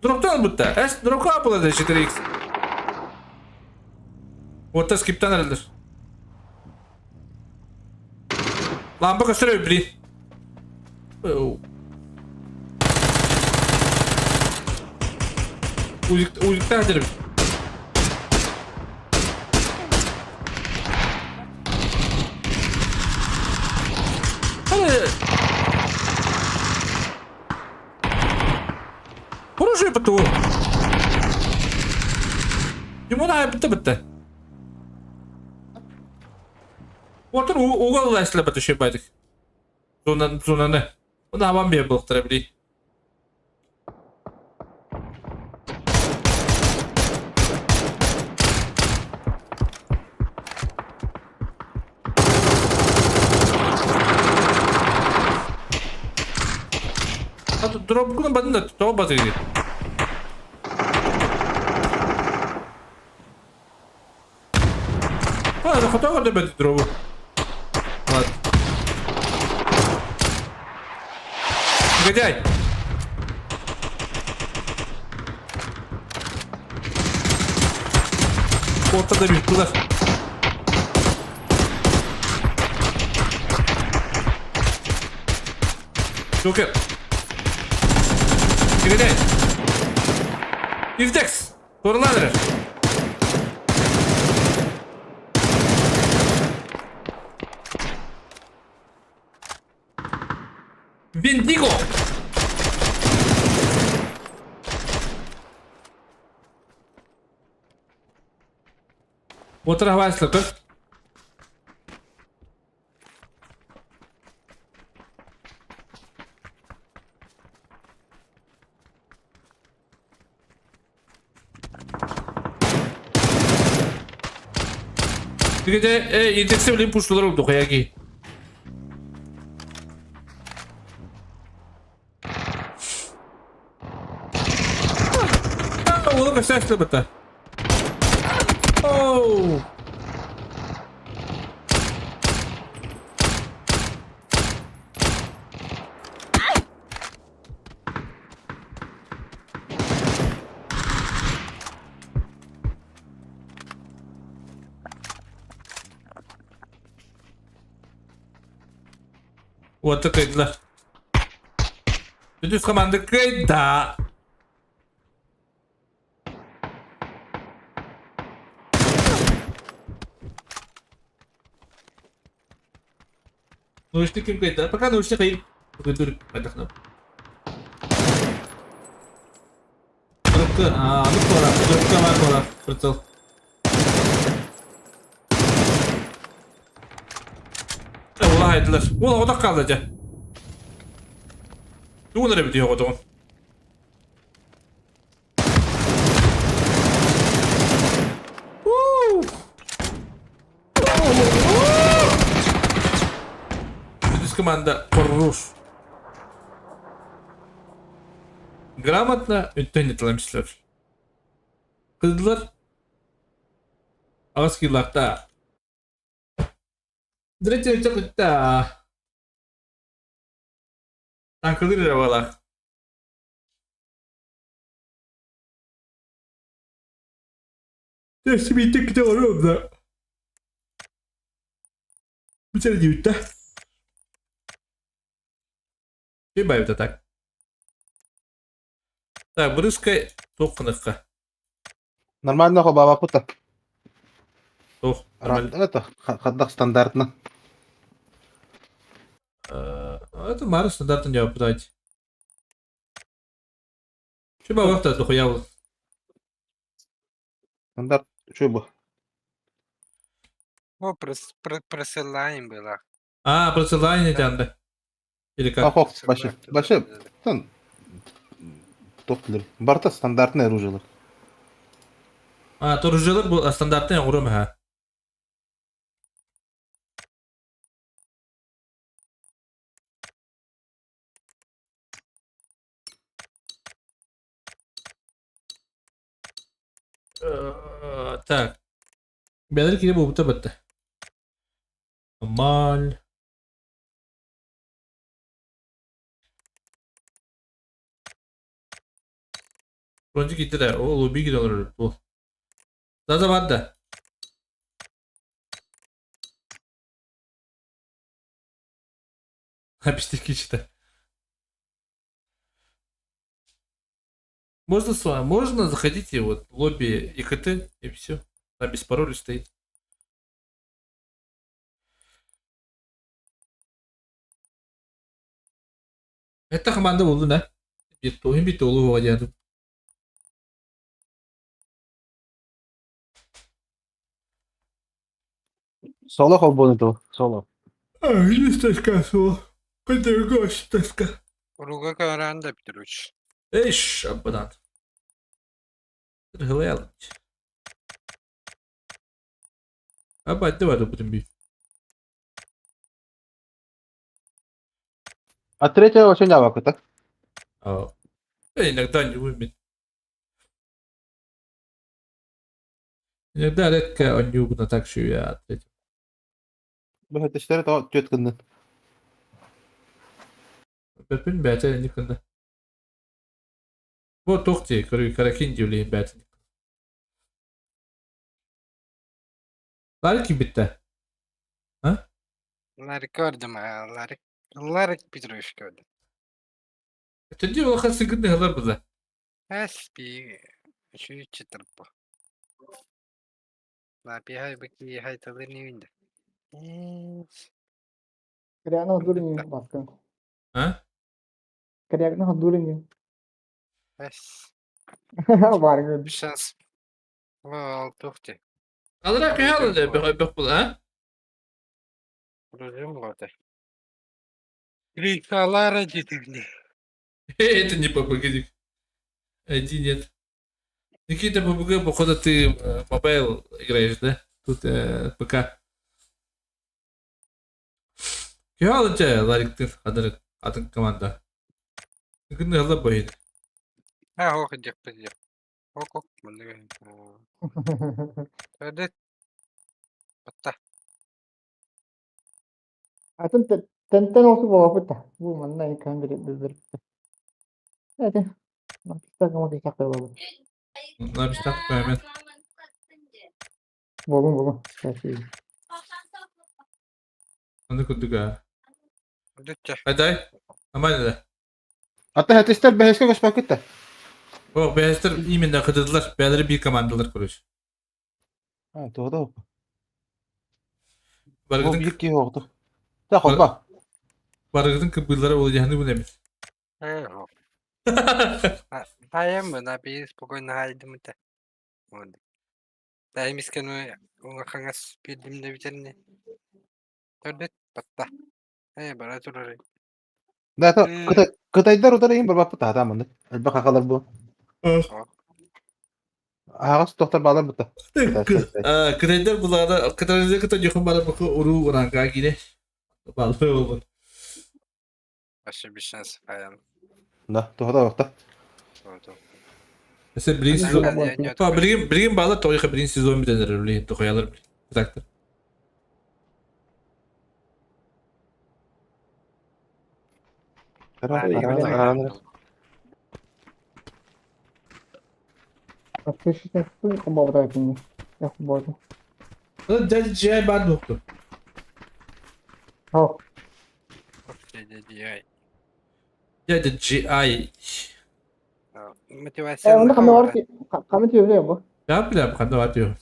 Дроптан бутта. Эс дропка була да 4 х. Вот скиптан эрэллэр. Лампа көстөр блин. Узикта дербит. Хороший ПТУ. Ему на бітті бітті. Отыр угол лайсла бітті шей байдық. Зонаны. Оны аман бер бұлықтыра білей. Дроп бадын да тоға базы. А, хотого тебе дробу. Ладно. Негодяй! Ortada bir kılar. Joker. Негодяй! Ивдекс! Торланер! Виндиго! Отыр хавайсылы Дигеде индексе билин пуштулар oldu хаяги. Ону көстөөстө быта. Оу. Вот такой. Бүтүс команда кыйда. Наушник ким кыйда? Пока наушник кыйып. Көтөр кайдахна. Дропка, а, ну пора. Дропка бар пора. Прицел. Ола хайдылар. Ола одак калды жа. Тугун эрэ бүтүө отоҕун. Бүтүс команда Хорош. Грамотно үттен етіламсылар. Кыздылар. Ағыз киларта. Дретте өтті Танкылыр балар. Тэс битик ките да. Бүтер диүтті. Байбыта так. Так, брыскай тоққыныққа. Нормально хо баба пута. Тох. Это хаддах стандартно. Это мары стандартын жауап давайте. Şu бабақ та дохуя был. Стандарт что бы? О, присылаем было. А, присылание тянды. Или как? Ах, башы, башы. Тан тоқтылыр. Барта стандартный оружие. А, то оружиелар бұл стандартный урым ха. Так. Бэлэр киһи буолбута бытта. Нормаль. Фронтик киирдэ да, ол лобби киирэн олорор бу. Заза бар да. Хапистик кичта. Можно с вами, можно заходите вот в лобби ИКТ и все. Там без пароля стоит. Это команда болды да? Bir tohum bir dolu var yani. Соло холбону ту, соло. А, есть тоска соло. Кайда тоска. Уруга көрөн да Петрович. Эш, аббанат. Гылаялым. Аба, давай будем бить. А третьего вообще не так? А, иногда не умеет. Иногда редко он не убно так, что я ответил. Это четыре то тетка. Бәпін бәті никында. Бу тохти, көрү каракин диулейн бәті. Ларик битте. А? Ларик көрдүм, Ларик. Ларик Петрович көрдүм. Түнде ол хасы күнде халар буза. Эс би үчүй чытырпы. Лапи хай бики хай тылы нивинде. Кыряна хадурини баскын. А? Кыряна хадурини. Эс. Бар. Шанс. Вал тухти. Алра кыялы да бөх бөх бул, а? Ружим готы. Рикалара дедигни. Это не ПБГ. Один нет. Никита ПБГ, походу ты мобайл играешь, да? Тут ПК. Кыялы те Ларик ты хадыр атын команда. Күнде хала бойын. Ha хох дек дек. Хок хок мында. Төдө. Батта. Атын тентен olsun baba Bu manna ikan bir bir. Evet. Napista kama bir çakır baba. Напистак поймет. Болун болун. Спасибо. Аны күндүгә. Дүтче. Айдай. Нормально да. Ата хәтистер бәһескә көспәк китте. О, бәһестер именно кыдыдылар. Бәләре бир командалар короче. А, тоғда. Бу Баргыдын бир ки оқты. Та холба. баргыдын кыбылары ол яны бу немес. Э хок. Таям на би спокойно хайдым та. Вот. Таймискен улахангас пидим битерне. Төдө батта. Э бара турар. Да, та кытай кытайдар утар им бар бапта та мында. Әлбә хакалар бу. Агас доктор балар бутта. Кытайдар булары кытайдар кытай жохун бара бу уру уранга кире. Балты болгон. Вообще без шансов аян. Да, тоғда вакта. Mesela birinci сезон. Па билген билген бала тойга биринчи сезон битенер билген тохаялар. Трактор. Дядя Джай бар доктор. Хо. Дядя Джай. Дядя Джай. Мотивация. Э, онда кандай бар кандай түйөбү бу? Да, билем, кандай бар түйөбү.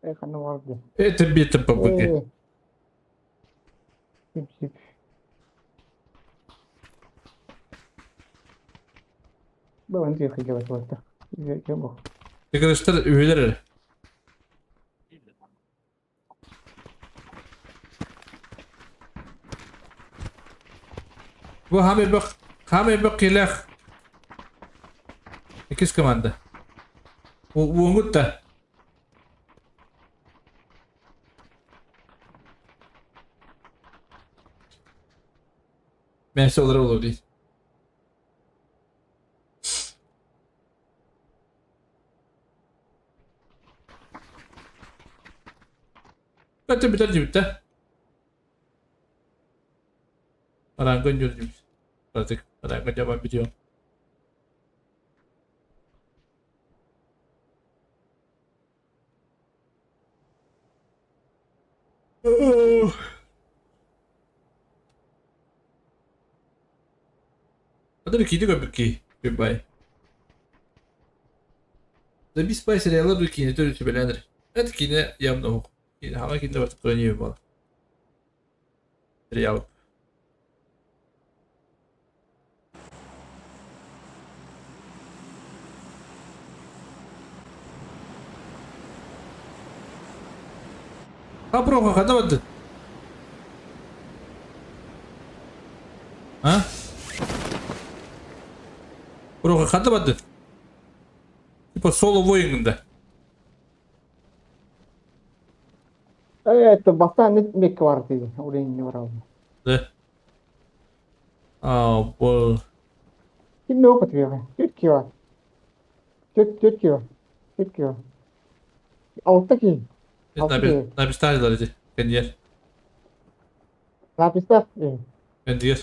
Э, кандай бар түйөбү. Это бета ПБГ. Бу түйөбү кыйгы бар. Бу. Arkadaşlar üyeler. Bu hami bak hami bak ilah. İkiz komanda. Уонгут да. Мен солар olur değil. Өтө бүтэр дьибиттэ. Бараан көнньүөр дьибит. Баратык, бараан көнньүөр бүтүөм. Hadi киинэ көрбүт киһи Бай. Забис бай сериаллар бу киинэ төрүт сүбэлээнэр. Это киинэ явно оһох. Хаҥа киинэ барыта көрөн буола. Сериал. Хаброха ханна бардын? А? Броха ханна бардын? Типа соло воингында. Это бастаан мекке бар дии, уренни баралым. Да. А, бу... Ким опыт бере? Төрт кило. Төрт төрт кило. Төрт кило. Алта кило. Написали эти. Кендер. Написав. Кендер.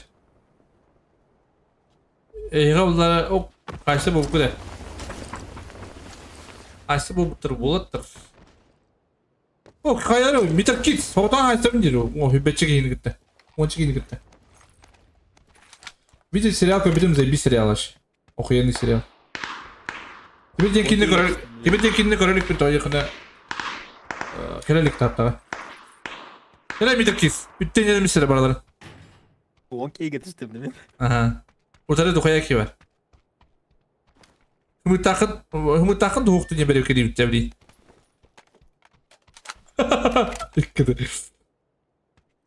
Эйга буллара ок кайсы бу күдә. Кайсы бу буттыр булаттыр. О, кайары метр кит. Содан айтсам дир. О, хүбәче кийин гитте. Ончы кийин гитте. Видите сериал көбүтүм заебись сериал аш. Охуенный сериал. Тебе ден кинне көрөр, тебе ден кинне көрөлүк бит ойыхына. Келелик таптага. Келе метр кис. Бүттен елемисер баралар. Он кейге түстім немен. Ага. Утары духая бар. Хымытакын, хымытакын духукту не береп келип тебри. Иккеде.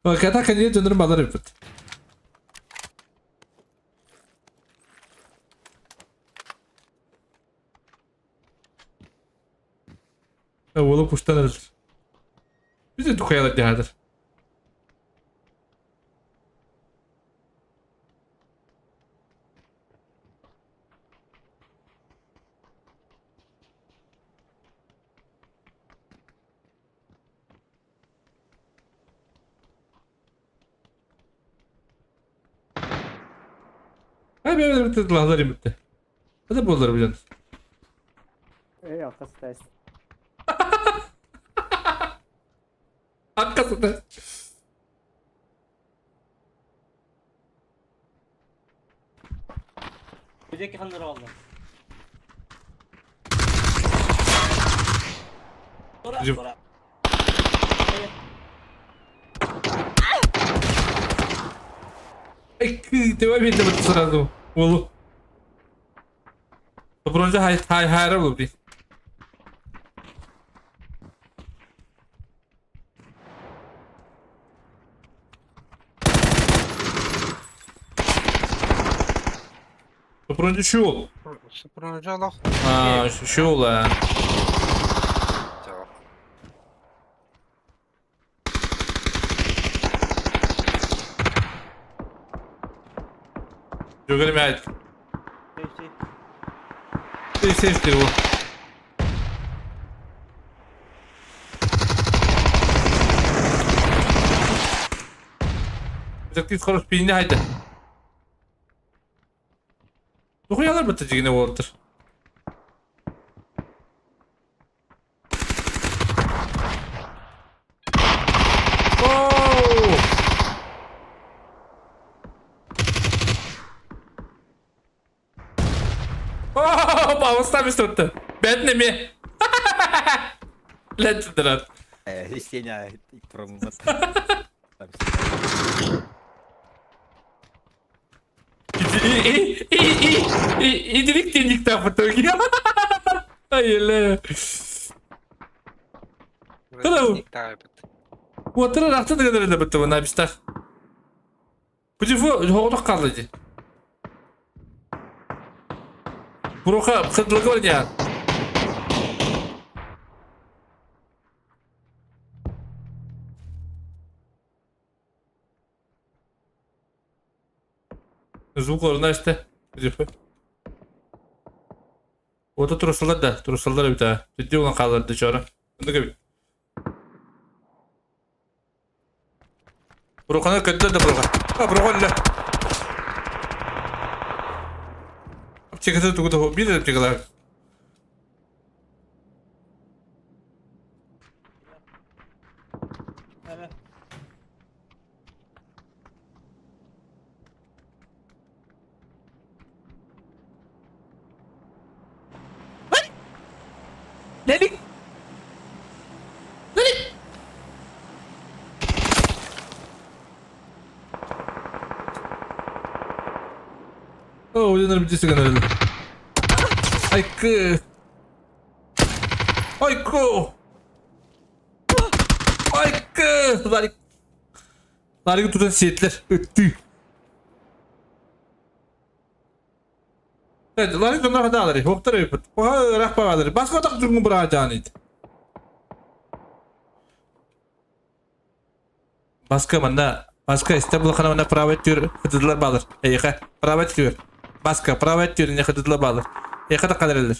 Ката кәне дөнөр балар бит. Ола пуштан эрер. Биз духаялар дихадыр. Ay ben bitti lahlar bitti. Hadi bollar bilen. Ey akası test. Hakikaten. Öteki ханнар алды. Ай, ты вообще сразу. Олу. Бронза хай хай хайра булды. Бронза şu. Супрунжалах. А, şu la. Жүгірме айт. Сейф bu. Таких хорош пине хайда. Тухуялар бітті дегене болдыр. Оу! Оу, Павлостан өтті. Бәтіне ме? Ләтті Сеня промымат. Иdirик денник тапы тоги. Ай, Тара. Отыр рахты деген эле бітті бұна бістар. Бу хоғдық қалды ди. Буруха қыдлығы бар я. Звук орна işte. Ота турусалар да, турусалар бит. Ciddi olan kalırdı çora. Bunu gibi. Буруханы көттө да буруха. А, буруха өллө. Аптеката тугу да биир аптекалар. Dedik. Dedik. Оо, уйанар бүтүсү гынарыл. Айкы. Айкы. Айкы. Ларик. Ларик тутан сиэтлер. Өттүү. Ларик онно хадаалары. Хоқтар өйпүт. Оха ыраах баҕалары. Басқа отақ жүргін бұра жаанит. Баска манна Баска истэ булахана манна правый түр хытыдылар баалар. Эйиэхэ правый түр. Баска правый түр не хытыдылар баалар. Эйиэхэ да каларылар.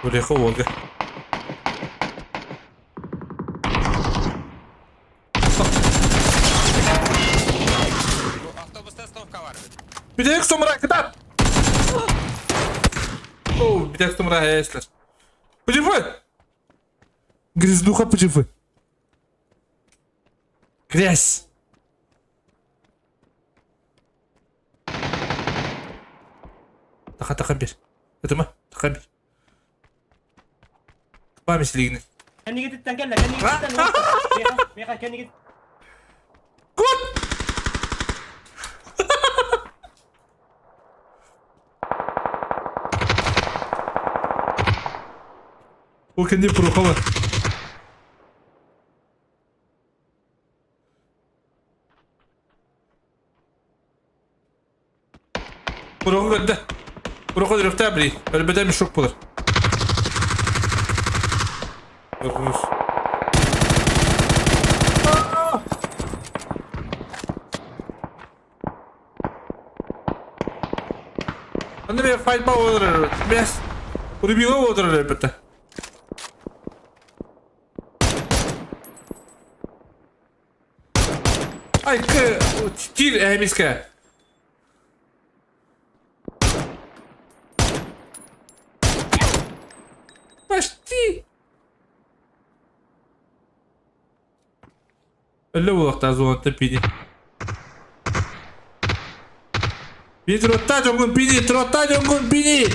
Урехо Волга. Бүтэһик сумра кытаат! Оо, бүтэһик сумра эслэр. ПДФ! Грязнуха ПДФ. Грязь. Таха таха бер. Ытыма, таха бер. Память лигни. Кэннигититтэн кэллэ, кэннигититтэн миэхэ, миэхэ кэннигит. Кут! Ол кэнни Прохова. Проху көрдө. Проху өлүөхтээх били. Өлбөтө мешок буолар. Көрүс. Аны мен файтба отырар. Бес. Рубила отырар өлбөтө. Ай, к... Тир эмиске. Почти. Өллө буолуохтаах зонаттан пини. Пини туротта дьоҥҥун пини, туротта дьоҥҥун пини!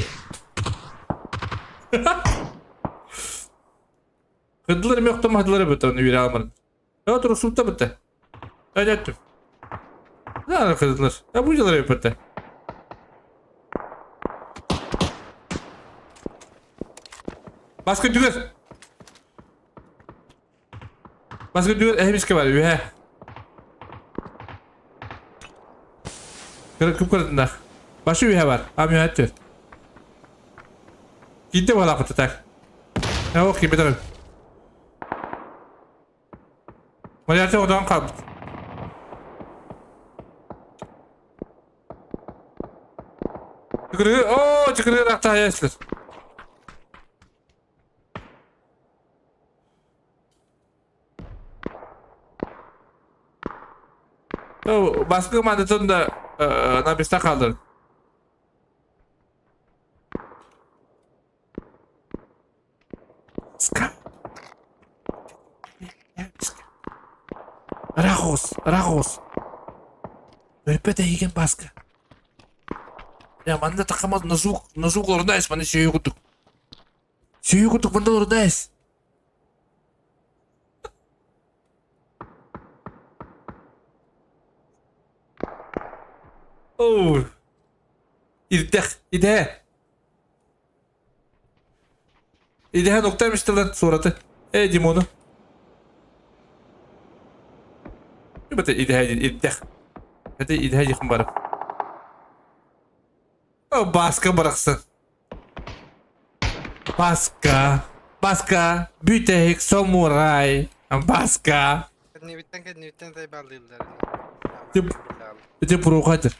Кырдылар эмиэ охтомаһдылар эбит оны үөрэ алмарын. Э турусулта бытта. Өйдөттүм. Да, кырдылар. Я бу дьылар эбит Баскы түгэр. Баскы түгэр эһимискэ бар үһэ. Кыры күп кырытынах. Башы үһэ бар. Ам үһэ түр. Киинте буолаахпыт так. Оо, киирбэтэх. Валерия оҕотоон хаалбыт. Чыкырыы, оо, чыкырыы ыраахтаһайа эстэр. Оо, Баскы командатын да на места хаалдыр. Ска. Рахос, Рахос. Өлбөт эйигин Баска. Я манна такама назук, назук олордайс, маны сүйүү курдук. Сүйүү курдук мында олордайс. Оу. Ирдэх, идэһэ. Идэһэ нукта эмистэлэн суораты. Э, Димону. Бата идэһэ ирдэх. Это идэһэ дихым барып. О, Баска барахсан. Баска. Баска. Бүтэһик самурай. Баска. Кэннибиттэн кэннибиттэн тайбаалыыллар. Тип, тип рухатыр.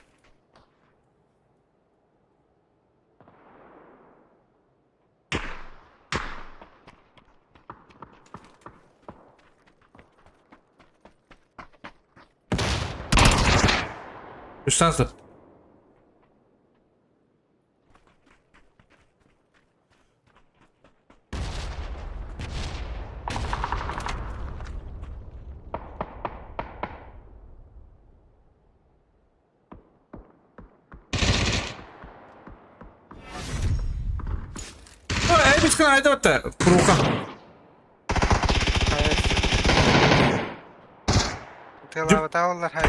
Үс шанс. Эбискин айда Крука. Тылабытааллар хай.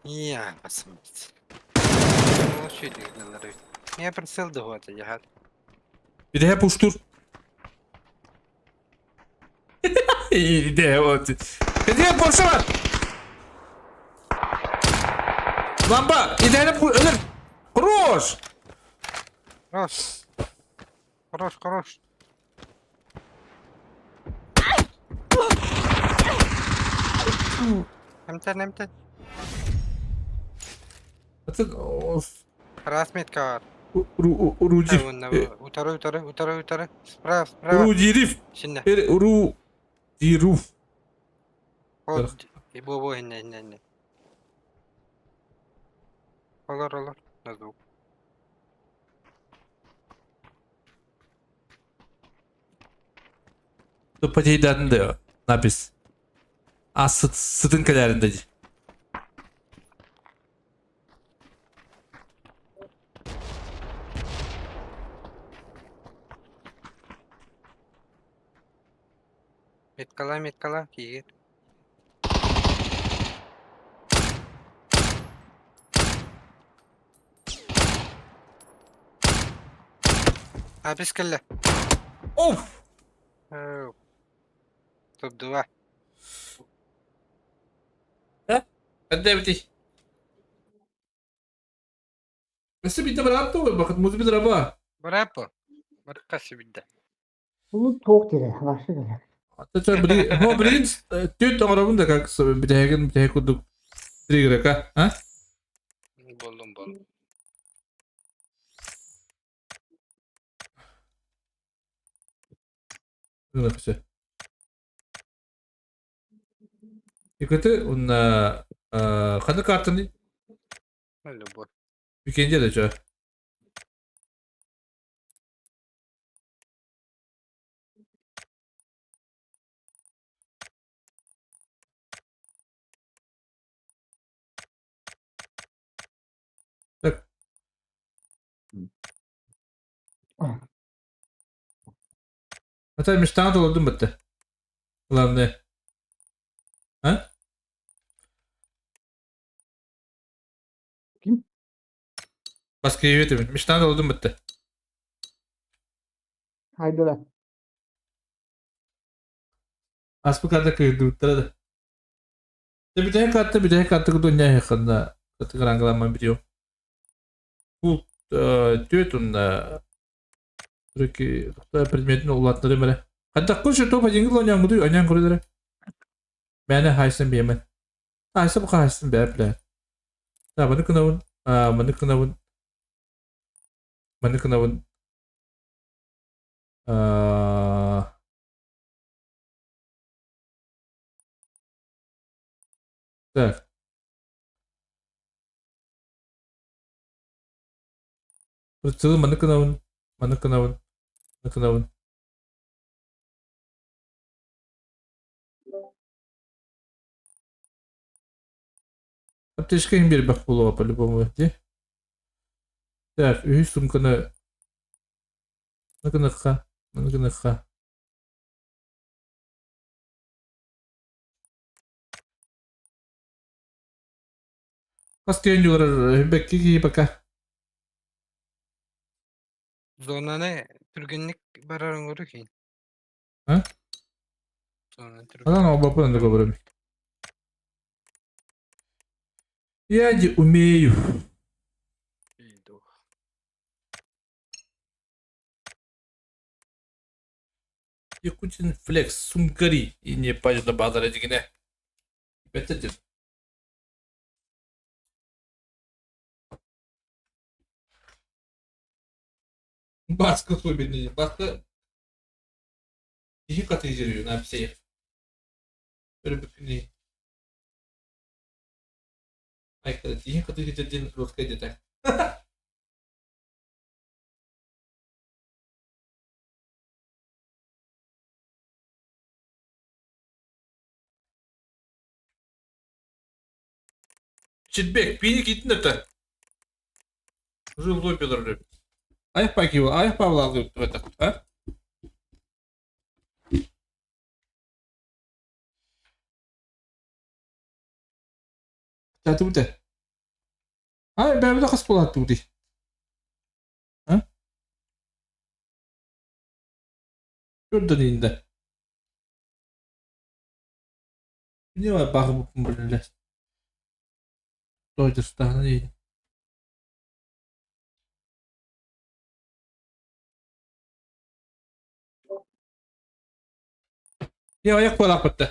Я посмотрите. Я прицел догота, я Идэһэ пуштур. Идэһэ вот. Идэһэ Порше бар. Ламба, идэһэ өлөр. Хорош! Хорош. Хорош, хорош. Эмтэн, эмтэн. Раз метка бар. Руди. Утары, утары, утары, утары. Справа, справа. Рудириф. Шинне. Рудируф. Вот. И бу бу инне, инне, инне. Олор, олор. На звук. Тупотейдатын напись. А сытын кэлэрин ди. Меткала, меткала, киир. Апис кэллэ. Оф! Топ-2. قدامتي بس بيدا برابطو باخد موز بيضربها. Bravo. Баркасы бидде. Bunu çok deli. Başka deli. Бри هو برين түт оҥоробун да как бүтэһигин бүтэһик курдук триггерка, а? Болдум, болдум. Все. Икөтө унна ханы картаны Любой. Викенде да чё. Так. Ата мечтаны толордум бітті. Главное. А? Ким? Баска етемін. Мечтаны толордум бітті. Haydi lan. Аспы карта кырдыбыттара да. Бүтэһик карта, бүтэһик карта кудуня ханна катыгырангыламан видео. Бу түөт унна Түрки предметин улаттары мере. Хатта куш топ один гыл онян гуду онян көрдөрө. Мәне хайсын биемен. Хайсы бу хайсын бәп биле. Та маны кынабын, а маны кынабын. Маны кынабын. А Так. Прицелы маны кынабын, маны кынабын, маны кынабын. Аптечка им бербек болуға по-любому, де? Так, үй сумканы Маны маны кыныкка. Кас күйін юлар бекки ки пока. Зонаны түргенлик барарын көрү кейин. А? Зонаны Анан обапын да көрөм. Я не умею. Иду. Якутин флекс сумкари и не пажда базара дегене. Бетедир. Баска особенный. Баска киһи каты жерүү написеев. Өрбүкүнүй. Тиһин кытыы диэн русская диэтэ. Читбек, пини киитин это. Уже в лобби олорор. Аяқ пакио, аяқ павла это, а? Татута. Ай, бэбэ хас буолаат дии. А? Көрдөн инде. Не бар багып биле. Дойдустааны дейdi. Я аяқ буолааппытта.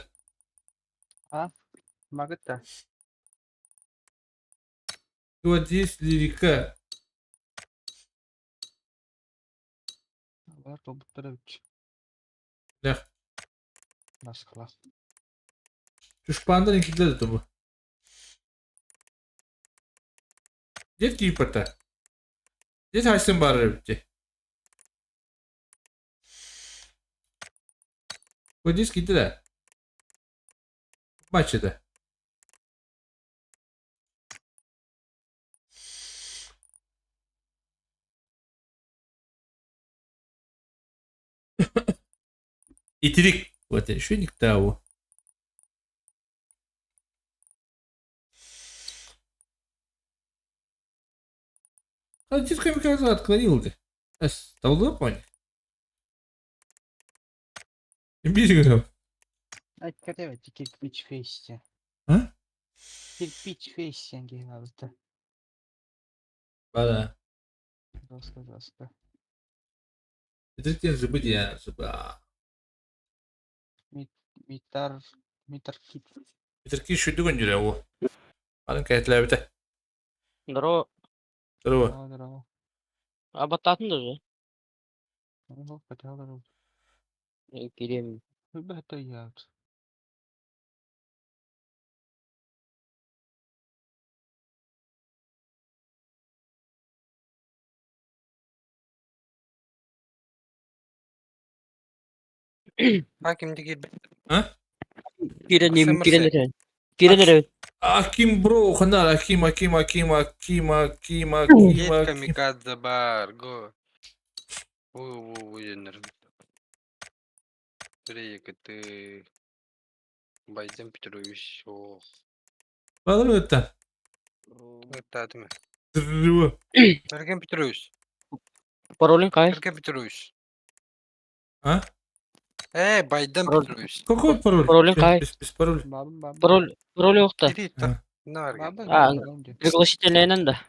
А? Магытта. Здесь лирика. Бар тобуттара үч. Лях. Наскала. Түшпандан ikilер bu. Дет кийиппата. Дет хайсын барар битти. Bu disk gitti de. Maçı Итирик. Вот еще не того. А диск камикадзе отклонил ты. Столы понял. Бери Айткаревать кирпич фейсте. А? Кирпич фейс киһи Да. Жестко, жестко. Это же быть я а. Митар... Митаркит. Митаркит шүйдүгөн жүрө о. Анын кәтләбите. Здорово. Здорово. Здорово. А баттатын да же. Ну, хотел Кирем. Ребята, я. А кимди киирбит? А? Кирен кирен эрэ. Кирен эрэ. Аким бро, ханар, Аким, Аким, Аким, Аким, Аким, Аким, Есть Аким. камикадзе бар, го. Бу енер. Ты Байден Петрович, ох. Балыр өттен. Это Здорово. Сергей Петрович. Паролин кай? Сергей Петрович. А? Э, Байден Петрович. Какой пароль? Паролин кай? Без, без пароль. Пароль, пароль yoktu. А, А, пригласительный да.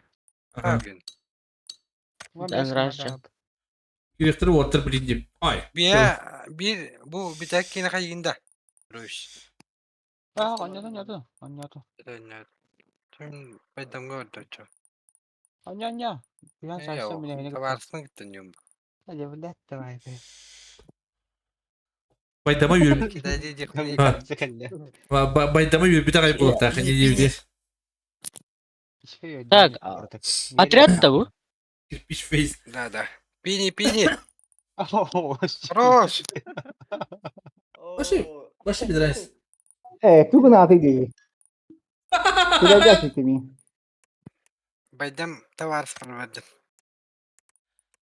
Ага. Ben раньше. Директор Уотер блин деп. Ай. Bir, bir bu bir dakika kayında. Петрович. А, аннята, аннята, аннята. Tüm Байден gördü. Ання, ання. Я сайсам меня не Товарсың гиттен Блядь, давай. Байдама yürü. Байдама yürü bir daha булат не дейбди. Так, отряд да bu? Кирпич фейс. Да, да. Пини, пини. Хорош. Вообще, вообще без разницы. Тугу на ты Переодевайся ми. Байден товарс проводит.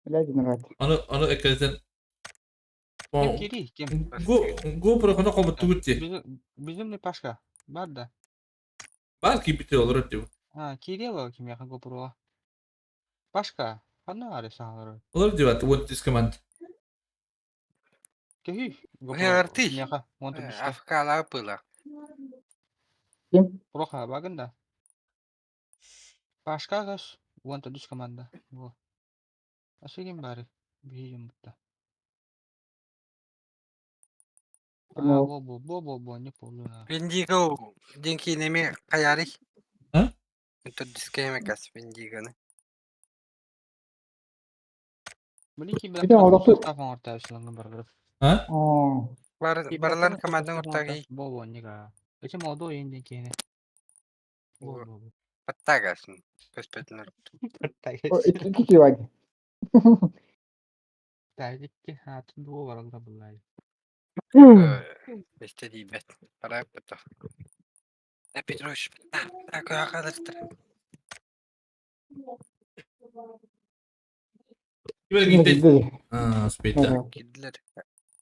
Блядь, нравится. Аны аны экрен Ким кири, ким? Го GoPro хана калбы тугутти. Безумный Пашка. Бар да. Бар кипите олор деп. А, Кирилл ким яха GoPro. Пашка, хана аре сахалар. Олор деп ат вот this command. Кихи Не арты. Яха, он тут Афкала было. Ким? Проха багында. Пашка гас, он тут команда. Во. Асигин бары. Бийим бутта. А, Ну. бо бо бо бо бо не помню. Виндиго денки неме каяри. А? Это дискеме кас Виндигоны. Блин, Bir de orada А? О. Бар барлар команданың уртагы. Бо бо нега. Эче молодой инде кене. Бо бо. Паттагасın. Көспөтүнөр. О, Икки киһи бар. Тәликки хаатын дуо баралла буллай. Бесте дейбет. Барайып бата. Э, Петрович, так, акалыстыр. Кибер гидде. А, успейта. Кирдилер.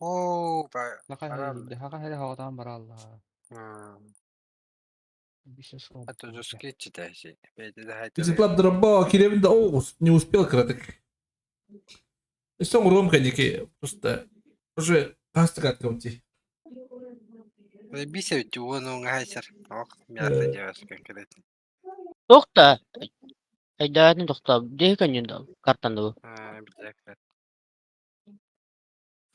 Оо, ба. Хака хәле хаватан баралла. А то жесткий читаешь. Бесплатно дроба, киребин о, не успел краток. Сон Ромка некий, просто уже пастык откомти. Бисер жуон хайсар. Ох, мясо делаешь конкретно. Тохта. Айдаатын тохта. Дехи каньон картан ду. А, битәкләр.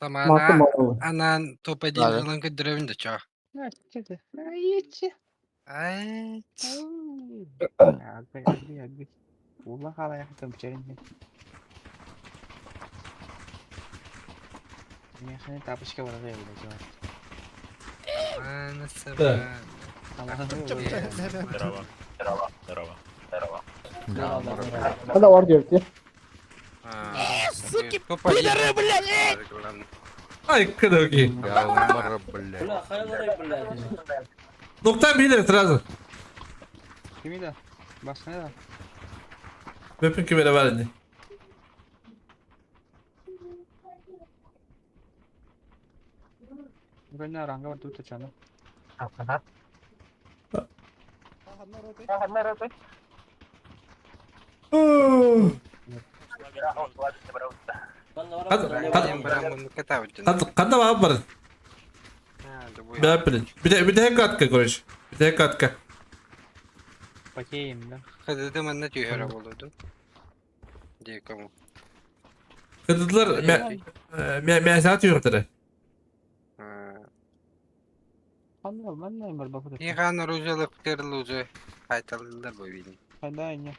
Маты Самана малы. анан топ один Ладно. ылан көдөрөбүн да чоо. Айчы. Ай. Агы, агы, агы. Ула халая хатым пчерин. Механи тапочка барада блядь. Анасы. Да. Здорово. Здорово. Здорово. Здорово. Хада бар диyor ki. Суки, пидоры, блядь! Ай, кадоки. Нокта билер сразу. Kimi да? Басына да. Вепин кибере бар инде. Бүгін ранга бар тут чаны. Канда бар бар. Бә билин. Бите бите катка, короче. Бите катка. Потеем, да? Хадыды манна түйөрө болду. Дикому. Кыдылар мә мә сат юртыры. Ханна, манна бар бакы. Ихан ружалык керлуже кайталдылар бу бини. Ханда не.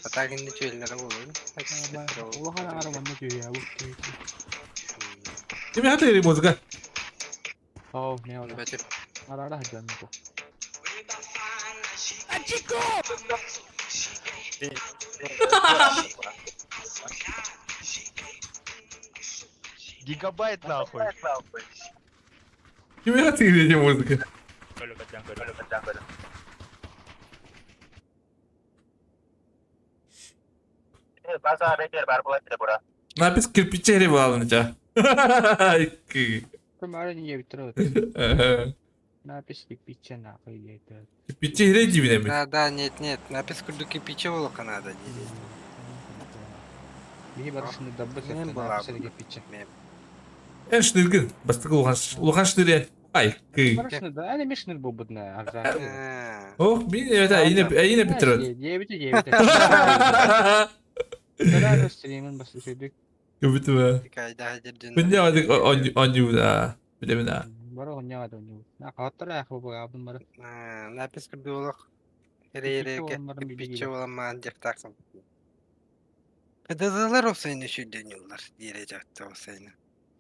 Атагынды чөйлөр болду. Ула хана ара манна түйе, бу. Ким хаты музыка? Оу, не ола. Бәтеп. Ара ара хаджан бу. Гигабайт нахуй. Ким хаты музыка? Напис кирпичери балынча. Кым ара не битер. Напис кирпиче нахуй дейт. Кирпичери дибинеми. Да, да, нет, нет, напис курду кирпиче болука надо. Бии барышны даббы Мен сәттә була напис кирпиче. Эн шныргын. Бастык улхан улхан шныре. Ай, кый. Барышны да, әне мешнер бу будна. Агза. Ох, мин это ине ине битерет. Дебите, дебите. Кара стримын бас сөйдүк. Көбүтү. Кайда жерден. Мен адык оню да. Билемин а. Бара оньяга да оньяга. На каттар ах бу габын бара. Напис курду болук. Эре-эре кирпиче боламан жактаксың. Кыдылар осайны шүйден юллар. Дире жакта осайны.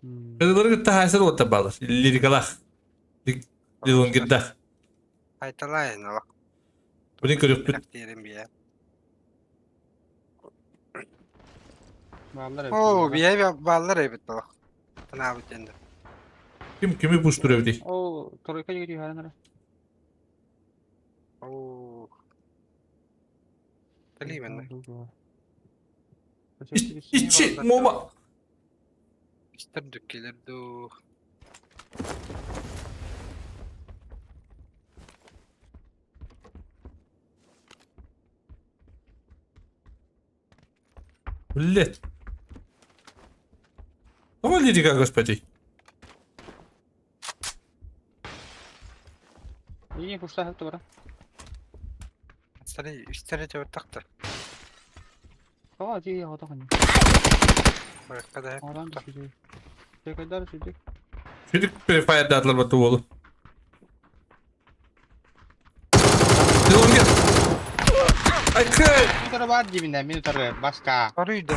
Кыдылар гытта хайсар ота балыр. Лирикалах. Лилонгирдах. Кайталайын алак. Блин көрүп бит. Дерим бия. Баллар. О, бия баллар эбит болук. Тына бит энди. Ким кими буштур эбди? О, тройка жеги харанара. О. Билейм Ичи мома. Истер дүккелер ду. Блять. О, лирика, господи. И кушта хәтта бара. Истер истер деп такты. Ага, жеги хата хани. Баракка Аран сөйдүк. Текадар сөйдүк. Шүдүк префайр датлар бату болу. Лилонгир. Ай, кый. Тара бар дибинде, мен тары башка. Арыйды.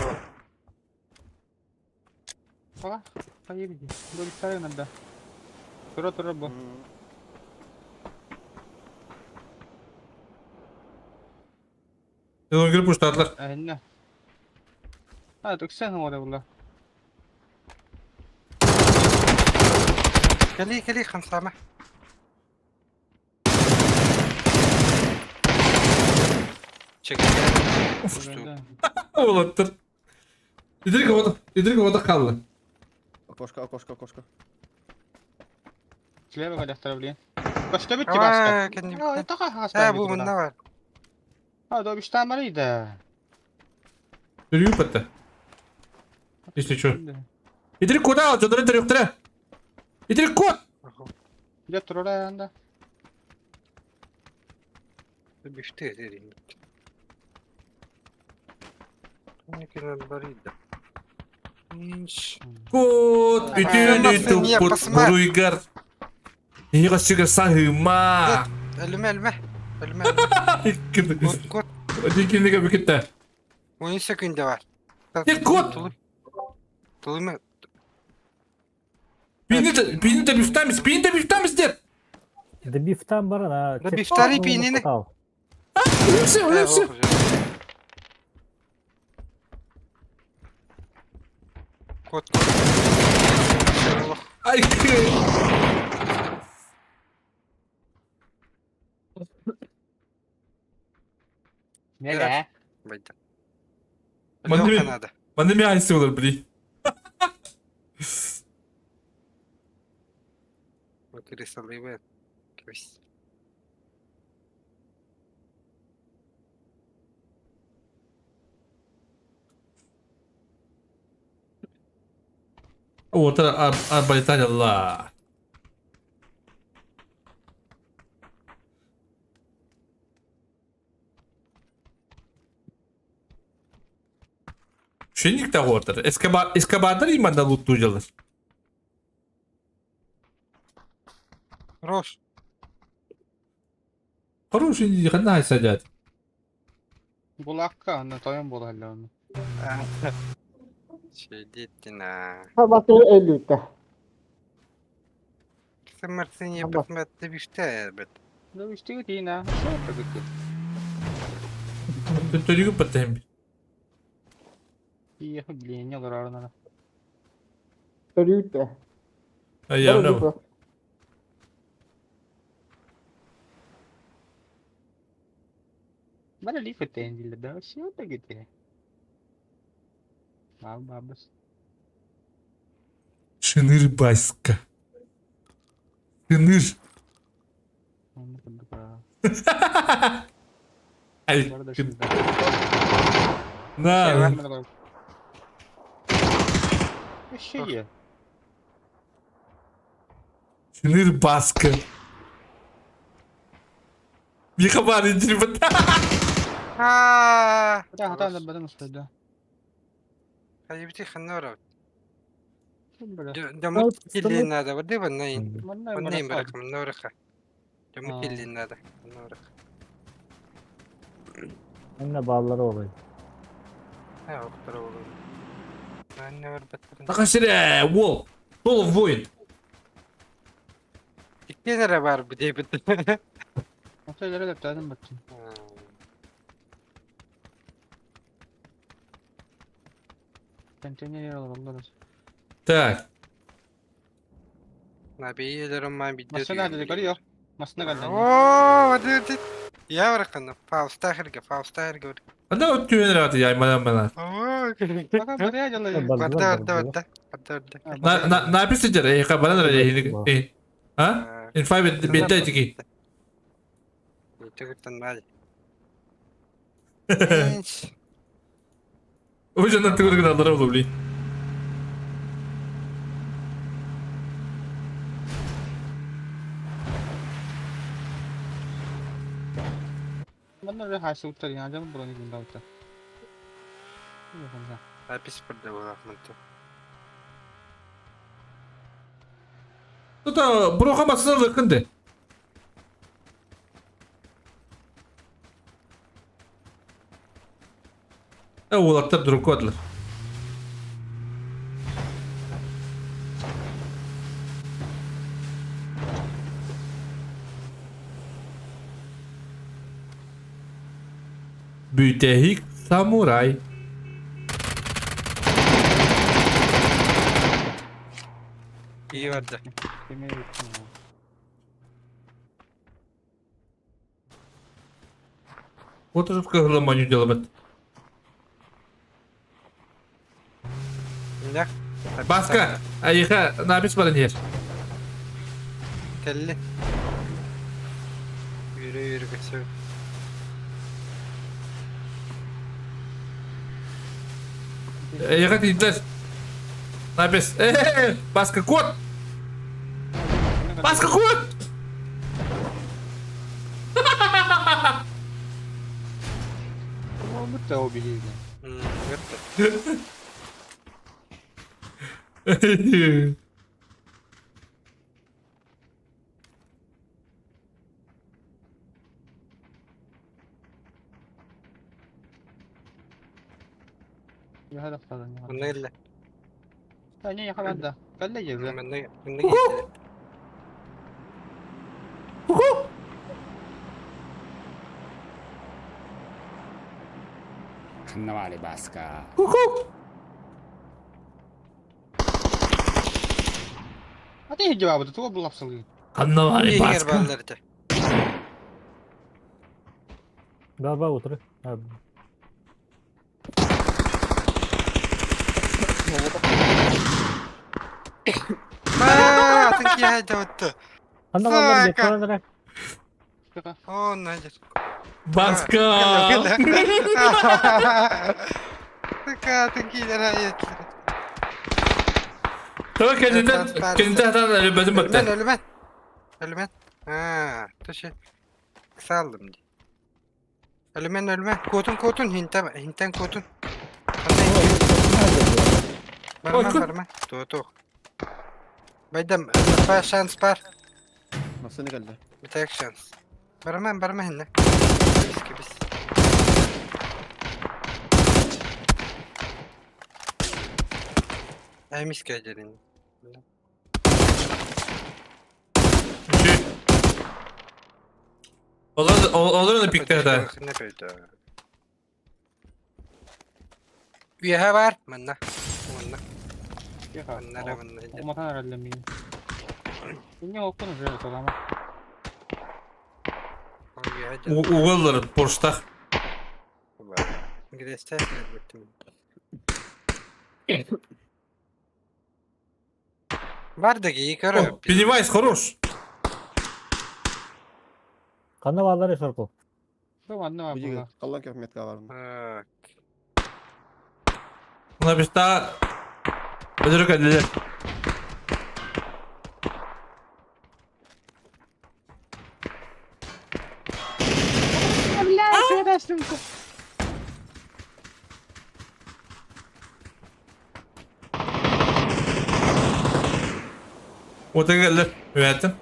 Ага, кайы биди. Бу бит надо. Тура тура бу. Ылынгыр пуштаатылар. Эһиннэ. А, туксан оҥоро була. Кэлии, кэлии, хамсаама. Уолаттар. Идрик оҕото, Идрик оҕото хаалла. Окошко, окошко, окошко. Слева кэлэхтэрэ блин. Көстөбүт ти баска. Ээ, бу мунна бар. А, добиштан барый да. Төрүү патта. Если что. Идрик куда? Жодорун төрүктөрө. Идрик кот! Дьэ турара анда. Бифте дерим. Кот үтүөнү туппут буруйгар. Эһиэхэ сүгэр саһыма. Өлүмэ, өлүмэ. Өлүмэ, өлүмэ. Кот. Дикиннигэ бүкүттэ. 10 секунда бар. Кот! Тулуйма. Пини пини да бифтамис, пини да бифтамис дед. Да бифтан баран, а... Да бифтари пинини. Өлсө, өлсө. Кот, кот. Ай. Неле? Байда. Манны манны ми айсы болар били. Кристаллы Квис. Уотар арбалеталла. Шинник да уотар. Эскобар Эскобардар иманда луттуу Рош. Хороший ханна садят. Булакка, онно тойон буола иһиллэр онно. Шедиттина. Хабаты өлүүтэ. Сымарсыне посмотри бифте бит. Да үстүгүт иина. Шо тагыты. Төрүгү паттем. Ие, блин, не олорор Төрүүтэ. Ай, Бары лиф этен дилер да, шо тагыты. Бабас. Шыныр баска. Шыныр. Ай. На. Еще Шыныр баска. Михабар индирбит. Аа. Да, хата бадым да. Хайбити ханнора. Дамут киллин надо, воды ваннайн. Ваннайн барак, маннораха. Дамут киллин надо, маннораха. Эмне баалары олай. А, октор болу. Маннор баттырын. Такашире, вол. Сол воин. Иккенере бар бу дейбит. Отеллere de таdım баттым. Контейнер олороллор. Так. Набиелерим ман бидде. Машина dedi görüyor. Машина geldi. Оо, воды Я баракын. Фауста херге, Фауста херге. Анда өттүөн раты яй мана мана. Оо. Бака бурaya жалай. Барда барда барда. Барда барда. На на на писидер, э ха бана э. А? Инфа бетте тики. Түгүттен мал. Уже на түгүргүн алдар болду бли. Манна уже хайсы уттар яна брони гунда утта. Запись барда болак мынты. Тута броха басына лыкынды. Э улаттар дурук кодлар. Бүтэһик самурай. İyi vardı. Вот уже кыһылы делабыт. Ne? Баска, айыха, напис баран иһэр. Kelli. Yürü yürü kaçıyor. Эйиэхэ тиийдилэр. Напис. Э, Баска куот! Баска куот! Будто убили. Манна кэллэ. Не, команда. Коллеги, да. Манна манна кэллэ. Ханнавали Баска. А ты где баба? Ты был абсолютно. Ханнавали Иһигэр Баска. бааллар этэ. Да, ба, утары. А, Аа, атын киһи дьабытты. Ханна баллар Сука. деп турар. О, надя. Баска! Сука, атын киһилэр айыттар. Tamam kendinden, kendinden hatan ölmedim Ölmen, baktı. ölmen. Ölmen. Ha, taşı. Kısa aldım diye. Ölmen, ölmen. Kotun, kotun. Hinten, hinten kotun. Барма, барма. Ту, ту. Байдам, па шанс бар. Nasıl ne geldi? Bir tek şans. Барма, барма hinne. Biz ki biz. Ay mis gelin. Olur, olur da pikte de. Ne böyle? Üye var. Manna. Manna. Manna manna. Уматан араллами. Не окон уже это там. Уголлар порштах. Гресте Бар да ги көрө. Пеннивайз хорош. Ханна баллар сорку. Ладно, Бу Қаллан көп метка бар. Написта. Өдөрө кәлле. Ота кәлле. Өтім.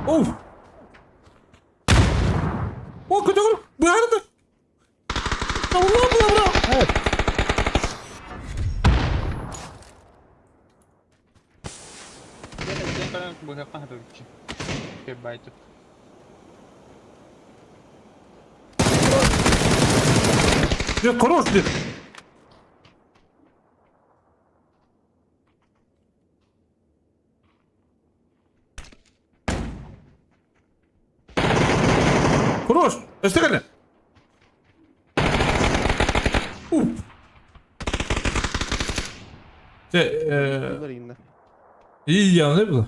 Оу. О, көтөр. Барды. Allah Allah Allah. Evet. Ya хорош dir. Хорош. Өсті кәлі. Уф. Те, Bunlar yine. iyi ya ne bu?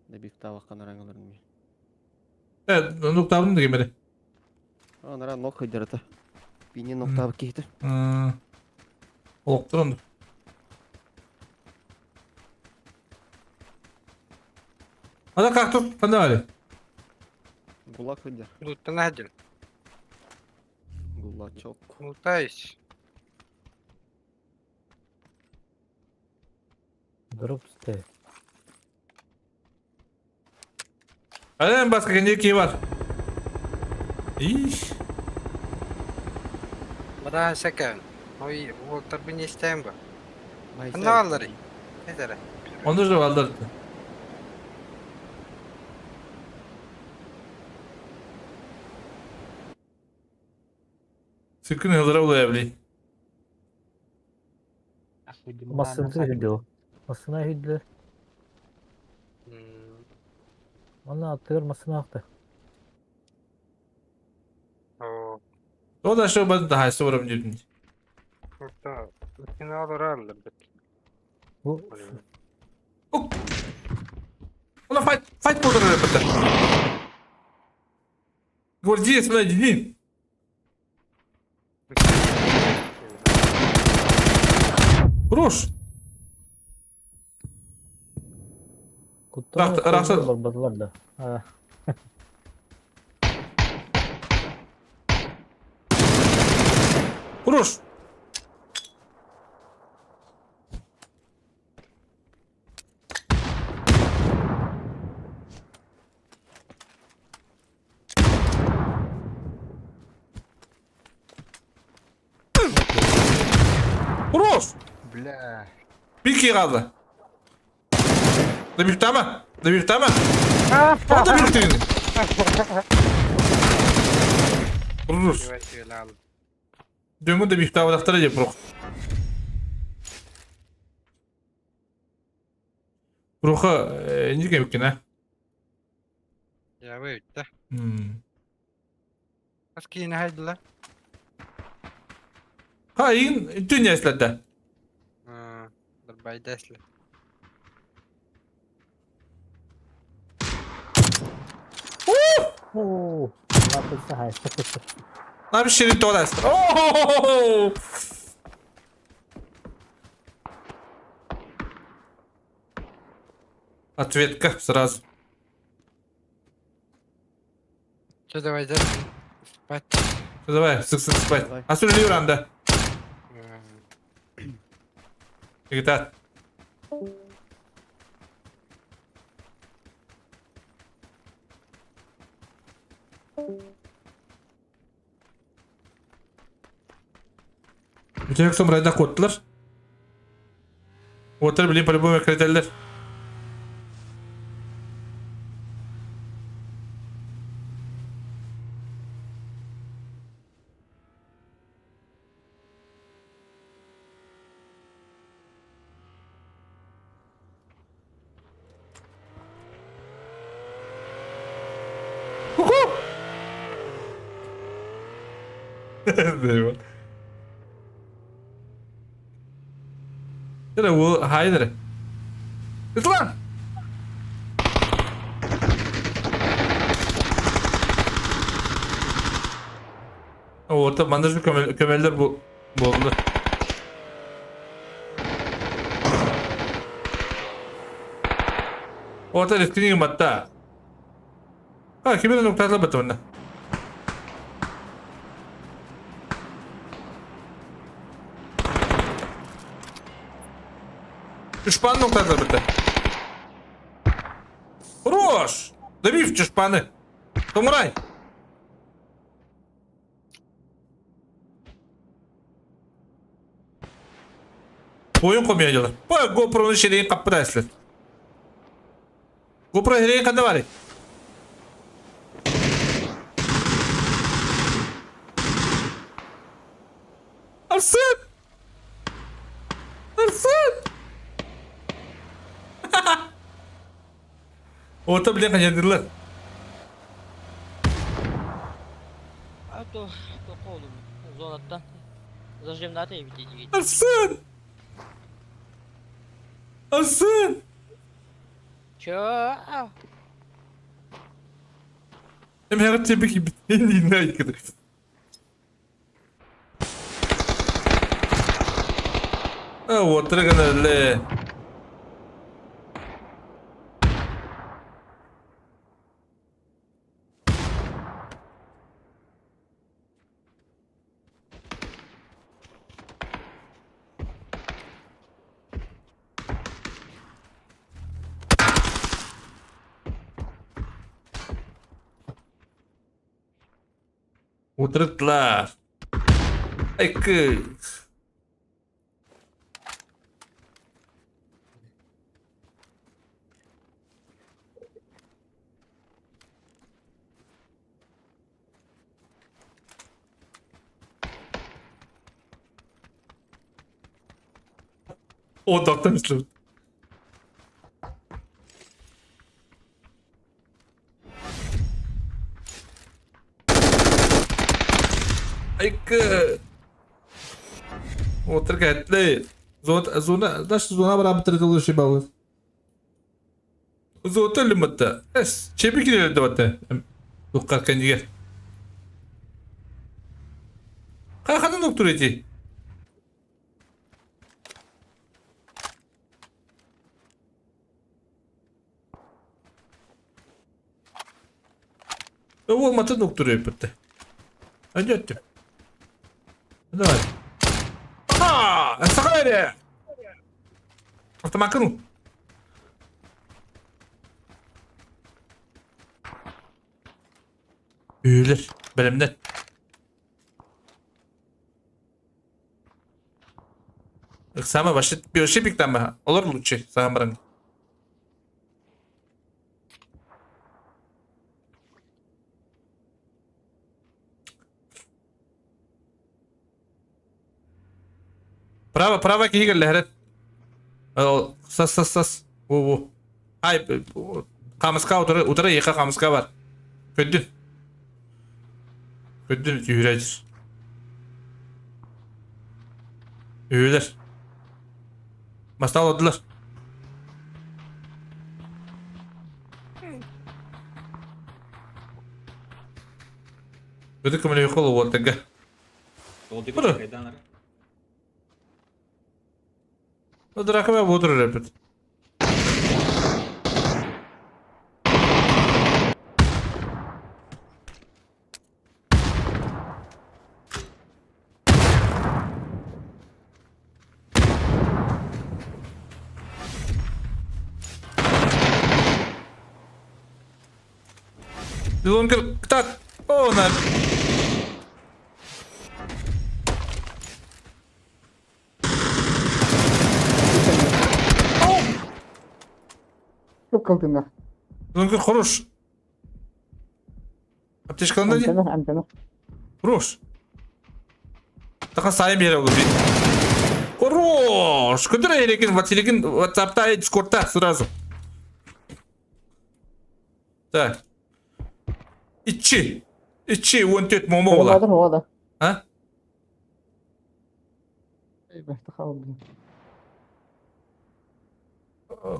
Ne bir tavakkan arangaların. Evet, nokta da gemeri. Анара нок хыдырды. Бини нокта кейти. Олықтыр онды. Ада кактус қандай али? Гулак хыдыр. Луттан один. Гулачок. Лутаюсь. Дроп сте. Ада басқа кенде бар. Иш. Бара сәкән. Ой, уолтар бин истәм бу. Анда аллар. Нәдәре? Онды же алдар. Сүркүн ыһылара улайа били. Массыына иһирдэ ол. Массыына иһирдилэр. Онно аттыгар массыына ахта. Ол да что бад даһайсы барам диэтин. Бу Она файт файт болдыр репетер. Гвардеец мына дини. Хорош. Куттан Рахта барбатылар да. А. Хорош. Хорош. Бля. Bir kişi kaldı. Da bir tane. Da bir tane. O da bir tane. Хорош. Дөңгүн да bir tane дактар деп бирок. Руха неге экен а? Я выйду. М. Аскина хайдла. Ха, ин дүние эсләдә. Дарбайдасли. Оо, лапы сахай. Нам ширин тодас. О! Ответка сразу. Что давай да? Спать. Давай, сык сык спать. А сюда Юранда. Итак. Бүтәк самурайда коттылар. Отыр билин по-любому кредерлер. Это ол хайдер. Ислам! Orta bandajı kömeller bu boldu. Orta riskini batta. Ha kimin noktalar batta bunda. Чушпан noktalar bitti. Хорош! Добив чушпаны. Самурай! Oyun komediyalar. Bu GoPro'nun şeyini kapı da GoPro heriğin kanı var. Arsın! Arsın! Orta bile kaçırdılar. А то то зонаттан. Зажим на ты видите. Arsın! Arsın! Чё? Hem her tebrik gibi elinden yıkadı. А вот трагана Утырытлар. Ай кыз. О, доктор мислим. Айка. Отыр кэтлей. Зона, зона, даш зона барабы тырдылышы балы. Зота лиматта. Эс, чеби киреле дебатта. Туккар кендигер. Кайханын доктор эти? Ол матын доктор өппетте. Анжаттым. Давай. А, сахаре. Автомакну. Үйлер, бэлэмнэн. Ыксама вообще вообще пиктама. Олор лучше саҕан баран. Право, право киһи кэллэ Сас, сас, сас. Во, во. Ай, хамыска утары, утары иэхэ хамыска бар. Көрдүн. Көрдүн түһүрээдир. Үһүлэр. Бастаан олордулар. Бөтө көмөлөһүөххэ уолаттарга. Бу. Драка бу турар эпит. Лонгер, так, о, на. Çok kaldığında. Лонгер хорош. Аптечкаланда не? Амтана, амтана. Хорош. Така сайын бере ол Хорош! Көтөр эрекен, Василиген WhatsApp'та, Discord'та сразу. Так. Ичи. Ичи, 14 момо бола. Олар ола. А?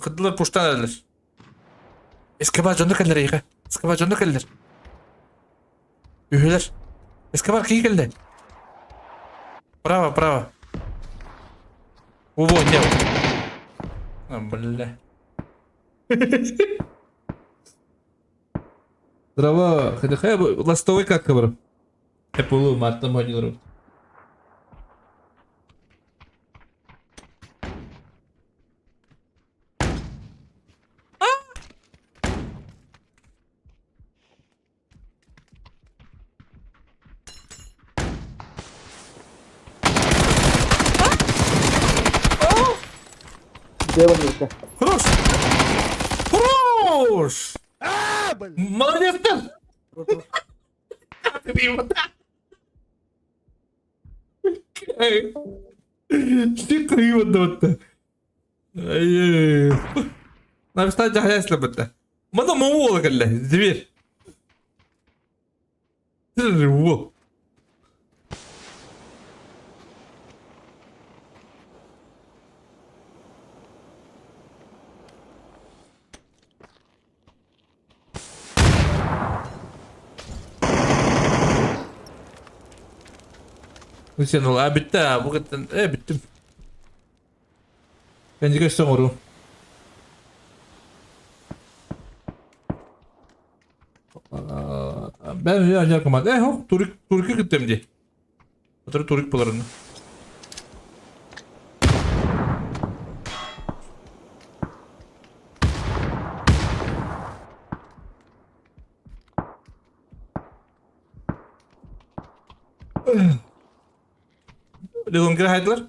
Кыдылар пуштан элер. Эскобар жонду келлер иха. Эскобар жонду келлер. Үһүлэр. Эскобар кии келле. Право, право. Во, не. А, бля. Здраво, хай ластовый как хабар. Эпулу марта монилру. Хорош! Хорош! Молодец ты! Ты криво дотта. Написать жахаясла бытта. Мана момо кэллэ, зверь. Во. Sen ol, bitti ha, bu kadar, bitti. Bence göster oru. Ben ya команд. Э, турик, турики кыттым ди. Отыр турик боларын. Лилонгер хайдылар.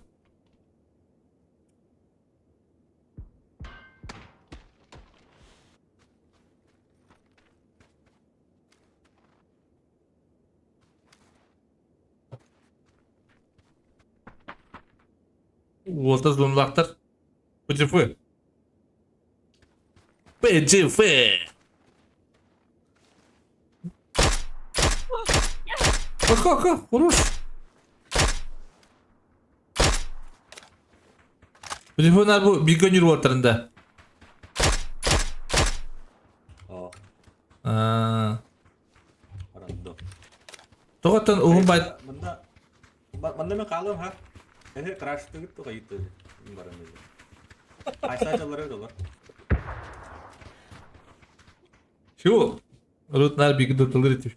Уолта зонлактар. ПДФ. ПДФ. Аха, аха, хорош. Телефоннар бу бииргэ ньуруортарында. О, Аа. Рандом. Тоҕоттон уһун бай Манна манна мен хаалыам ха. Эһи краштыгыт тоҕайыты баран öyle. Айсаачалары долар. Чего? Рут нар биги дотылыр этим.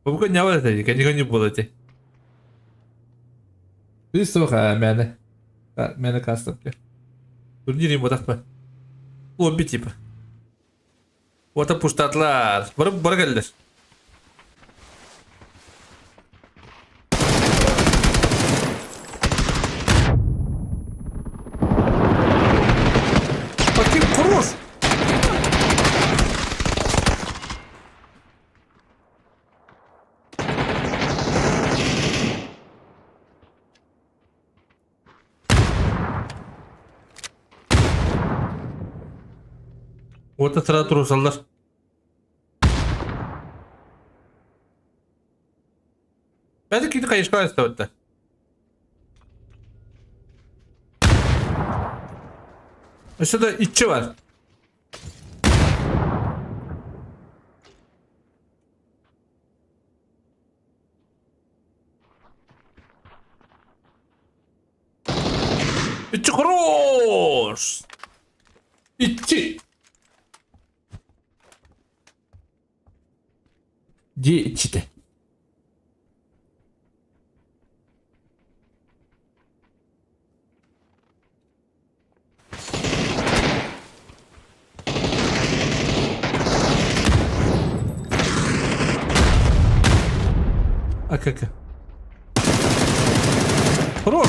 Бабка не var эти, конечно не было эти. Ты мэне. Мэне кастом. Турнире ботақпа. Лобби типа. Ота пуштатлар. Барып бара келдер. Bakayım kurur. Orta sıra turursalar. Бәді кейді қайышқа өтті. Өсі да итчі бар. Итчі хорош! Итчі! Де итчі АКК. Хорош!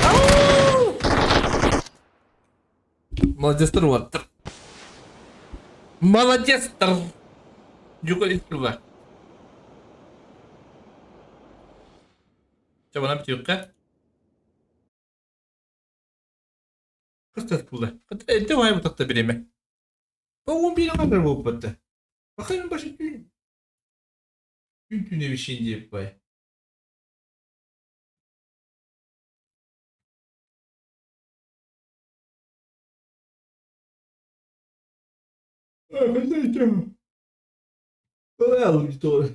Ау! Молодец, Тр. Молодец, Тр. Юга испила. Че, бана битюкка? Кыстас булды. Это вай бу такта биреме. Бу 11 kadar bu battı. Bakayım başı tün. Tün tüne bir şey diye bay. Doğru.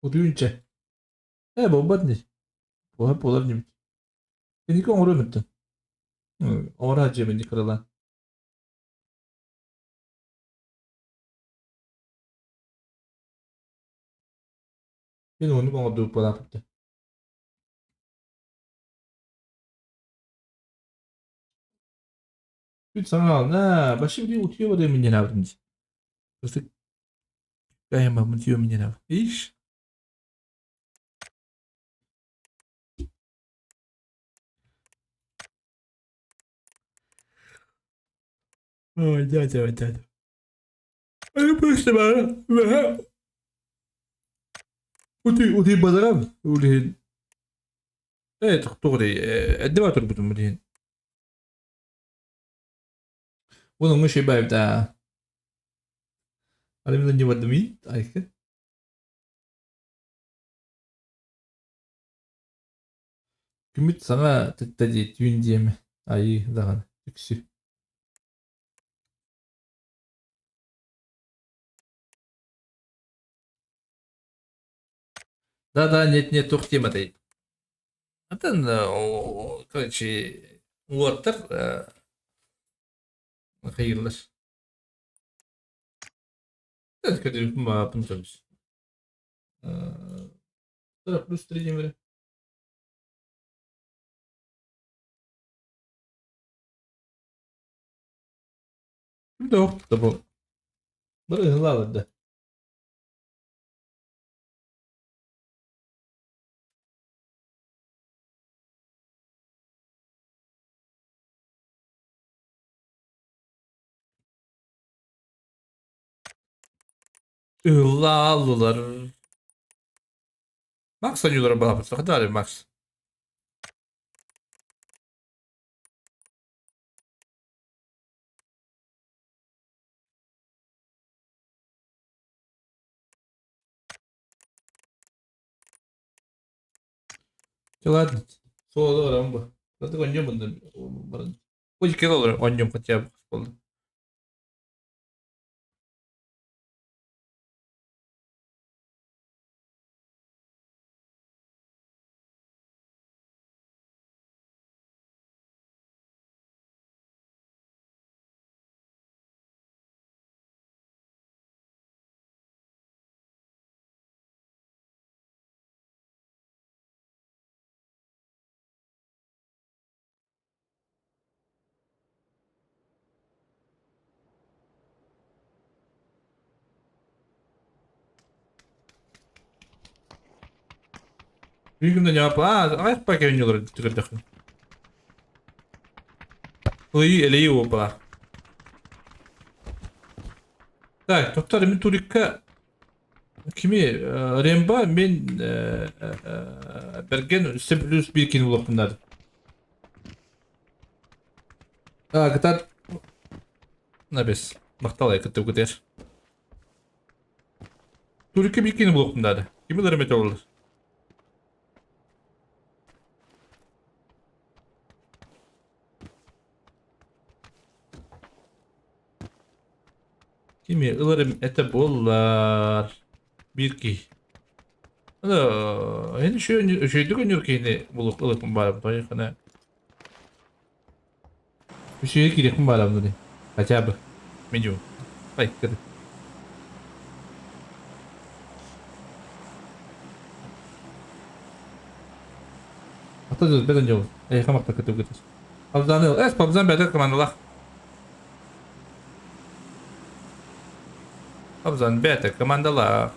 Удуюнча. Э, бомбатный. Бола болар небит. Эники оңоро мүттүн. Оңоро жемени кырылан. Мен оны оңорду болапты. Үт саңа на, башым ди утуя бада минен алдым. Просто кайма мутио минен ал. Иш. Ой, дядя, дядя. Ай, просто ба. Ути ути бадарам. Улин. Э, тохтугри, эддева турбутум улин. Уну мыши байбда. Алимна не вадми, айка. Күмүт саңа тыктади түүн диэме. Айы даган. Үксү. Да-да, нет, нет, тух тема дейт. Атын, короче, уоттар хайырлар. Плюс 3 демире. Yok da bu. Бары да. Ыллааллылар. Макс ойуулара балаппыт. Хата Макс. Ладно. Суолу баран бу. Зато онньом баран. Бу икки олорор онньом хотя бы болды. Бүгүн да а, ай паке ойнуулар түгэрдэххин. Ый, элэйи опа. Так, тоқтар, мен турикка кими Ремба мен Берген үсте плюс бир кини булуохпуннар. А, кытар Набес. Мактал кытты күтер. Турикка бир кини булуохпуннар. Кими лар олар? Кими ыларым это боллар. Бир ки. Аны энэ шөйдүк өнүр кини булук ылыкпын барам тойхана. Үшөйгө кириэхпин барам дии. Хотя бы. Минимум. Ай, кыды. Ата жыл беден жол. Эй, хамакта көтүп кетер. Пабзаны, эс пабзан бәдер командалах. Пабзан бәтер командалах.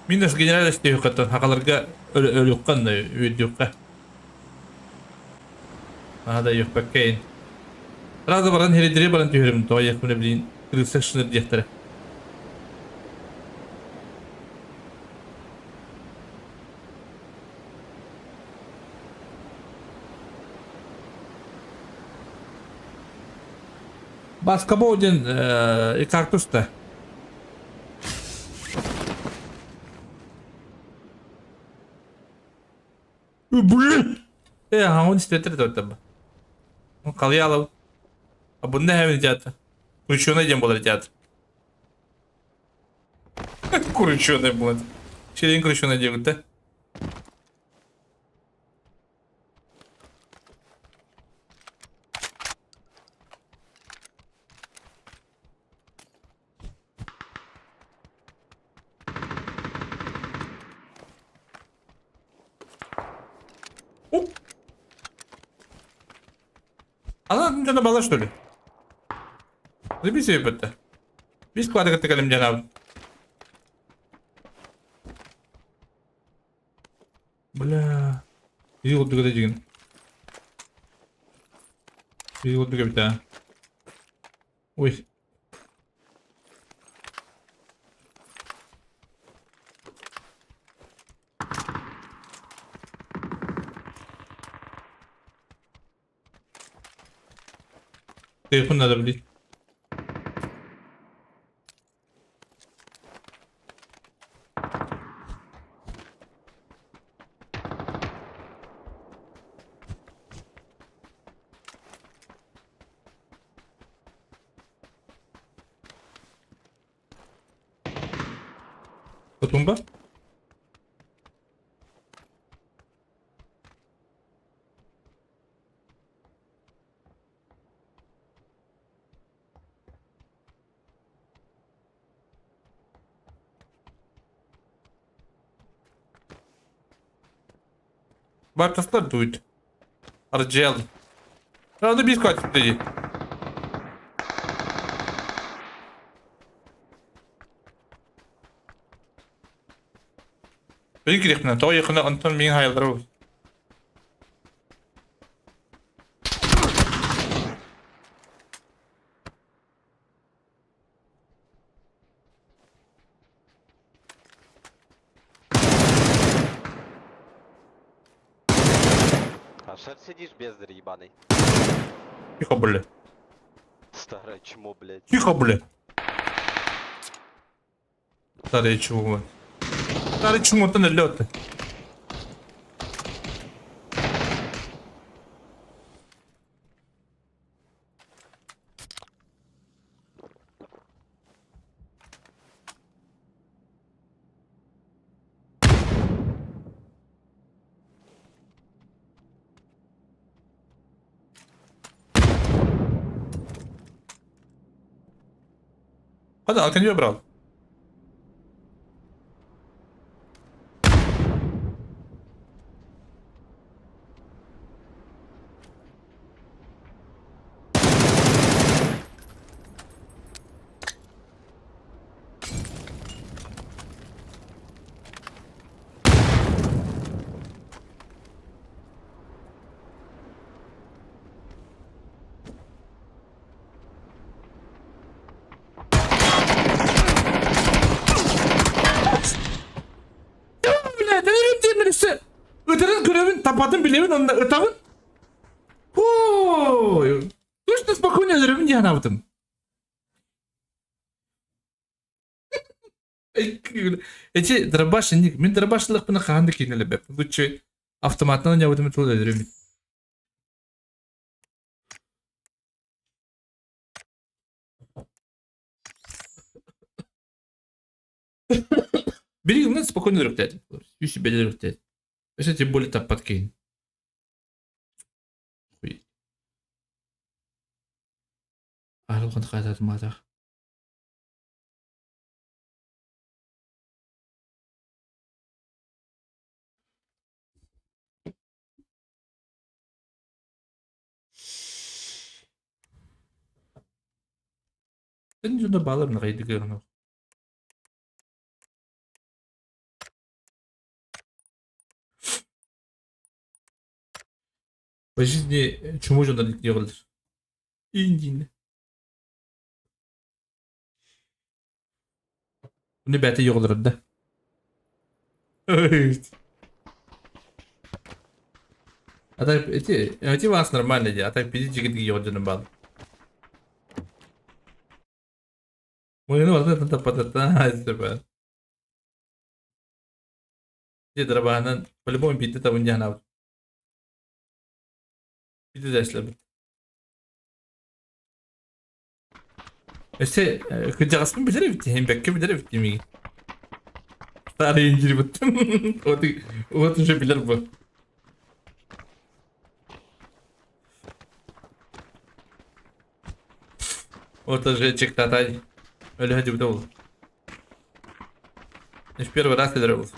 Минус генеральность түйөккөттөн хакаларга өлүккан үйдүккө. Ага да юкпаккейин. Сразу баран херидире баран түһөрүм тоя күнө билин крыса шыныр диэхтэрэ. Баскабол диэн кактус да. Блин! Э, хаҥын истэтэр да Қалай А бұнда хәмін театр. Крученый дем болар театр. Крученый болады. Шерен крученый деп да? Ана жана бала что ли? Забей бітті. Бес квадрат кәлем жана. Бля. Иди вот деген. Иди вот бita. Ой. Телефон надо, блядь. Тумба? Бартаслар дует. Арджел. Надо бить хватит иди. Били кирехмин, тоҕо якына онтон миин хайалары ол. Шар сидишь, бездарь ебаный. Тихо, бля. Старое чмо, блядь. Тихо, бля. Старое чмо. Старое чмо, ты налет. Hadi Alkan брал. Ытырын көрөбүн, тапатын билэбин, онно ытабын. Ой, точно спокойно өлөрөбүн диэн абытым. Эти дробаш инник, мин дробашлыхпына хаһан да киинэлэбэп. Лучше автоматынан оонньообутум тыл өлөрөм. Бери, спокойно өлөрүктээт. Үс бэлэр өлөрүктээт. Өссө тем более таппат киһин. Хуй. Арылган хаататымаатах. Сен дьоно баалар нагайдыгы. По жизни чуму дьоннор диэҕэллэр. Индиин. Уну бэйэтэ йоҕолорор да. А так эти вас нормально дии, а так пиздец дьигин йоҕол дьонум баалар. Мыны барыта таппатата типа. Дии дробаһынан по-любому биирдэ табын диэн анаабыт. Биирдэ да эслэбит. Өссө кырдьаҕаспын билэр эбит, иһин бэккэ билэр эбит миигин. Старый инжирбыттан. Вот, вот уже билэр бу. Вот уже чектатай. Өлө дебит ол. Не в первый раз өлөр был.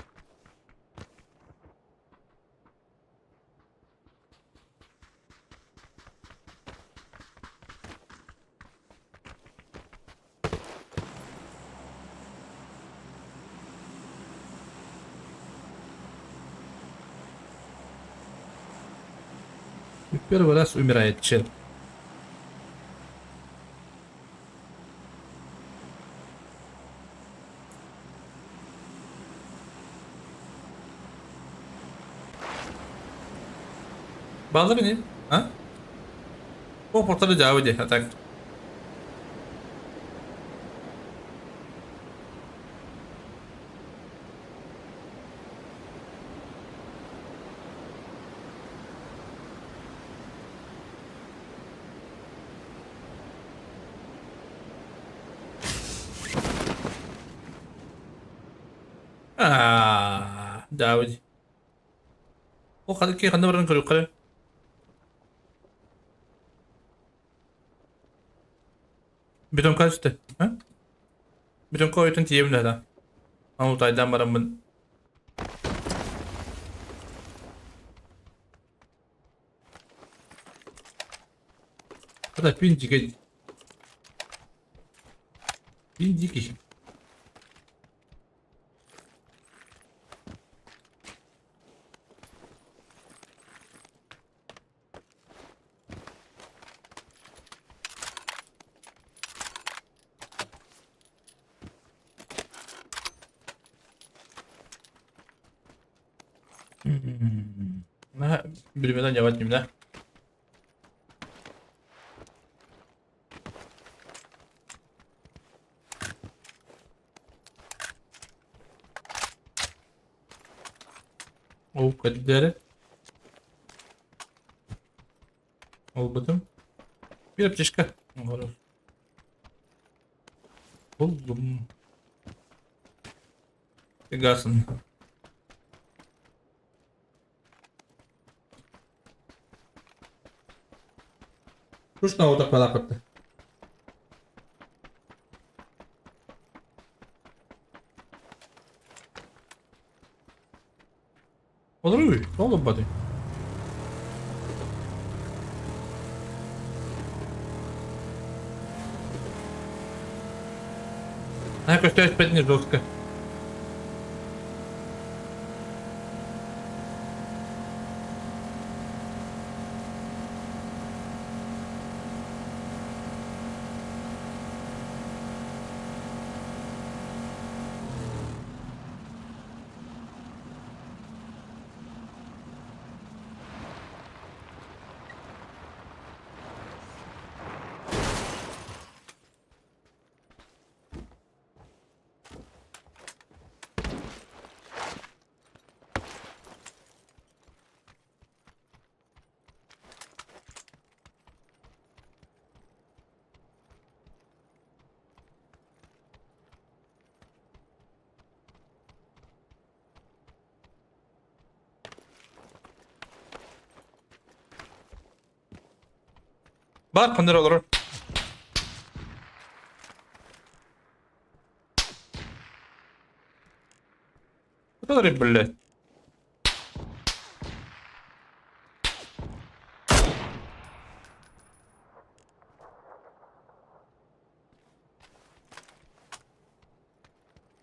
В первый раз умирает чел. Bağlı beni. Ha? O portalı cevabı diye. Так. Аа, даа. О, ханна ханна баран көрүк. Бетон kaçtı? Ha? Бетон koyutun тиебин да. Аны тайдан барамын. Хата пинчик. Пиндики. Билимeden яват да. Ол кэлдэрэ. Ол бытым. Bir аптечка. Buldum. Гасın. Кушна отак палапатты. Olur mu? Ne oldu bari? На якось 5 не жорстко. Бар қандыр олар. Куда блядь?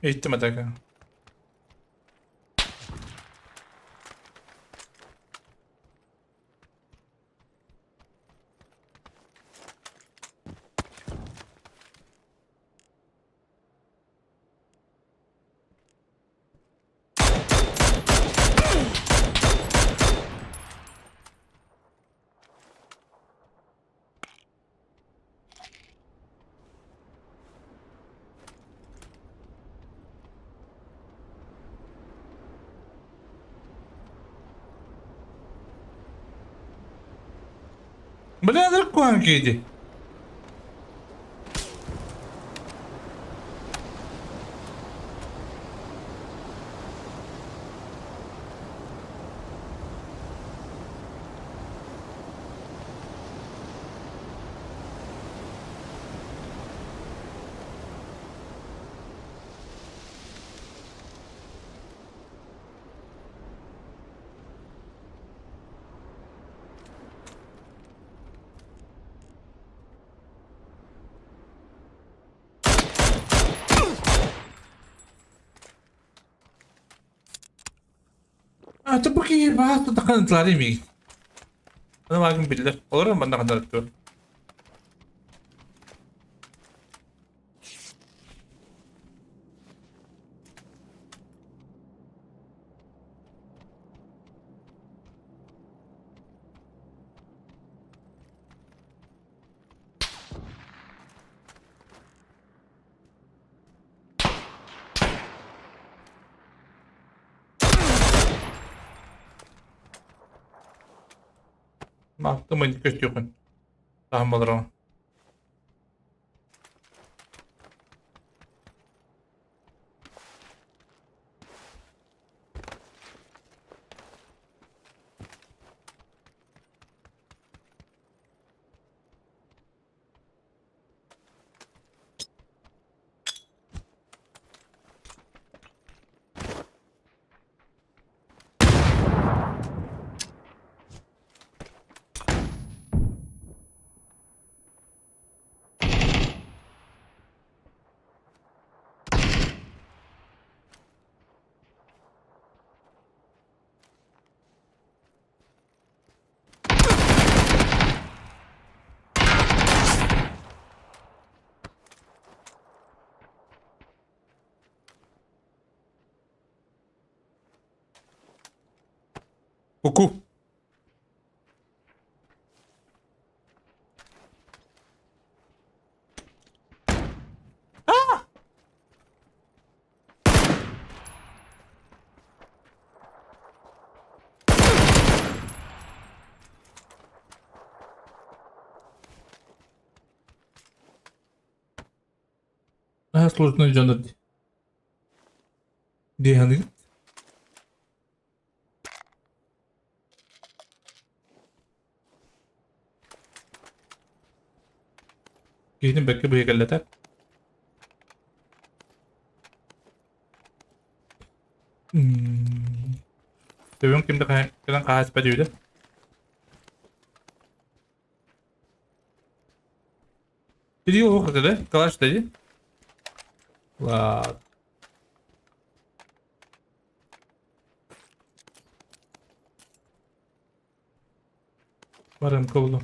Eğitim атака. Бля, дракон киди. А, это буки баата тахан тлари ми. Аны магын биллер. Олар манда кандар тур. Мактымын көстүхүн. Тахым болор. Ку-ку. сложный дьоннор дии саныыгыт? Киһитин бэккэ быһа кэллэтэ. Төбөҥ ким да кэлэн хаһааспат үһү да? Иди уох этэ да? Калаш да Ладно. Барым кобулу.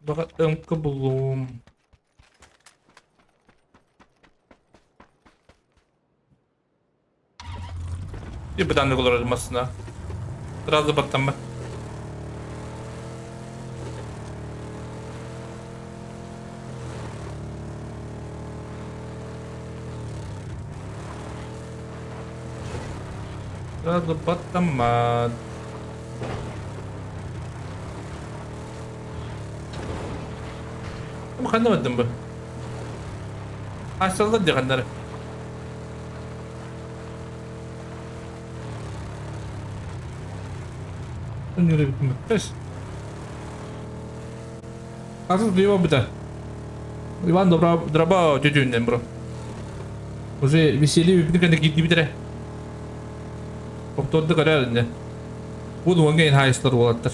Баҕа буллум. И бытаннык олорор массына. Сразу баттаммат. Сразу баттаммат. Ханна бардым бу? Асыллар дии ханнары. Bitmez. Asıl duyma bir de. Иван добра дроба тетюннен бро. Уже веселье бит китти битере. Повторды карар инде. Бу дуанга хайстар болаттар.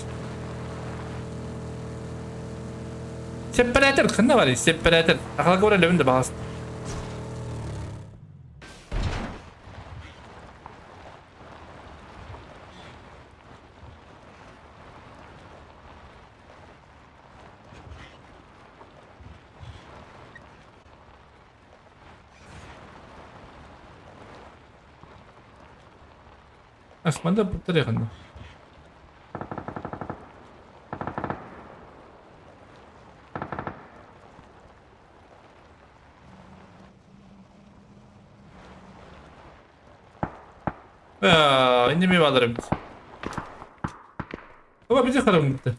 Сепаратор ханна бар сепаратор. Ахлага бар лебин де багас. Асманда батарея ханна. Инде баларым. Оба бизе харам битте.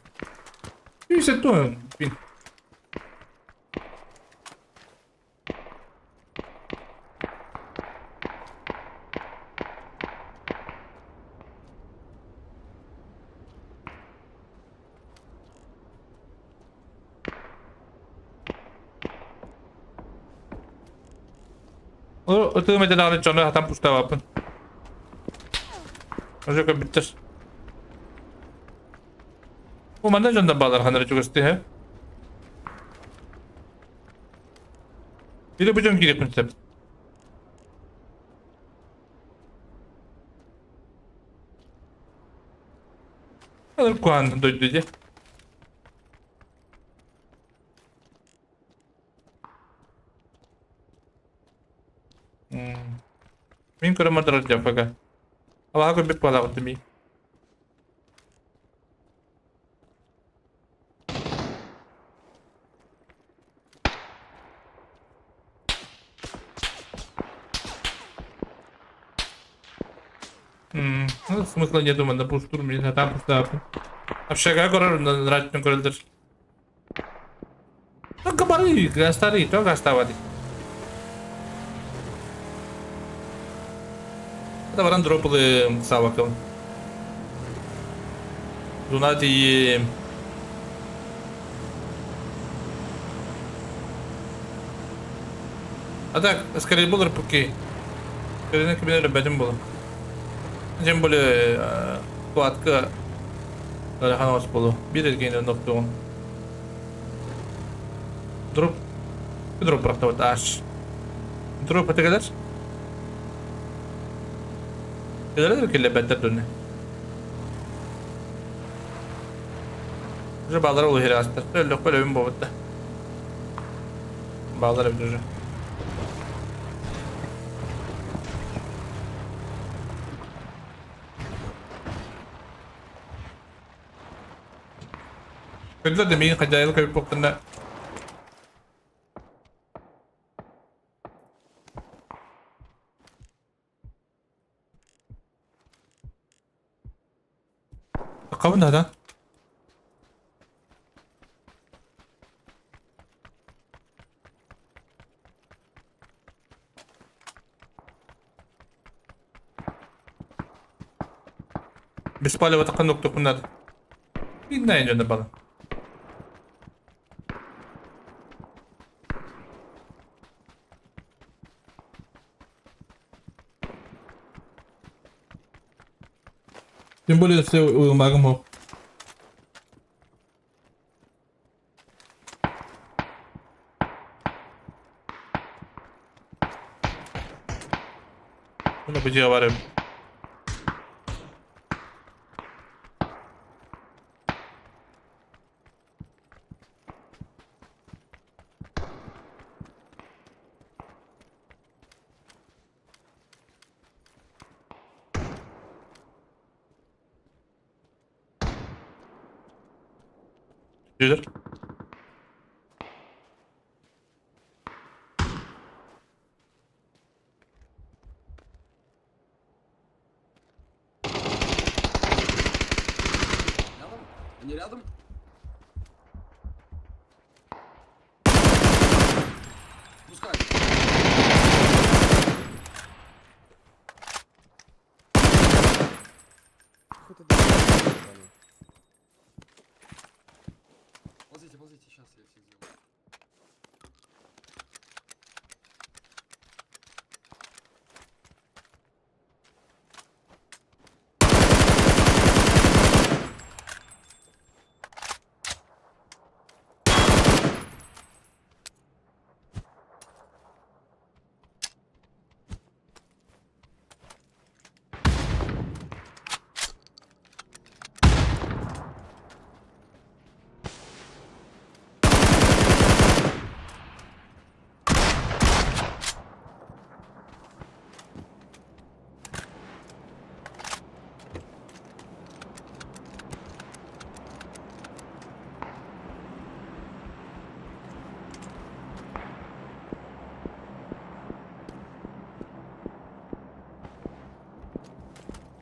Үйсет то бин. О, ты медаланы чоны хатан пуставапын. Уже биттер. Бу манда жонда балар ханары чугасты хэ. Или бу жон кирек күнсеп. Алыр куан дойду де. Мин көрөмөр жафага. Алага бит бала ми. Ну, смысла нету, манда бу штурм или там просто. Общага көрөр, нрачный көрөлдөр. Ну, габары, старый, то оставали. Это варан дропалы саваком. Дунати. А так, скорее было поки. Скорее кабинет бәдем было. Тем более, кладка Хаnos болу. Бир эргенде ноктугун. Дроп. Дроп бырактабат аш. Дроп атегелер. Келер келе бәттер дүнне. Уже балдар ол хере астыр. Өллөк бөлөбүн болбутта. Балдар бит уже. Көділер де мейін қажайылы көйіп боқтында. Хабын да. Беспалево такан доктор Видно идет бала. Тем более все уймагым мог. Ну, бу бар. Жүдір. Рядом? Они рядом? Пускай. Ползите, ползите, сейчас я всех сделаю.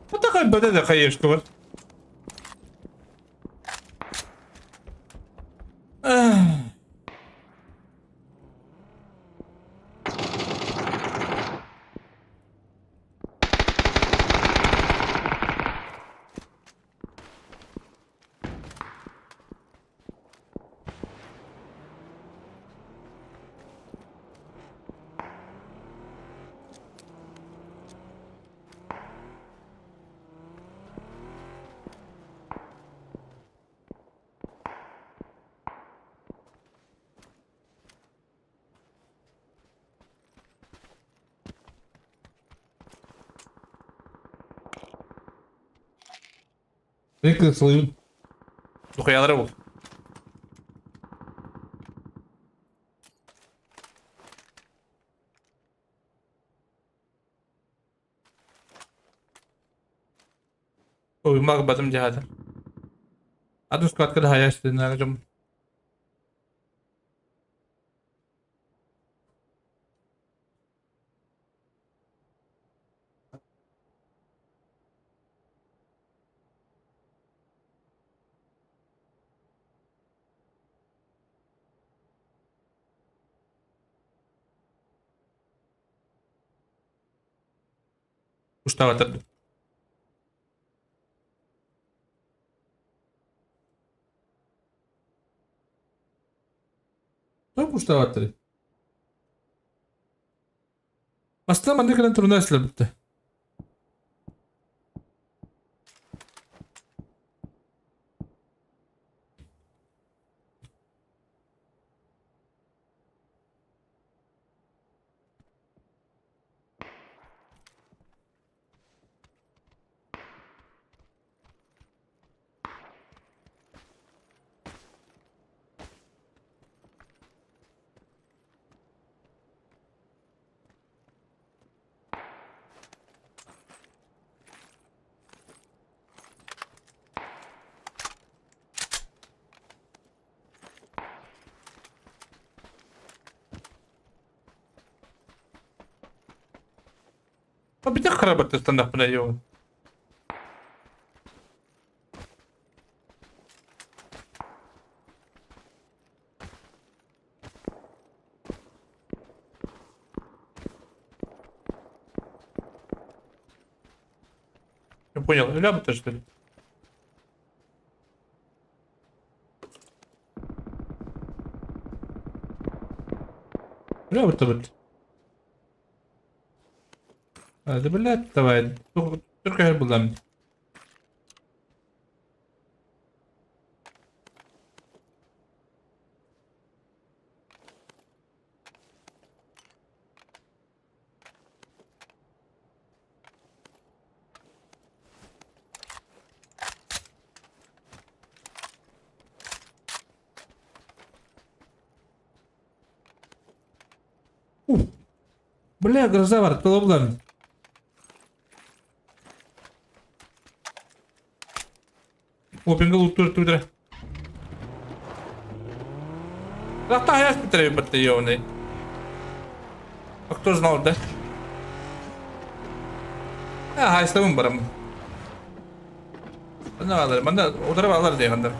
Вот такая БДД хаешка вот. Викликли. Духуялары бул. Уймак батым жахады. Аду складка хаяш динагы. Уштаватыр. Топ уштаватыр. Бастан манды кэлэн турна эслэбитте. Бите харабат стандартына йо. Не понял, ля что ли? Ля вот. Да, блядь, давай. Только я был. Бля, гроза бар, толоблан. Опингл тур тур. Да, я спитаю, батальоны. А кто знал, да? Ага, истабын барам. Мана алар, мана удара алар дегендер.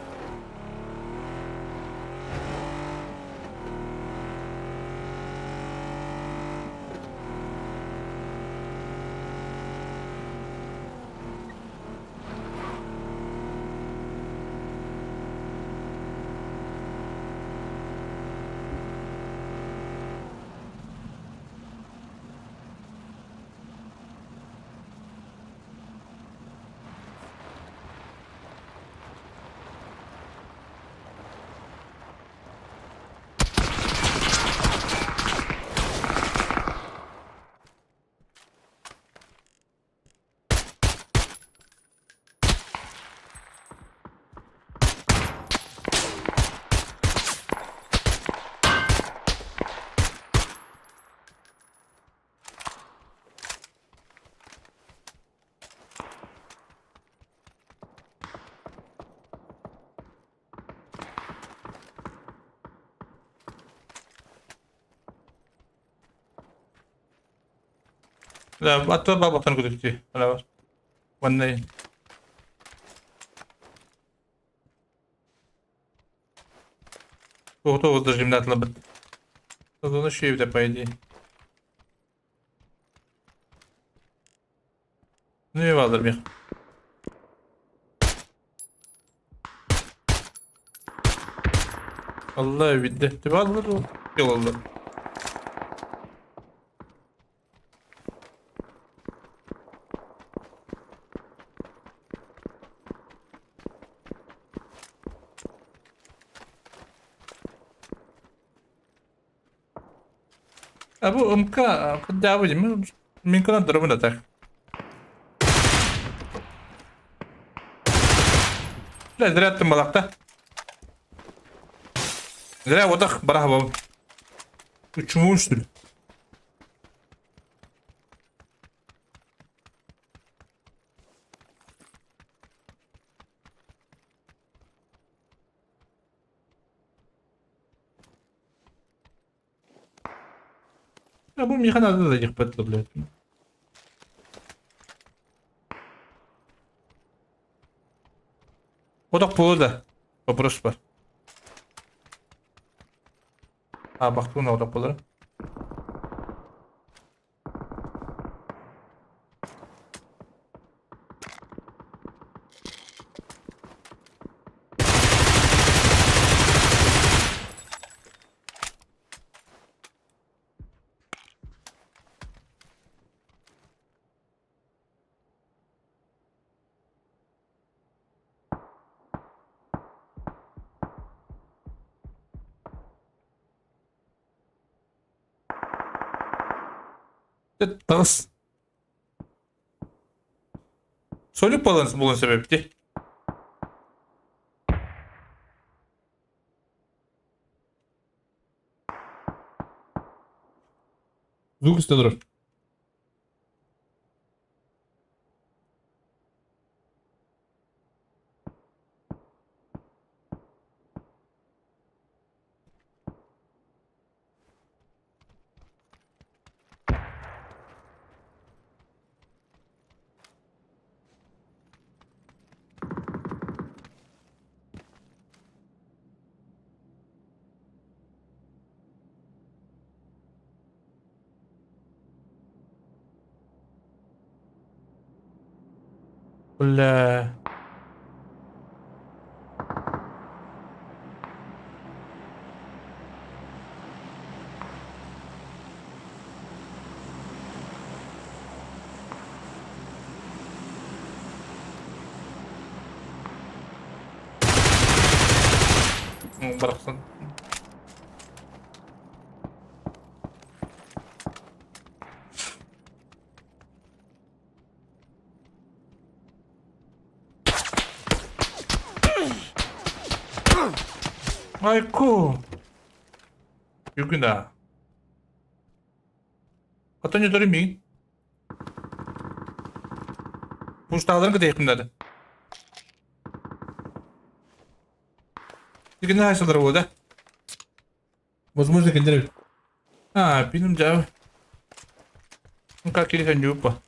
Да, а то баба там куда идти. Ванной. Готово даже гимнат лабет. Ну, еще и по идее. Ну и валдар мех. Allah bitti. Vallahi yollar. А бу МК кадабы мин кына дробына так. Бля, зря ты балакта. Зря вот так барах Почему что ли? А бу миха надо за них блядь. Одақ болады. Вопрос бар. А, бақтуын одақ болады. Тағыс. Солю баланс болған себепті. Звук үстіне. Бля. Барахсан. Айку. Югина. Атын өтөрү мин. Пуштааларын кытайхыннады. Дигини хайсалар буолда. Возможно, кинилэр А, пинум жаа. Ну как кири ханжупа.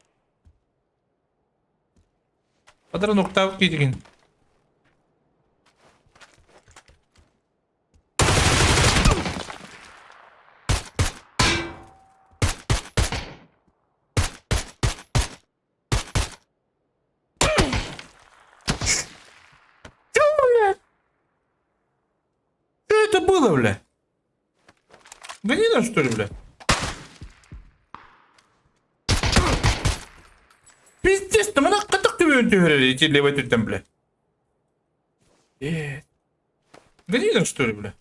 Падара ноктав китигин. Чё, блядь? Что это было, бля? Гони нас, что ли, бля? Пиздец, там она катак тебе идти левой там, бля. Э. Гони нас, что ли, бля?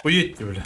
Уедьте, бля.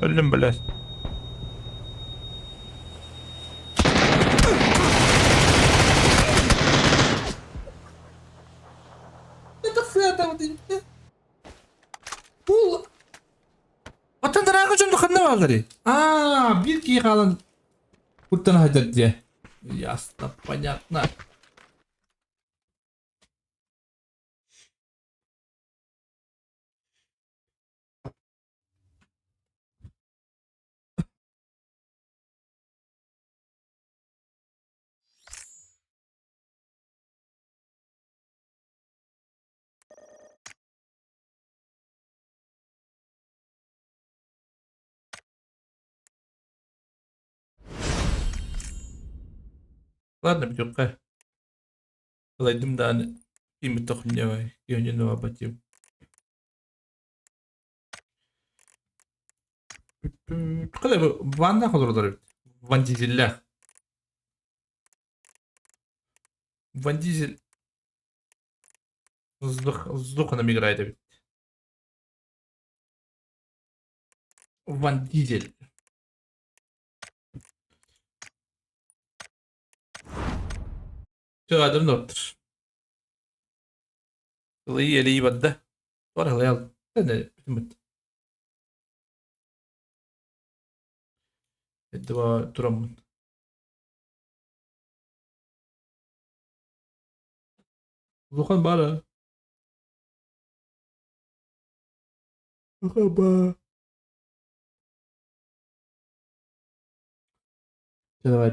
Öldüm блядь. Это Бул Атын дырағы жонды ханна балдары. А, бир кии қалын куттан хайдар дие. Ясно, понятно. Ладно, бүтүөххэ. Ылайдым даҕаны кииммит тохунньабай, киһини батим. Қалай ванна холоролор эбит. Ван Дизеллээх. Ван Дизель с Духаном играет эбит. Ван Дизель. Чыгаадырын оттур. Ылый элии барда. Бар ылый бүтүмүт. Два тураммын. Улахан баара. Улахан баа. Давай,